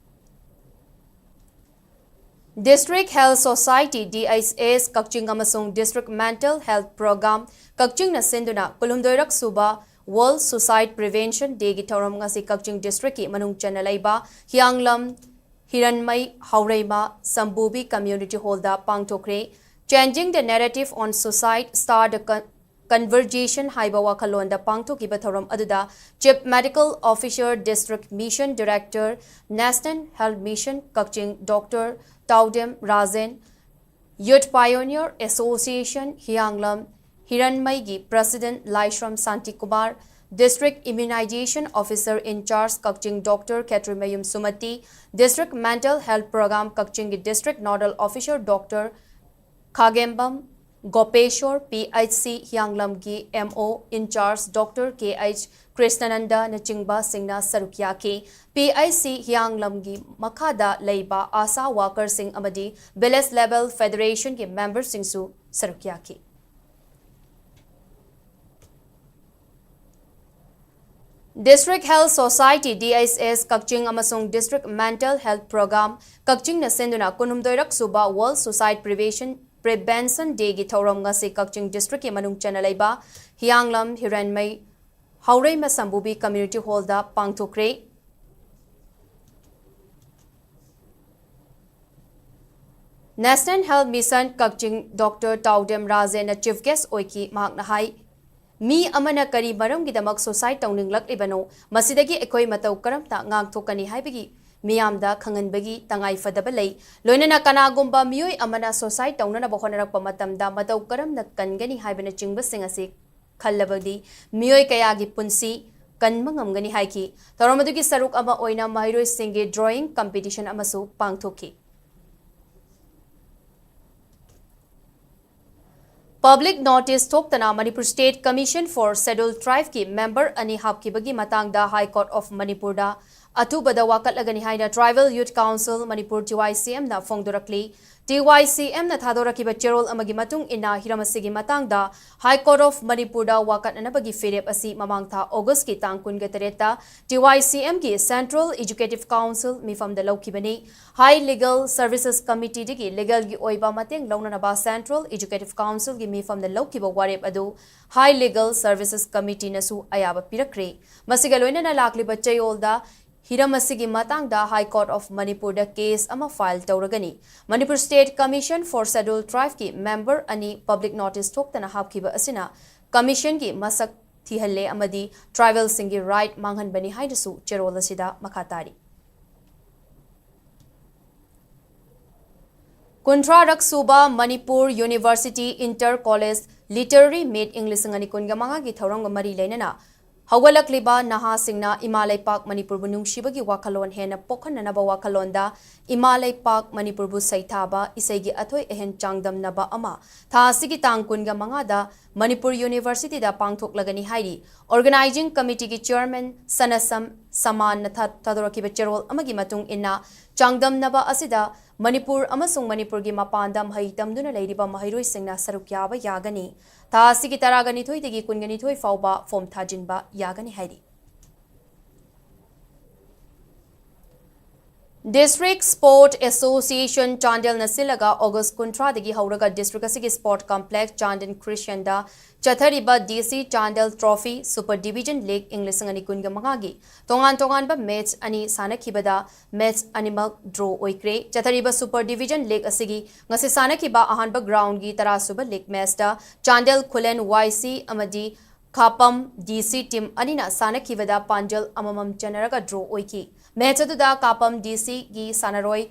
District Health Society, D H S, ꯀꯛꯆꯤꯡ ꯑꯃꯁꯨꯡ District Mental Health Program, ꯀꯛꯆꯤꯡꯅ ꯁꯤꯟꯗꯨꯅ ꯀꯨꯟꯍꯨꯝꯗꯣꯏꯔꯛ ꯁꯨꯕ World Suicide Prevention Dayꯒꯤ ꯊꯧꯔꯝ ꯉꯁꯤ ꯀꯛꯆꯤꯡ districtꯀꯤ ꯃꯅꯨꯡ ꯆꯟꯅ ꯂꯩꯕ ꯍꯤꯌꯥꯡꯂꯝ ꯍꯤꯔꯟꯃꯩ ꯍꯥꯎꯔꯩꯃ ꯁꯝꯕꯨꯕꯤ Community Hallꯗ ꯄꯥꯡꯊꯣꯛꯈ꯭ꯔꯦ꯫ Changing the Narrative on Suicide, Start the Con- Conversation ꯍꯥꯏꯕ ꯋꯥꯈꯜꯂꯣꯟꯗ ꯄꯥꯡꯊꯣꯛꯈꯤꯕ ꯊꯧꯔꯝ ꯑꯗꯨꯗ Chief Medical Officer, District Mission Director, National Health Mission, Kakching, Doctor ꯇꯥꯎꯗꯦꯝ Rajen, Youth Pioneer Association, ꯍꯤꯌꯥꯡꯂꯝ ꯍꯤꯔꯟꯃꯩꯒꯤ President Laishram Shantikumar, District Immunization Officer in Charge, Kakching, Doctor Khetrimayum ꯁꯨꯃꯇꯤ, District Mental Health Program, ꯀꯛꯆꯤꯡꯒꯤ District Nodal Officer, Doctor ꯈꯥꯒꯦꯝꯕꯝ ꯒꯣꯄꯦꯁꯣꯔ, P H C ꯍꯤꯌꯥꯡꯂꯝꯒꯤ M O in charge Doctor K H ꯀ꯭ꯔꯤꯁꯅꯅꯟꯗꯅꯆꯤꯡꯕꯁꯤꯡꯅ ꯁꯔꯨꯛ ꯌꯥꯈꯤ꯫ P H C ꯍꯤꯌꯥꯡꯂꯝꯒꯤ ꯃꯈꯥꯗ ꯂꯩꯕ ASHA workerꯁꯤꯡ ꯑꯃꯗꯤ Village Level Federationꯒꯤ memberꯁꯤꯡꯁꯨ ꯁꯔꯨꯛ ꯌꯥꯈꯤ꯫ District Health Society, D H S, ꯀꯛꯆꯤꯡ ꯑꯃꯁꯨꯡ District Mental Health Program, ꯀꯛꯆꯤꯡꯅ ꯁꯤꯟꯗꯨꯅ ꯀꯨꯟꯍꯨꯝꯗꯣꯏꯔꯛ ꯁꯨꯕ World Suicide Prevention, Prevention Dayꯒꯤ ꯊꯧꯔꯝ ꯉꯁꯤ ꯀꯛꯆꯤꯡ districtꯀꯤ ꯃꯅꯨꯡ ꯆꯟꯅ ꯂꯩꯕ ꯍꯤꯌꯥꯡꯂꯝ ꯍꯤꯔꯟꯃꯩ ꯍꯥꯎꯔꯩꯃ ꯁꯝꯕꯨꯕꯤ Community Hallꯗ ꯄꯥꯡꯊꯣꯛꯈ꯭ꯔꯦ꯫ National Health Mission ꯀꯛꯆꯤꯡ Doctor ꯇꯥꯎꯗꯦꯝ ꯔꯥꯖꯦꯟꯅ Chief Guest ꯑꯣꯏꯈꯤ꯫ ꯃꯍꯥꯛꯅ ꯍꯥꯏ, ꯃꯤ ꯑꯃꯅ ꯀꯔꯤ ꯃꯔꯝꯒꯤꯗꯃꯛ suicide ꯇꯧꯅꯤꯡꯂꯛꯂꯤꯕꯅꯣ? ꯃꯁꯤꯗꯒꯤ ꯑꯩꯈꯣꯏ ꯃꯇꯧ ꯀꯔꯝꯅ ꯉꯥꯛꯊꯣꯛꯀꯅꯤ ꯍꯥꯏꯕꯒꯤ ꯃꯤꯌꯥꯝꯗ ꯈꯪꯍꯟꯕꯒꯤ ꯇꯉꯥꯏ ꯐꯗꯕ ꯂꯩ꯫ ꯂꯣꯏꯅꯅ ꯀꯅꯥꯒꯨꯝꯕ ꯃꯤꯑꯣꯏ ꯑꯃꯅ suicide ꯇꯧꯅꯅꯕ ꯍꯣꯠꯅꯔꯛꯄ ꯃꯇꯝꯗ ꯃꯇꯧ ꯀꯔꯝꯅ ꯀꯟꯒꯅꯤ ꯍꯥꯏꯕꯅꯆꯤꯡꯕꯁꯤꯡ ꯑꯁꯤ ꯈꯜꯂꯕꯗꯤ ꯃꯤꯑꯣꯏ ꯀꯌꯥꯒꯤ ꯄꯨꯟꯁꯤ ꯀꯟꯕ ꯉꯝꯒꯅꯤ ꯍꯥꯏꯈꯤ꯫ ꯊꯧꯔꯝ ꯑꯗꯨꯒꯤ ꯁꯔꯨꯛ ꯑꯃ ꯑꯣꯏꯅ ꯃꯍꯩꯔꯣꯏꯁꯤꯡꯒꯤ drawing competition ꯑꯃꯁꯨ ꯄꯥꯡꯊꯣꯛꯈꯤ꯫ Public notice ꯊꯣꯛꯇꯅ Manipur State Commission for Scheduled Tribe ꯀꯤ member ꯑꯅꯤ ꯍꯥꯞꯈꯤꯕꯒꯤ ꯃꯇꯥꯡꯗ High Court of Manipur ꯗ ꯑꯊꯨꯕꯗ ꯋꯥꯀꯠꯂꯒꯅꯤ ꯍꯥꯏꯅ Tribal Youth Council Manipur, T Y C M ꯅ ꯐꯣꯡꯗꯣꯔꯛꯂꯤ꯫ T Y C M ꯅ ꯊꯥꯗꯣꯔꯛꯈꯤꯕ ꯆꯦꯔꯣꯜ ꯑꯃꯒꯤ ꯃꯇꯨꯡ ꯏꯟꯅ, ꯍꯤꯔꯝ ꯑꯁꯤꯒꯤ ꯃꯇꯥꯡꯗ High Court of Manipur ꯗ ꯋꯥꯀꯠꯅꯅꯕꯒꯤ ꯐꯤꯔꯦꯞ ꯑꯁꯤ ꯃꯃꯥꯡ ꯊꯥ August ꯀꯤ ꯇꯥꯡ ꯀꯨꯟꯒ ꯇꯔꯦꯠꯇ T Y C M ꯒꯤ Central Executive Council ꯃꯤꯐꯝꯗ ꯂꯧꯈꯤꯕꯅꯤ꯫ High Legal Services Committee ꯗꯒꯤ legal ꯒꯤ ꯑꯣꯏꯕ ꯃꯇꯦꯡ ꯂꯧꯅꯅꯕ Central Executive Council ꯒꯤ ꯃꯤꯐꯝꯗ ꯂꯧꯈꯤꯕ ꯋꯥꯔꯦꯞ ꯑꯗꯨ High Legal Services Committee ꯅꯁꯨ ꯑꯌꯥꯕ ꯄꯤꯔꯛꯈ꯭ꯔꯦ꯫ ꯃꯁꯤꯒ ꯂꯣꯏꯅꯅ ꯂꯥꯛꯂꯤꯕ ꯆꯌꯣꯜꯗ ꯍꯤꯔꯝ ꯑꯁꯤꯒꯤ ꯃꯇꯥꯡꯗ High Court of Manipur the case ꯑꯃ file ꯇꯧꯔꯒꯅꯤ꯫ Manipur State Commission for Scheduled Tribe ꯀꯤ member ꯑꯅꯤ public notice ꯊꯣꯛꯇꯅ ꯍꯥꯞꯈꯤꯕ ꯑꯁꯤꯅ commission ꯒꯤ ꯃꯁꯛ ꯊꯤꯍꯜꯂꯦ ꯑꯃꯗꯤ tribal ꯁꯤꯡꯒꯤ right ꯃꯥꯡꯍꯟꯕꯅꯤ ꯍꯥꯏꯅꯁꯨ ꯆꯦꯔꯣꯜ ꯑꯁꯤꯗ ꯃꯈꯥ ꯇꯥꯔꯤ꯫ ꯀꯨꯟꯊ꯭ꯔꯥꯔꯛ ꯁꯨꯕ Manipur University Inter College Literary Meet ꯏꯪ ꯂꯤꯁꯤꯡ ꯑꯅꯤ ꯀꯨꯟꯒ ꯃꯉꯥꯒꯤ ꯊꯧꯔꯝꯒ ꯃꯔꯤ ꯂꯩꯅꯅ ꯍꯧꯒꯠꯂꯛꯂꯤꯕ ꯅꯍꯥꯁꯤꯡꯅ ꯏꯃꯥ ꯂꯩꯄꯥꯛ ꯃꯅꯤꯄꯨꯔꯕꯨ ꯅꯨꯡꯁꯤꯕꯒꯤ ꯋꯥꯈꯜꯂꯣꯟ ꯍꯦꯟꯅ ꯄꯣꯛꯍꯟꯅꯅꯕ ꯋꯥꯈꯜꯂꯣꯟꯗ ꯏꯃꯥ ꯂꯩꯄꯥꯛ ꯃꯅꯤꯄꯨꯔꯕꯨ ꯁꯩꯊꯥꯕ ꯏꯁꯩꯒꯤ ꯑꯊꯣꯏ ꯑꯍꯦꯟ ꯆꯥꯡꯗꯝꯅꯕ ꯑꯃ ꯊꯥ ꯑꯁꯤꯒꯤ ꯇꯥꯡ ꯀꯨꯟꯒ ꯃꯉꯥꯗ ꯃꯅꯤꯄꯨꯔ University ꯗ ꯄꯥꯡꯊꯣꯛꯂꯒꯅꯤ ꯍꯥꯏꯔꯤ꯫ Organizing Committee ꯒꯤ Chairman ꯁꯅꯁꯝ ꯁꯃꯥꯟꯅ ꯊꯥ-, ꯊꯥꯗꯣꯔꯛꯈꯤꯕ ꯆꯦꯔꯣꯜ ꯑꯃꯒꯤ ꯃꯇꯨꯡ ꯏꯟꯅ, ꯆꯥꯡꯗꯝꯅꯕ ꯑꯁꯤꯗ ꯃꯅꯤꯄꯨꯔ ꯑꯃꯁꯨꯡ ꯃꯅꯤꯄꯨꯔꯒꯤ ꯃꯄꯥꯟꯗ ꯃꯍꯩ ꯇꯝꯗꯨꯅ ꯂꯩꯔꯤꯕ ꯃꯍꯩꯔꯣꯏꯁꯤꯡꯅ ꯁꯔꯨꯛ ꯌꯥꯕ ꯌꯥꯒꯅꯤ꯫ ꯊꯥ ꯑꯁꯤꯒꯤ ꯇꯔꯥꯒ ꯅꯤꯊꯣꯏꯗꯒꯤ ꯀꯨꯟꯒ ꯅꯤꯊꯣꯏ ꯐꯥꯎꯕ form ꯊꯥꯖꯤꯟꯕ ꯌꯥꯒꯅꯤ ꯍꯥꯏꯔꯤ꯫ District Sport Association ꯆꯥꯟꯗꯦꯜꯅ ꯁꯤꯜꯂꯒ August ꯀꯨꯟꯊ꯭ꯔꯥꯗꯒꯤ ꯍꯧꯔꯒ district ꯑꯁꯤꯒꯤ Sport Complex ꯆꯥꯟꯗꯦꯜ ꯈ꯭ꯔꯤꯁꯟꯗ ꯆꯠꯊꯔꯤꯕ D C Chandel Trophy Super Division League ꯏꯪ ꯂꯤꯁꯤꯡ ꯑꯅꯤ ꯀꯨꯟꯒ ꯃꯉꯥꯒꯤ ꯇꯣꯉꯥꯟ ꯇꯣꯉꯥꯟꯕ match ꯑꯅꯤ ꯁꯥꯟꯅꯈꯤꯕꯗ match ꯑꯅꯤꯃꯛ draw ꯑꯣꯏꯈ꯭ꯔꯦ꯫ ꯆꯠꯊꯔꯤꯕ Super Division League ꯑꯁꯤꯒꯤ ꯉꯁꯤ ꯁꯥꯟꯅꯈꯤꯕ ꯑꯍꯥꯟꯕ ground ꯒꯤ ꯇꯔꯥꯁꯨꯕ league match ꯇ ꯆꯥꯟꯗꯦꯜ ꯈꯨꯂꯦꯟ Y C ꯑꯃꯗꯤ ꯈꯥꯄꯝ D C team ꯑꯅꯤꯅ ꯁꯥꯟꯅꯈꯤꯕꯗ ꯄꯥꯟꯖꯜ ꯑꯃꯃꯝ ꯆꯟꯅꯔꯒ draw ꯑꯣꯏꯈꯤ꯫ Match ꯑꯗꯨꯗ ꯈꯥꯄꯝ D C ꯒꯤ ꯁꯥꯟꯅꯔꯣꯏ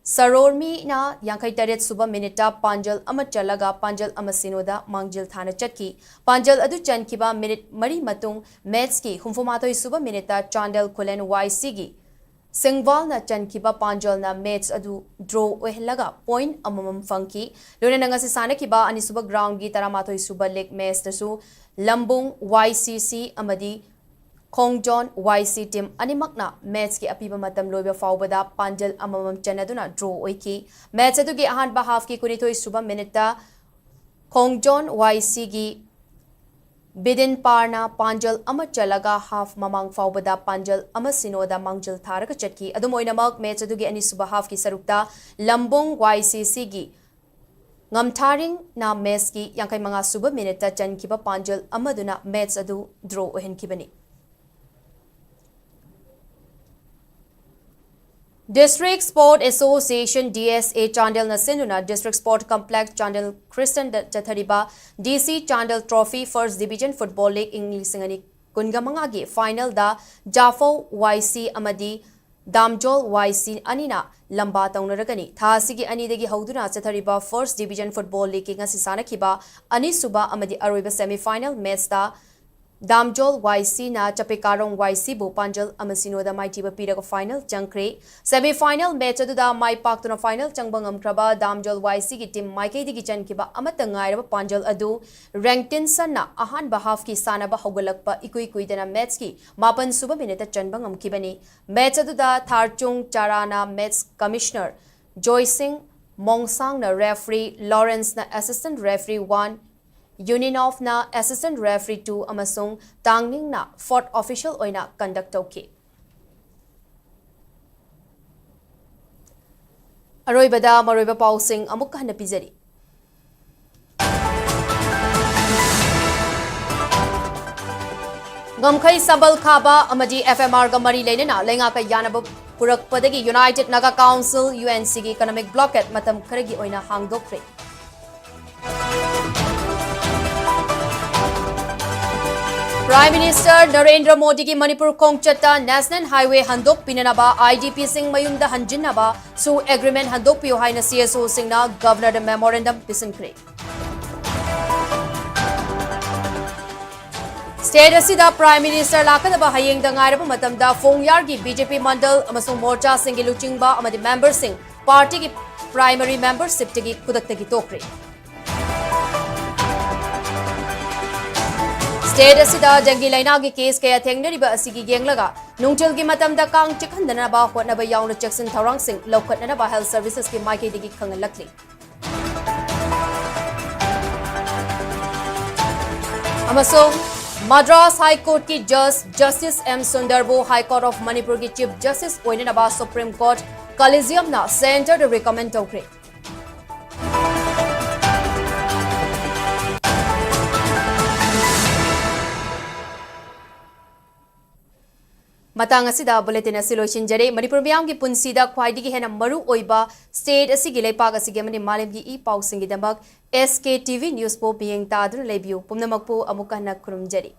ꯁꯔꯣꯔꯃꯤꯅ ꯌꯥꯡꯈꯩ ꯇꯔꯦꯠ ꯁꯨꯕ ꯃꯤꯅꯤꯠꯇ ꯄꯥꯟꯖꯜ ꯑꯃ ꯆꯜꯂꯒ ꯄꯥꯟꯖꯜ ꯑꯃ ꯁꯤꯅꯣꯗ ꯃꯥꯡꯖꯤꯜ ꯊꯥꯅ ꯆꯠꯈꯤ꯫ ꯄꯥꯟꯖꯜ ꯑꯗꯨ ꯆꯟꯈꯤꯕ ꯃꯤꯅꯤꯠ ꯃꯔꯤ ꯃꯇꯨꯡ ꯃꯦꯠꯁꯀꯤ ꯍꯨꯝꯐꯨ ꯃꯥꯊꯣꯏ ꯁꯨꯕ ꯃꯤꯅꯤꯠꯇ ꯆꯥꯟꯗꯦꯜ ꯈꯨꯂꯦꯟ ꯋꯥꯏ ꯁꯤꯒꯤ ꯁꯦꯡꯕꯥꯜꯅ ꯆꯟꯈꯤꯕ ꯄꯥꯟꯖꯜꯅ ꯃꯦꯠꯁ ꯑꯗꯨ ꯗ꯭ꯔꯣ ꯑꯣꯏꯍꯜꯂꯒ ꯄꯣꯏꯟꯠ ꯑꯃꯃꯝ ꯐꯪꯈꯤ꯫ ꯂꯣꯏꯅꯅ ꯉꯁꯤ ꯁꯥꯟꯅꯈꯤꯕ ꯑꯅꯤꯁꯨꯕ ꯒ꯭ꯔꯥꯎꯟꯒꯤ ꯇꯔꯥꯃꯥꯊꯣꯏ ꯁꯨꯕ ꯂꯤꯒ ꯃꯦꯠꯁꯇꯁꯨ ꯂꯝꯕꯨꯡ ꯋꯥꯏ ꯁꯤ ꯁꯤ ꯑꯃꯗꯤ ꯈꯣꯡꯖꯣꯟ ꯋꯥꯏ ꯁꯤ ꯇꯤꯝ ꯑꯅꯤꯃꯛꯅ ꯃꯦꯠꯁꯀꯤ ꯑꯄꯤꯕ ꯃꯇꯝ ꯂꯣꯏꯕ ꯐꯥꯎꯕꯗ ꯄꯥꯟꯖꯜ ꯑꯃꯃꯝ ꯆꯟꯅꯗꯨꯅ ꯗ꯭ꯔꯣ ꯑꯣꯏꯈꯤ꯫ ꯃꯦꯠꯁ ꯑꯗꯨꯒꯤ ꯑꯍꯥꯟꯕ ꯍꯥꯐꯀꯤ ꯀꯨꯟꯅꯤꯊꯣꯏ ꯁꯨꯕ ꯃꯤꯅꯤꯠꯇ ꯈꯣꯡꯖꯣꯟ ꯋꯥꯏ ꯁꯤꯒꯤ ꯕꯤꯗꯤꯟ ꯄꯥꯔꯅ ꯄꯥꯟꯖꯜ ꯑꯃ ꯆꯜꯂꯒ ꯍꯥꯐ ꯃꯃꯥꯡ ꯐꯥꯎꯕꯗ ꯄꯥꯟꯖꯜ ꯑꯃ ꯁꯤꯅꯣꯗ ꯃꯥꯡꯖꯤꯜ ꯊꯥꯔꯒ ꯆꯠꯈꯤ꯫ ꯑꯗꯨꯝ ꯑꯣꯏꯅꯃꯛ, ꯃꯦꯠꯁ ꯑꯗꯨꯒꯤ ꯑꯅꯤꯁꯨꯕ ꯍꯥꯐꯀꯤ ꯁꯔꯨꯛꯇ ꯂꯝꯕꯨꯡ ꯋꯥꯏ ꯁꯤ ꯁꯤꯒꯤ ꯉꯝꯊꯥꯔꯤꯡꯅ ꯃꯦꯠꯁꯀꯤ ꯌꯥꯡꯈꯩ ꯃꯉꯥ ꯁꯨꯕ ꯃꯤꯅꯤꯠꯇ ꯆꯟꯈꯤꯕ ꯄꯥꯟꯖꯜ ꯑꯃꯗꯨꯅ ꯃꯦꯠꯁ ꯑꯗꯨ ꯗ꯭ꯔꯣ ꯑꯣꯏꯍꯟꯈꯤꯕꯅꯤ꯫ District Sport Association, D S A, ꯆꯥꯟꯗꯦꯜꯅ ꯁꯤꯟꯗꯨꯅ District Sport Complex ꯆꯥꯟꯗꯦꯜ ꯈ꯭ꯔꯤꯁꯇꯟꯗ ꯆꯠꯊꯔꯤꯕ D C Chandel Trophy First Division Football League ꯏꯪ ꯂꯤꯁꯤꯡ ꯑꯅꯤ ꯀꯨꯟꯒ ꯃꯉꯥꯒꯤ ꯐꯥꯏꯅꯦꯜꯗ ꯖꯥꯐꯧ ꯋꯥꯏ ꯁꯤ ꯑꯃꯗꯤ ꯗꯥꯝꯖꯣꯜ ꯋꯥꯏ ꯁꯤ ꯑꯅꯤꯅ ꯂꯝꯕꯥ ꯇꯧꯅꯔꯒꯅꯤ꯫ ꯊꯥ ꯑꯁꯤꯒꯤ ꯑꯅꯤꯗꯒꯤ ꯍꯧꯗꯨꯅ ꯆꯠꯊꯔꯤꯕ First Division Football Leagueꯀꯤ ꯉꯁꯤ ꯁꯥꯟꯅꯈꯤꯕ ꯑꯅꯤꯁꯨꯕ ꯑꯃꯗꯤ ꯑꯔꯣꯏꯕ semi final matchꯇ ꯗꯥꯝꯖꯣꯜ ꯋꯥꯏ ꯁꯤꯅ ꯆꯄꯦꯀꯥꯔꯣꯡ ꯋꯥꯏ ꯁꯤꯕꯨ ꯄꯥꯟꯖꯜ ꯑꯃ ꯁꯤꯅꯣꯗ ꯃꯥꯏꯊꯤꯕ ꯄꯤꯔꯒ ꯐꯥꯏꯅꯦꯜ ꯆꯪꯈ꯭ꯔꯦ꯫ Semi final match ꯑꯗꯨꯗ ꯃꯥꯏ ꯄꯥꯛꯇꯨꯅ ꯐꯥꯏꯅꯦꯜ ꯆꯪꯕ ꯉꯝꯈ꯭ꯔꯕ ꯗꯥꯝꯖꯣꯜ ꯋꯥꯏ ꯁꯤꯒꯤ ꯇꯤꯝ ꯃꯥꯏꯀꯩꯗꯒꯤ ꯆꯟꯈꯤꯕ ꯑꯃꯠꯇ ꯉꯥꯏꯔꯕ ꯄꯥꯟꯖꯜ ꯑꯗꯨ ꯔꯦꯡꯇꯤꯟꯁꯟꯅ ꯑꯍꯥꯟꯕ ꯍꯥꯐꯀꯤ ꯁꯥꯟꯅꯕ ꯍꯧꯒꯠꯂꯛꯄ ꯏꯀꯨꯏ ꯀꯨꯏꯗꯅ ꯃꯦꯠꯁꯀꯤ ꯃꯥꯄꯟ ꯁꯨꯕ ꯃꯤꯅꯤꯠꯇ ꯆꯟꯕ ꯉꯝꯈꯤꯕꯅꯤ꯫ ꯃꯦꯠꯁ ꯑꯗꯨꯗ ꯊꯥꯔꯆꯨꯡ ꯆꯥꯔꯥꯅ ꯃꯦꯠꯁ ꯀꯃꯤꯁꯅꯔ ꯖꯣꯏꯁꯤꯡ, ꯃꯣꯡꯁꯥꯡꯅ ꯔꯦꯐ꯭ꯔꯤ, ꯂꯣꯔꯦꯟꯁꯅ assistant referee one, ꯌꯨꯅꯤꯅꯣꯐꯅ assistant referee two ꯑꯃꯁꯨꯡ ꯇꯥꯡꯅꯤꯡꯅ fourth official ꯑꯣꯏꯅ conduct ꯇꯧꯈꯤ꯫ ꯑꯔꯣꯏꯕꯗ ꯃꯔꯨꯑꯣꯏꯕ ꯄꯥꯎꯁꯤꯡ ꯑꯃꯨꯛ ꯍꯟꯅ ꯄꯤꯖꯔꯤ꯫ ꯉꯝꯈꯩ ꯁꯝꯕꯜ ꯈꯥꯕ ꯑꯃꯗꯤ F M Rꯒ ꯃꯔꯤ ꯂꯩꯅꯅ ꯂꯩꯉꯥꯛꯀ ꯌꯥꯅꯕ ꯄꯨꯔꯛꯄꯗꯒꯤ United Naga Council, U N Cꯒꯤ economic blockade ꯃꯇꯝ ꯈꯔꯒꯤ ꯑꯣꯏꯅ ꯍꯥꯡꯗꯣꯛꯈ꯭ꯔꯦ꯫ Prime Minister ꯅꯔꯦꯟꯗ꯭ꯔ ꯃꯣꯗꯤꯒꯤ ꯃꯅꯤꯄꯨꯔ ꯈꯣꯡꯆꯠꯇ National Highway ꯍꯟꯗꯣꯛꯄꯤꯅꯅꯕ, IDPꯁꯤꯡ ꯃꯌꯨꯝꯗ ꯍꯟꯖꯤꯟꯅꯕꯁꯨ agreement ꯍꯟꯗꯣꯛꯄꯤꯌꯨ ꯍꯥꯏꯅ CSOꯁꯤꯡꯅ Governorꯗ memorandum ꯄꯤꯁꯤꯟꯈ꯭ꯔꯦ꯫ State ꯑꯁꯤꯗ Prime Minister ꯂꯥꯛꯀꯗꯕ ꯍꯌꯦꯡꯗ ꯉꯥꯏꯔꯕ ꯃꯇꯝꯗ ꯐꯣꯡꯌꯥꯔꯒꯤ BJP ꯃꯟꯗꯜ ꯑꯃꯁꯨꯡ ꯃꯣꯔꯆꯥꯁꯤꯡꯒꯤ ꯂꯨꯆꯤꯡꯕ ꯑꯃꯗꯤ memberꯁꯤꯡ partyꯒꯤ primary membershipꯇꯒꯤ ꯈꯨꯗꯛꯇꯒꯤ ꯇꯣꯛꯈ꯭ꯔꯦ꯫ State ꯑꯁꯤꯗ dengue ꯂꯩꯅꯥꯒꯤ case ꯀꯌꯥ ꯊꯦꯡꯅꯔꯤꯕ ꯑꯁꯤꯒꯤ ꯌꯦꯡꯂꯒ ꯅꯨꯡꯊꯤꯜꯒꯤ ꯃꯇꯝꯗ ꯀꯥꯡ ꯆꯤꯛꯍꯟꯗꯅꯕ ꯍꯣꯠꯅꯕ ꯌꯥꯎꯅ ꯆꯦꯛꯁꯤꯟ ꯊꯧꯔꯥꯡꯁꯤꯡ ꯂꯧꯈꯠꯅꯅꯕ Health Servicesꯀꯤ ꯃꯥꯏꯀꯩꯗꯒꯤ ꯈꯪꯍꯜꯂꯛꯂꯤ꯫ ꯑꯃꯁꯨꯡ Madras High Courtꯀꯤ Judge Justice M ꯁꯨꯟꯗꯔꯕꯨ High Court of ꯃꯅꯤꯄꯨꯔꯒꯤ Chief Justice ꯑꯣꯏꯅꯅꯕ Supreme Court Collegiumꯅ Centreꯗ recommend ꯇꯧꯈ꯭ꯔꯦ꯫ ꯃꯇꯥꯡ ꯑꯁꯤꯗ bulletin ꯑꯁꯤ ꯂꯣꯏꯁꯤꯟꯖꯔꯦ꯫ ꯃꯅꯤꯄꯨꯔ ꯃꯤꯌꯥꯝꯒꯤ ꯄꯨꯟꯁꯤꯗ ꯈ꯭ꯋꯥꯏꯗꯒꯤ ꯍꯦꯟꯅ ꯃꯔꯨ ꯑꯣꯏꯕ state ꯑꯁꯤꯒꯤ, ꯂꯩꯄꯥꯛ ꯑꯁꯤꯒꯤ ꯑꯃꯗꯤ ꯃꯥꯂꯦꯝꯒꯤ ꯏ ꯄꯥꯎꯁꯤꯡꯒꯤꯗꯃꯛ SKTV Newsꯄꯨ ꯃꯤꯠꯌꯦꯡ ꯇꯥꯗꯨꯅ ꯂꯩꯕꯤꯌꯨ꯫ ꯄꯨꯝꯅꯃꯛꯄꯨ ꯑꯃꯨꯛ ꯍꯟꯅ ꯈꯨꯔꯨꯝꯖꯔꯤ꯫